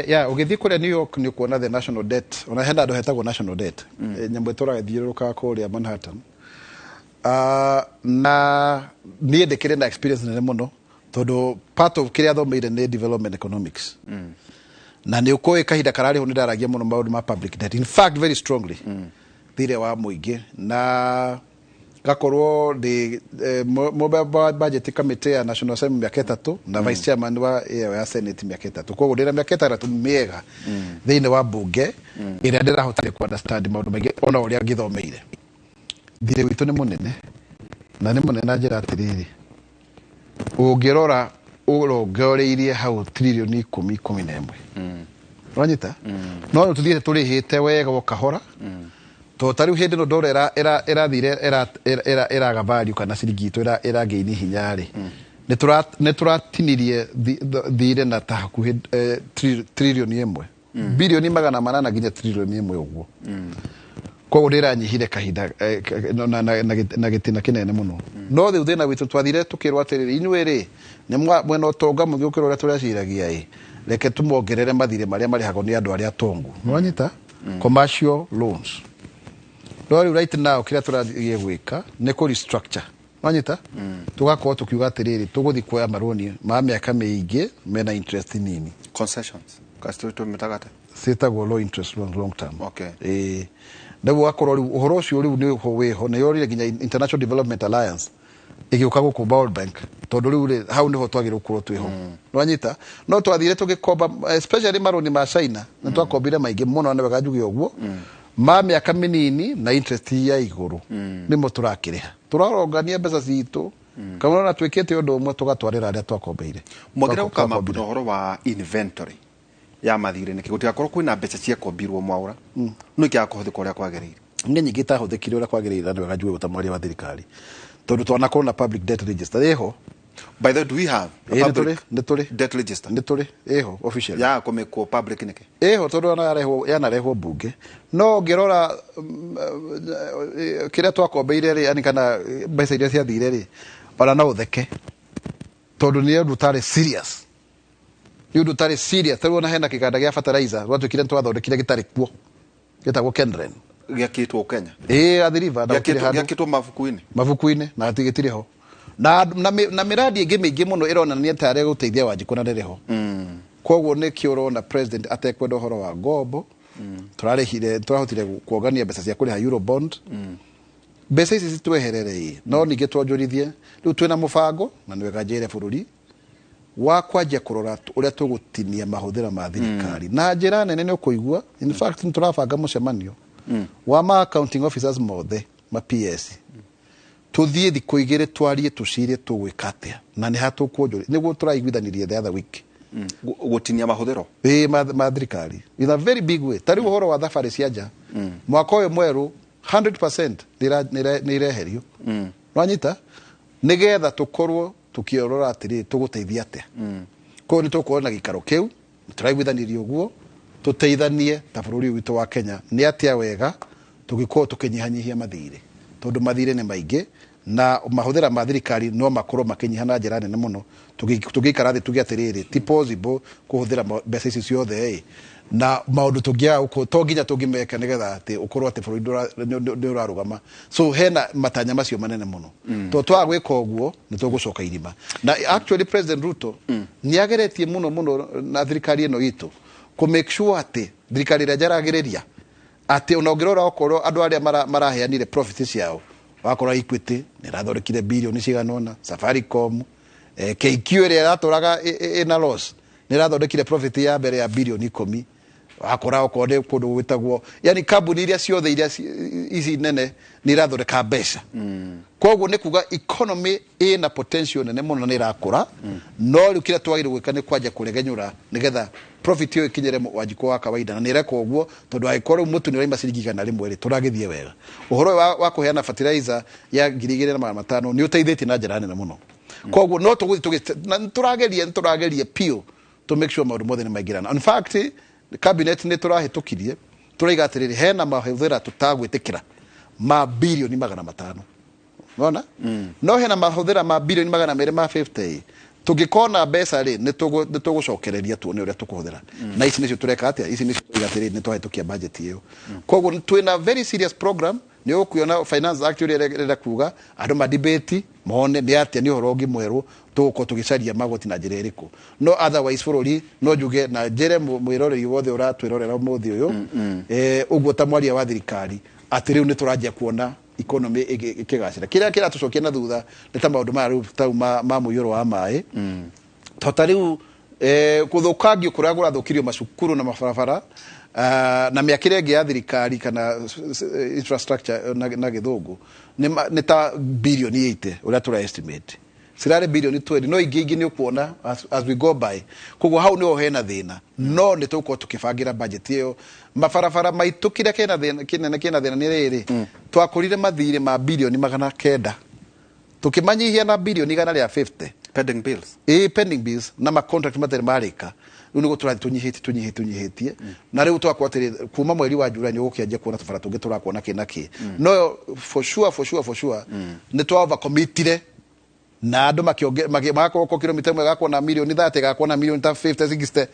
Ya ũgĩthiĩ kũrĩa New York nĩ ũkuona the national debt, ona hena handũ hetagwo national debt. Nyamũ ĩtũraga ĩthiũrũrũkaga kũrĩa Manhattan. Na niĩ ndĩkĩrĩ na experience nene mũno, tondũ part of kĩrĩa thomeire nĩ development economics, na nĩ ũkũĩ kahinda kararĩho nĩ ndaragia mũno maũndũ ma public debt, in fact very strongly thirĩ wa mũingĩ, na ngakorwo ndĩ member wa budget committee ya National Assembly mĩaka 3 na vice chairman wa ĩyo ya Senate mĩaka 3. Koguo ndĩna mĩaka 6 mĩega thĩinĩ wa bunge ĩrĩa ndĩrahotire ku understand maũndũ maingĩ ona ũrĩa ngĩthomeire. Thirĩ witũ nĩ mũnene, na nĩ mũnene na njĩra atĩrĩrĩ, ũngĩrora ũrongoreirie hau tririoni 10, 11, ũranyita? No rĩu tũthiĩte tũrĩhĩte wega o kahora, tondũ ta rĩu hĩndĩ ĩno ndora ĩrathire ĩraga value, kana ciringi itũ ĩragĩini hinya rĩ, nĩ tũratinirie thirĩ na ta hakuhĩ tririoni 1, birioni 800 nginya tririoni 1 ũguo. Koguo ndĩranyihire kahinda na gĩtina kĩnene mũno. No rĩu thĩna witũ, twathire tũkĩrwo atĩrĩrĩ, inyuĩ rĩ nĩ mwena ũtonga mũingĩ gũkĩra ũrĩa tũreciragia, ĩ reke tũmongerere mathirĩ marĩa marĩhagwo nĩ andũ arĩa atongu, nĩwanyita, commercial loans. No rĩu right now kĩrĩa tũrathiĩ gwĩka nĩ kũ restructure, wanyita, tũgakorwo tũkiuga atĩrĩrĩ, tũgũthiĩ kuoya marũni ma mĩaka mĩingĩ mena interest nini. Concessions tũmĩtaga atĩa? Ciĩtagwo low interest loan, long term. Okay. Ĩĩ, rĩu ũgakorwo rĩu ũhoro ũcio rĩu nĩ ho wĩho, nĩ yorire nginya International Development Alliance ĩgĩũka gũkũ, World Bank, tondũ rĩu rĩ hau nĩho twagĩrĩirwo gũkorwo twĩho, nĩwanyita. No twathire tũgĩkomba, especially marũni ma China, nĩ twakombire maingĩ mũno, na nĩ wega njuge ũguo, ma mĩaka mĩnini na interest ya igũrũ, nĩmo tũrakĩrĩha, tũrarongania mbeca citũ, kana ona twĩkĩte ũndũ ũmwe tũgatwarĩra arĩa twakombeire. Mwagĩra gũkama na ũhoro wa inventory ya mathirĩ nĩkĩ gũtigakorwo kwĩna mbeca ciakombirwo, Mwaũra, no ikĩaga kũhũthĩka ũrĩa kwagĩrĩire? Nĩ nyingĩ itahũthĩkire ũrĩa kwagĩrĩire, na nĩ wega njuge ta mwaria wa thirikari, tondũ twanakorwo na public debt register ĩho. By the way, do we have a Ĩĩ, nĩ public tũrĩ, nĩ tũrĩ debt register? Nĩ tũrĩ, ĩho officially. Ya kũmĩkwo public nĩkĩ? Ĩho, tondũ ona yanarehwo mbunge. No ũngĩrora kĩrĩa twakombeire rĩ, yani kana mbeca iria ciathire rĩ, ona no ũtheke, tondũ nĩ ũndũ ũtarĩ serious, nĩ ũndũ ũtarĩ serious. Tarĩu ona hena kĩganda gĩa fertilizer gwatuĩkire nĩ twathondekire gĩtarĩ kuo, gĩtagwo Kenren. Gĩakĩtwo Kenya? Ĩĩ, Athi River, na gũtirĩ handũ. Gĩakĩtwo mabuku-inĩ? Mabuku-inĩ, na gĩtirĩ ho, na mĩradi ĩngĩ mĩingĩ mũno ĩronania ta arĩa gũteithia Wanjikũ na ndĩrĩ ho. Koguo nĩkĩo ũrona president atekwenda ũhoro wa ngombo. Tũrarĩhire, tũrahotire kuongania mbeca cia kũrĩha eurobond. Mbeca ici citweherere, ĩ no ningĩ twonjorithie. Rĩu twĩna mũbango, na nĩ wega njĩre bũrũri wa kwanjia kũrora ũrĩa tũgũtinia mahũthĩro ma thirikari na njĩra nene. Nĩ ũkũigua, in fact nĩ tũrabanga mũcemanio wa ma accounting officers mothe, ma PS, tuthiĩ thikũ 2 twarie, tũcire tũgwĩka atĩa na nĩ ha tũkuonjoria, nĩguo tũraiguithanirie the other week. Gũtinia mahũthĩro? Ĩĩ, ma thirikari in a very big way. Ta rĩu ũhoro wa thabarĩ cia nja, mwaka ũyũ mwerũ 100% nĩ ireherio, nwanyita, nĩgetha tũkorwo tũkĩorora atĩrĩrĩ, tũgũteithia atĩa. Koguo nĩ tũgũkorwo na gĩikaro kĩu tũraiguithanirie ũguo, tũteithanie ta bũrũri ũyũ witũ wa Kenya nĩ atĩa wega tũgĩkorwo tũkĩnyihanyihia mathirĩ, tondũ mathirĩ nĩ maingĩ Na mahũthĩra ma thirikari no makorwo makĩnyiha na njĩra nene mũno tũngĩikara thĩ tuge atĩrĩrĩ, ti possible kũhũthĩra mbeca ici ciothe ĩ, na maũndũ tũngĩaga gũkũ to nginya tũngĩmeka nĩgetha atĩ ũkorwo atĩ bũrũri nĩ ũrarũgama. So hena matanya macio manene mũno. To twaga gwĩka ũguo nĩ tũgũcoka irima. Na actually President Ruto nĩ ageretie mũno mũno na thirikari ĩno itũ kũ make sure atĩ thirikari ĩrĩa njaragĩrĩria atĩ ona ũngĩrora okorwo andũ arĩa maraheanire profit ciao, wakora Equity nĩ ĩrathondekire birioni cigana ũna, Safaricom, KQ ĩrĩa ĩratũraga ĩna loss nĩ ĩrathondekire profit ya mbere ya birioni 10. Wakora okorwo nĩ kũndũ gwĩtagwo, yani kambuni iria ciothe iria ici nene nĩ irathondeka mbeca. Koguo nĩ kuga economy ĩna potential nene mũno, nĩ ĩrakũra. No rĩu kĩrĩa twagĩrĩirwo gwĩka nĩ kwanja kũregenyũra nĩgetha profit ĩyo ĩkinyĩre Wanjikũ wa kawaida, na nĩ ĩrekwo ũguo tondũ angĩkorwo rĩu mũtu nĩ ũraima ciringi 100 rĩ, tũragĩthiĩ wega. Ũhoro ũyũ wa kũheana fertilizer ya 2500 nĩ ũteithĩtie na njĩra nene mũno. Koguo no tũgũthiĩ nĩ tũrageria piũ to make sure maũndũ mothe nĩ maingĩrana. In fact, cabinet nĩ tũrahĩtũkirie tũraiga atĩrĩrĩ, hena mahũthĩra tũtagwĩtĩkĩra ma birioni 500. Unaona? No hena mahũthĩra ma birioni 250. Tũngĩkona mbeca rĩ, nĩ tũgũcokereria tuone ũrĩa tũkũhũthĩra. Na ici nĩcio tũreka atĩa? Ici nĩcio tũraiga atĩrĩrĩ, nĩ twahĩtũkia budget ĩyo. Koguo twĩna very serious program. Nĩ ũkuona Finance Act ũrĩa ĩrenda kuga andũ ma debate mone nĩ atĩa, nĩ ũhoro ũngĩ mwerũ tũgũkorwo tũgĩcaria magoti na njĩra ĩrĩkũ. No otherwise bũrũri no njuge na njĩre mwĩroreri wothe ũratwĩrorera ũmũthĩ ũyũ, ũguo ta mwaria wa thirikari atĩ rĩu nĩ tũranjia kuona economy ĩkĩgacĩra. Kĩrĩa kĩratũcokia na thutha nĩ ta maũndũ maya rĩu ta ma mũiyũro wa maĩ. To ta rĩu gũthũkangio kũrĩa kũrathũkirio macukuru na mabarabara na mĩakĩre ĩngĩ ya thirikari kana infrastructure na gĩthũngũ nĩ ta birioni 80 ũrĩa tũra estimate. Cirarĩ birioni 20, no ingĩ ingĩ nĩ ũkuona as we go by. Koguo hau nĩho hena thĩna. No nĩ tũgũkorwo tũkĩbangĩra budget ĩyo. Mabarabara maitũ kĩrĩa kĩna thĩna kĩnene kĩna thĩna nĩ rĩrĩ, twakũrire mathirĩ ma birioni 900 tũkĩmanyihia na birioni 150. Pending bills. Pending bills na ma contract matarĩ marĩka. Rĩu nĩguo tũrathiĩ tũnyihĩtie. Na rĩu twakorwo atĩrĩ kuma mweri wa July nĩ ũgũkĩanjia kuona tũbara tũngĩ tũrakuona kĩ na kĩ. No for sure nĩ twa overcommitire na andũ magakorwo ko kilomita ĩmwe ĩgakorwo na milioni 30, ĩgakorwo na milioni ta 50 60,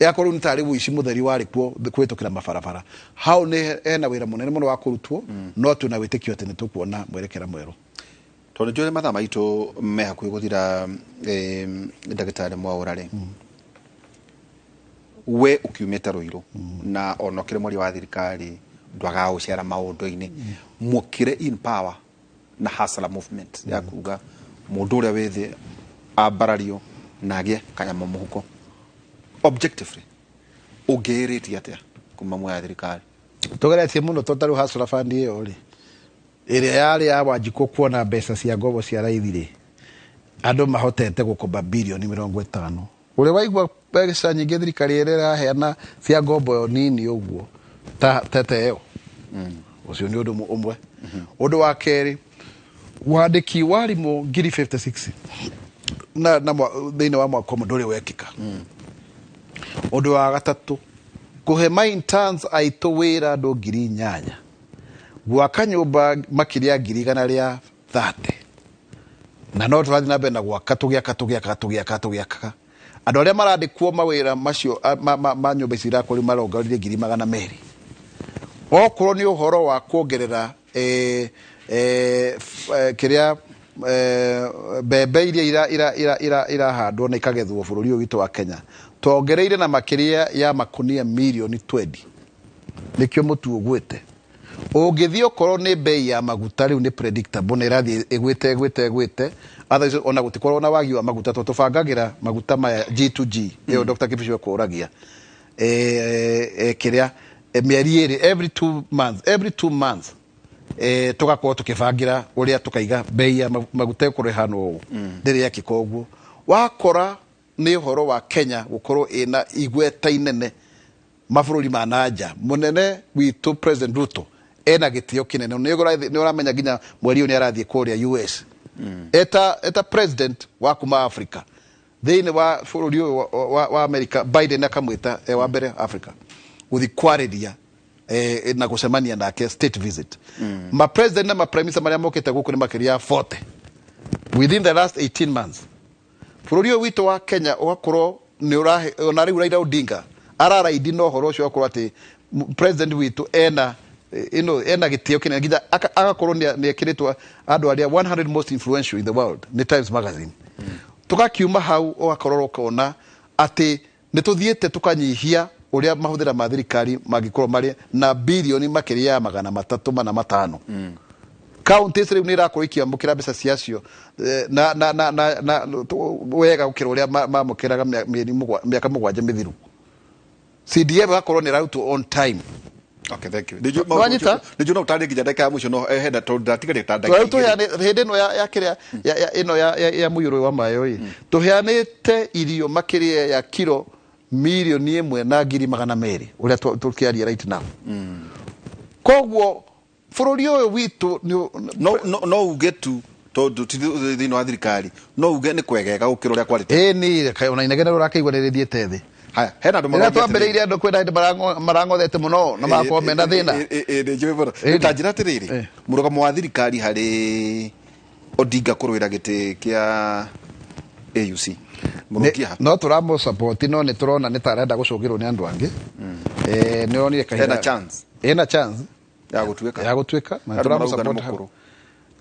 ĩgakorwo rĩu nĩ tarĩ ũici mũtheri warĩ kuo kũhĩtũkĩra mabarabara. Hau nĩ hena wĩra mũnene mũno wa kũrutwo, no twĩna wĩtĩkio atĩ nĩ tũkuona mwerekera mwerũ. Tondũ njũĩ mathaa maitũ me hakuhĩ gũthira, ndagĩtarĩ Mwaũra rĩ, we ũkiumĩte Ruiru na ona ũkĩrĩ mwaria wa thirikari ndwagaga gũcera maũndũ-inĩ, mũkĩre in power na hustler movement ya kuga mũndũ ũrĩa wĩ thĩ ambarario na agĩe kanyamũ mũhuko. Objectively ũngĩĩrĩtie atĩa kuma muoya thirikari? Tũgeretie mũno tondũ ta rĩu hustler fund ĩyo rĩ, ĩrĩa yarĩ ya Wanjikũ kuona mbeca cia ngombo cia raithi rĩ, andũ mahotete gũkomba birioni 50. Ũrĩa waigua mbeca nyingĩ thirikari ĩrĩa ĩraheana cia ngombo nini ũguo ta ĩyo, ũcio nĩ ũndũ ũmwe. Ũndũ wa kerĩ, wandĩki wa arimũ 56,000 na thĩinĩ wa mwaka ũmwe ndũrĩ wekĩka. Ũndũ wa gatatũ, kũhe ma interns aitũ wĩra andũ 8,000, gwaka nyũmba makĩria 130,000, na no tũrathiĩ na mbere na gwaka tũgĩaka. Andũ arĩa marandĩkwo mawĩra macio ma nyũmba ici irakwo rĩu marongoreirie 200,000. Okorwo nĩ ũhoro wa kuongerera kĩrĩa mbembe iria irahandwo na ikagethwo bũrũri ũyũ witũ wa Kenya, twongereire na makĩria ya makunia milioni 20. Nĩkĩo mũtu ũgwĩte. Ũngĩthiĩ okorwo nĩ bei ya maguta rĩu nĩ predictable, nĩ ĩrathiĩ ĩgwĩte. Otherwise ona gũtikorwo na wagi wa maguta tondũ tũbangagĩra maguta maya G2G ĩyo Dr. Kibicho ekũragia kĩrĩa mĩeri ĩrĩ, every 2 months tũgakorwo tũkĩbangĩra ũrĩa tũkaiga bei ya maguta ĩkorwo ĩhana ũũ. Ndĩrĩ yekĩka ũguo. Wakora nĩ ũhoro wa Kenya gũkorwo ĩna igweta inene mabũrũri ma nanja. Mũnene witũ President Ruto ena gĩtĩo kĩnene. Nĩ ũramenya nginya mweri ũyũ nĩ arathiĩ kũrĩa US. Eta president wa kuma Africa. Thĩinĩ wa bũrũri ũyũ wa America, Biden akamwĩta wa mbere Africa gũthiĩ kwarĩria na gũcemania nake state visit. Ma president na ma prime minister marĩa mokĩte gũkũ nĩ makĩria ya 40 within the last 18 months. Bũrũri ũyũ witũ wa Kenya ũgakorwo nĩ ũrahe ona rĩu Raila Odinga araraidi na ũhoro ũcio ũgakorwo atĩ president witũ ena ino ena gĩtĩo kĩnene nginya agakorwo nĩ ekĩrĩtwo andũ arĩa 100 most influential in the world nĩ Times Magazine. Tũgakiuma hau ũgakorwo ũkona atĩ nĩ tũthiĩte tũkanyihia ũrĩa mahũthĩra ma thirikari mangĩkorwo marĩ na birioni makĩria ya 345. Counties rĩu nĩ irakorwo ikĩamũkĩra mbeca ciacio na wega gũkĩra ũrĩa mamũkĩraga mĩaka 7 mĩthiru. CDF ĩgakorwo nĩ ĩrarutwo on time. Okay, thank you. Nĩwanyita? Nĩnjũĩ no ũtarĩrie nginya ndagĩka ya mũico no hena tondũ ndatigaria ta ndagĩka Rĩu igĩrĩ. tũheane hĩndĩ ĩno ya kĩrĩa ĩno ya mũiyũro wa maĩ ĩ tũheanĩte irio makĩria ya kiro 1,200,000 ũrĩa tũkĩaria right now. Koguo bũrũri ũyũ witũ no uge tu tondũ ti thĩinĩ wa thirikari no uge nĩ kwegega gũkĩra ũrĩa kwarĩ tene. Ĩni ona inegene ũrakĩigua nĩ rĩthiĩte thĩ. Haya, hena andũ Rĩrĩa maroria twambĩrĩirie andũ kwĩna hĩndĩ marangothete mũno na magakorwo mena thĩna. Nĩnjũĩ mũno. Ta njĩra atĩrĩrĩ, mũrũgamo wa thirikari harĩ Odinga kũrũĩra gĩtĩ kĩa AUC mũrũkia ha? No tũramũ support no nĩ tũrona nĩ ta arenda gũcũngĩrwo nĩ andũ angĩ. Nĩ ũronire kahinda Ena chance. Ena chance ya gũtuĩka. Ya gũtuĩka. Na Andũ tũramũ marauga nĩ support hau. mũkũrũ.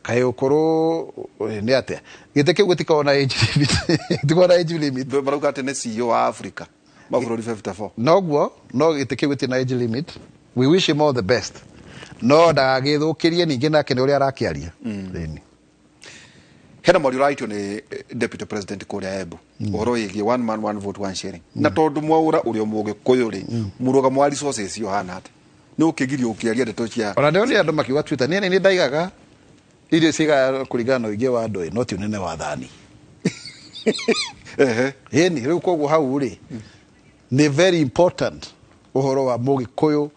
Kaĩ ũkũrũ nĩ atĩa? Gĩtĩ kĩu gĩtikoragwo na age limit. Gĩtikoragwo na age limit. Marauga atĩ nĩ CEO wa Africa mabũrũri 54. Noguo no gĩtĩ kĩu gĩtirĩ na age limit. We wish him all the best. No ndagagĩthũkĩrie ningĩ nake nĩ ũrĩa arakĩaria. Ĩni. Hena mwario ũraitio nĩ deputy president kũrĩa Embu ũhoro wĩgiĩ one man one vote one sharing na tondũ mwaũra ũrĩa mũgĩkũyũ rĩ mũrũgamo wa resources ũhana atĩa nĩ ũkĩgirio ũkĩaria ndeto cia Ona ndĩronire andũ makiuga Twitter niĩ nĩ ndaigaga irio cigaga kũringana na ũingĩ wa andũ ĩ no ti ũnene wa thani. Ĩni rĩu koguo hau rĩ nĩ very important ũhoro wa mũgĩkũyũ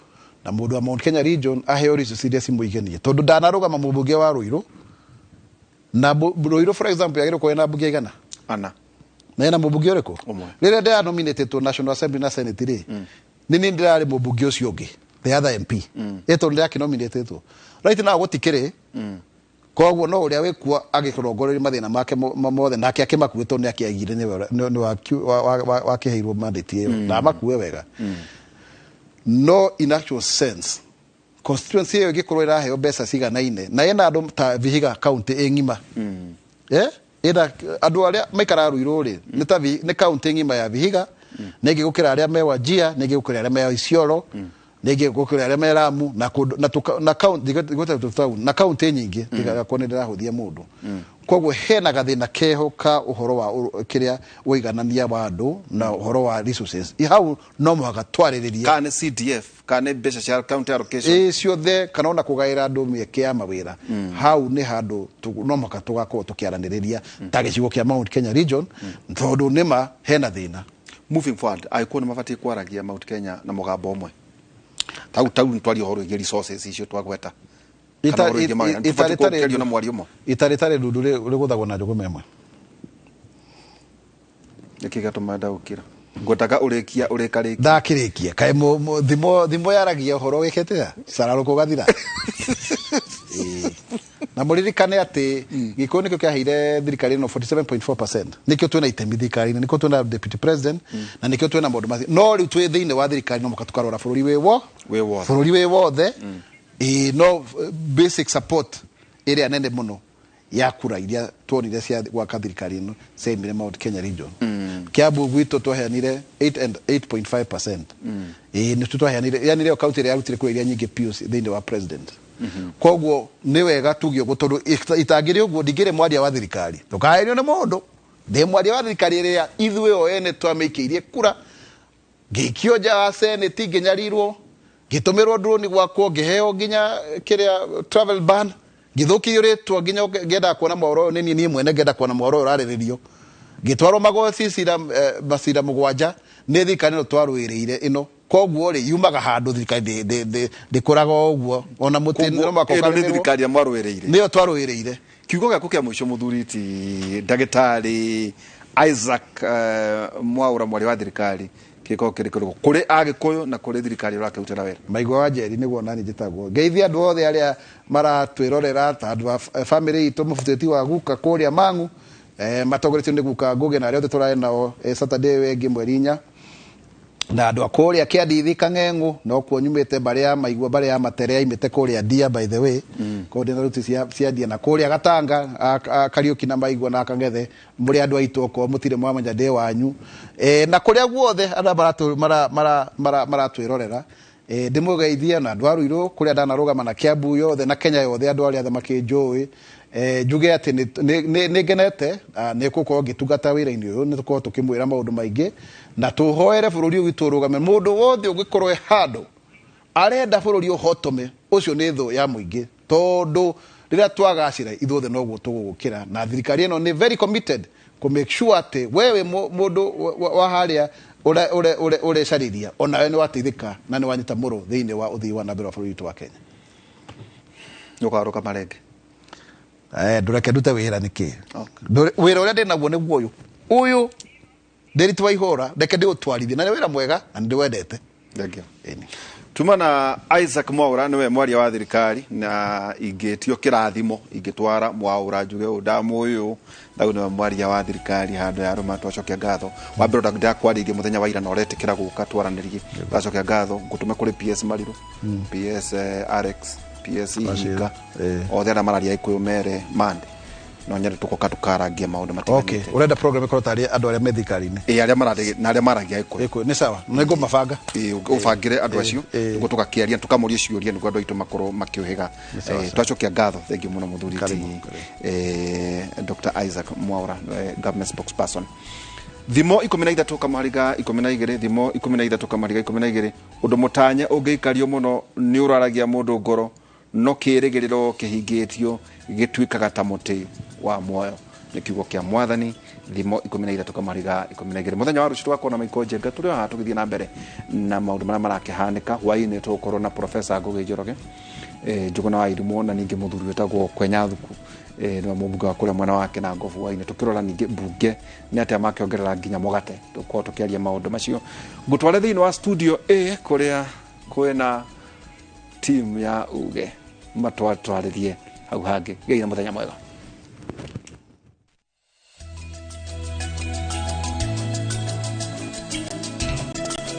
na mũndũ wa Mount Kenya region aheo resources iria cimũiganie tondũ ndanarũgama mũmbunge wa Ruiru na Ruiru for example yagĩrĩirwo gũkorwo ĩna mbunge igana ana na ĩna mũmbunge ũrĩkũ Ũmwe. Rĩrĩa ndĩranominĩtĩtwo National Assembly na Senate rĩ nĩ niĩ ndĩrarĩ mũmbunge ũcio ũngĩ the other MP ĩ tondũ ndĩrakĩnominĩtĩtwo right now gũtikĩrĩ koguo no ũrĩa wĩkuo agĩrongoreria mathĩna make mothe nake akĩmakue tondũ nĩakĩagire nĩwe wakĩheirwo mandate ĩyo na amakue wega. No in actual sense constituency ĩyo ĩngĩkorwo ĩraheo mbeca ciganaine na ĩna andũ ta Vihiga county ĩ ng'ima ĩna andũ arĩa maikaraga Ruiru rĩ nĩ ta nĩ county ng'ima ya Vihiga nĩ ĩngĩ gũkĩra arĩa me Wajir nĩ ĩngĩ gũkĩra arĩa me Isiolo nĩ ĩngĩ gũkĩra arĩa me Lamu na kũndũ na na county na county nyingĩ tigakorwo nĩ ndĩrahũthia mũndũ. Koguo hena gathĩna keho ka ũhoro wa kĩrĩa ũiganania wa andũ na ũhoro wa resources. Hau no mũhaka twarĩrĩrie. Kana nĩ CDF kana nĩ mbeca cia county allocation. Ĩ ciothe kana ona kũgaĩra andũ mĩeke ya mawĩra. Hau nĩ handũ no mũhaka tũgakorwo tũkĩaranĩrĩria ta gĩcigo kĩa Mount Kenya region tondũ nĩma hena thĩna. Moving forward agĩkũyũ nĩ mabatiĩ kwaragia Mount Kenya na mũgambo ũmwe. Tau tau nĩ twaria ũhoro wĩgiĩ resources icio twagweta. Kana ũhoro wĩgiĩ mawĩra. Tũbatiĩ kũũkĩrio na mwario ũmwe. Itarĩ tarĩ ndundu rĩgũthagwo na njũgũma ĩmwe. Nĩkĩ gĩatũma ndaũkĩra? Ngwendaga ũrĩkia ũrĩkarĩkia. Ndakĩrĩkia. Kaĩ thimo yaragia ũhoro wĩkĩte atĩa? Cararũkũ ũgathira. Na mũririkane atĩ Gĩkũyũ nĩkĩo kĩaheire thirikari ĩno 47.4%. Nĩkĩo twĩna itemi thirikari-inĩ, nĩkĩo twĩna deputy president na nĩkĩo twĩna maũndũ macio. No rĩu twĩ thĩinĩ wa thirikari no mũhaka tũkarora bũrũri wĩ wo Wĩ wothe. Bũrũri wĩ wothe. No basic support ĩrĩa nene mũno ya kura iria tuonire cia gwaka thirikari ĩno ciaimire Mount Kenya region. Kiambu gwitũ twaheanire 8.5%. Nĩ twaheanire, yani rĩo county ĩrĩa yarutire kura iria nyingĩ piũ thĩinĩ wa president. Koguo nĩ wega tuge ũguo tondũ itangĩrĩ ũguo ndingĩrĩ mwaria wa thirikari. Ndũkaheanio nĩ mũndũ. Ndĩ mwaria wa thirikari ĩrĩa ithuĩ o ene twamĩikĩirie kura. Ngĩikio nja wa Senate ngĩnyarirwo, ngĩtũmĩrwo drone gwakwo, ngĩheo nginya kĩrĩa travel ban, ngĩthũkio rĩtwa nginya ngĩenda kuona mohoro ũyũ nĩ niĩ mwene ngĩenda kuona mohoro ũyũ ũrarĩrĩrio. Ngĩtwarwo magoti macira 7 nĩ thirikari ĩno twarũĩrĩire ĩno. Koguo rĩ yumaga handũ thirikari ndĩkũraga o ũguo ona mũtĩ no mũhaka Ĩno nĩ ũkarĩmĩrwo. thirikari ya mwarũĩrĩire. Nĩyo twarũĩrĩire. Kiugo gĩaku kĩa mũico mũthuri ti ndagĩtarĩ Isaac Mwaura mwaria wa thirikari Gĩkorwo kĩrĩ kĩrĩkũ kũrĩ Agĩkũyũ na kũrĩ thirikari ũrakĩrutĩra wĩra? Maigua wa Njeri nĩguo nani njĩtagwo. Ngeithia andũ othe arĩa maratwĩrorera, ta andũ a family itũ, mũbutĩti wa guka kũrĩa Mang'u, matongoretio nĩ guka Ngũgĩ na arĩa othe tũrarĩ nao Saturday ĩyo ĩngĩ mweri 4, na andũ a kũrĩa Kĩandithi Kang'eng'ũ, no kuo nyumĩte, mbarĩ ya Maigua, mbarĩ ya Matere yaimĩte kũrĩa Ndia, by the way, kũu ndĩna ruti cia Ndia, na kũrĩa Gatanga Kariũki na Maigua na Kang'ethe, mũrĩ andũ aitũ, okorwo mũtirĩ mwamenya ndĩ wanyu, na kũrĩa guothe andũ maratwĩrorera, ndĩmũgeithie, na andũ a Ruiru kũrĩa ndanarũgama, na Kiambu yothe na Kenya yothe, andũ arĩa othe makĩnjũĩ, njuge atĩ nĩ ngenete nĩ gũkorwo ngĩtungata wĩra-inĩ ũyũ. Nĩ tũkorwo tũkĩmwĩra maũndũ maingĩ na tũhoere bũrũri ũyũ witũ ũrũgame. Mũndũ wothe ũngĩkorwo e handũ arenda bũrũri ũhotome, ũcio nĩ thũ ya mũingĩ, tondũ rĩrĩa twagacĩra ithuothe noguo tũgũgũkĩra. Na thirikari ĩno nĩ very committed kũ make sure atĩ wewe mũndũ wa harĩa ũrecarĩria onawe nĩ wateithĩka na nĩ wanyita mũro thĩinĩ wa ũthii wa na mbere wa bũrũri witũ wa Kenya. Nĩũkarũgama rĩngĩ? Ndũreke ndute wĩra nĩkĩ? Wĩra ũrĩa ndĩ naguo nĩguo ũyũ ũyũ Ndĩritũ wa ihũra, reke ndĩũtwarithie, na nĩ wĩra mwega na nĩ ndĩwendete. Thank you. Tuma na Isaac Mwaura, niwe mwaria wa thirikari, na ingĩtio kĩrathimo ingĩtwara Mwaura njuge ũũ ndamũĩ ũũ ndau niwe mwaria wa thirikari handũ ya rũma. Twacokia ngatho wa mbere ndakwarĩirie mũthenya wa ira na ũretĩkĩra gũka twaranĩrie. Twacokia ngatho, ngũtũme kũrĩ PS Mariru, PS Alex, PS Ihinga, othe arĩa mararia Gĩkũyũ mere mande no nyende tũgoka tũkarangia maũndũ matiganĩte. Ũrenda program ĩkorwo tarĩ andũ arĩa me thirikari-inĩ? Ĩ, arĩa mararia na arĩa maragia Gĩkũyũ. Gĩkũyũ nĩ sawa, nĩ ngũmabanga. Ĩ, ũbangĩre andũ acio nĩguo tũgakĩaria, tũkamũria ciũria nĩguo andũ aitũ makorwo makĩũhĩga. Nĩ sawa, sawa. Twacokia ngatho, thengiũ mũno mũthuri ti Dr. Isaac Mwaura, government spokesperson. Thimo 13 kamariga 12, thimo 13 kamariga 12. Ũndũ mũtanye ũngĩikario mũno nĩ ũraragia mũndũ ngoro, no kĩrĩgĩrĩro kĩhingĩtio gĩtuĩkaga ta mũtĩ wa muoyo. Nĩ kiugo kĩa Mwathani, thimo 13 kamariga 12. Mũthenya wa rũciũ tũgakorwo na Michael Njenga tũrĩ o haha tũgĩthiĩ na mbere na maũndũ marĩa marakĩhanĩka. Hwaĩ-inĩ tũgũkorwo na Professor Ngũgĩ Njoroge, Njũgũna wa Irimũ, na ningĩ mũthuri wĩtagwo Kwenya Thuku, nĩwe mũmbunge wa kũrĩa mwena wake na Ngobu. Hwaĩ-inĩ tũkĩrora ningĩ mbunge nĩ atĩa makĩongerera nginya mũgate, tũkorwo tũkĩaria maũndũ macio. Ngũtware thĩinĩ wa studio A kũrĩa kwĩna team ya Uge matwatwarĩrie hau hangĩ. Gĩai na mũthenya mwega.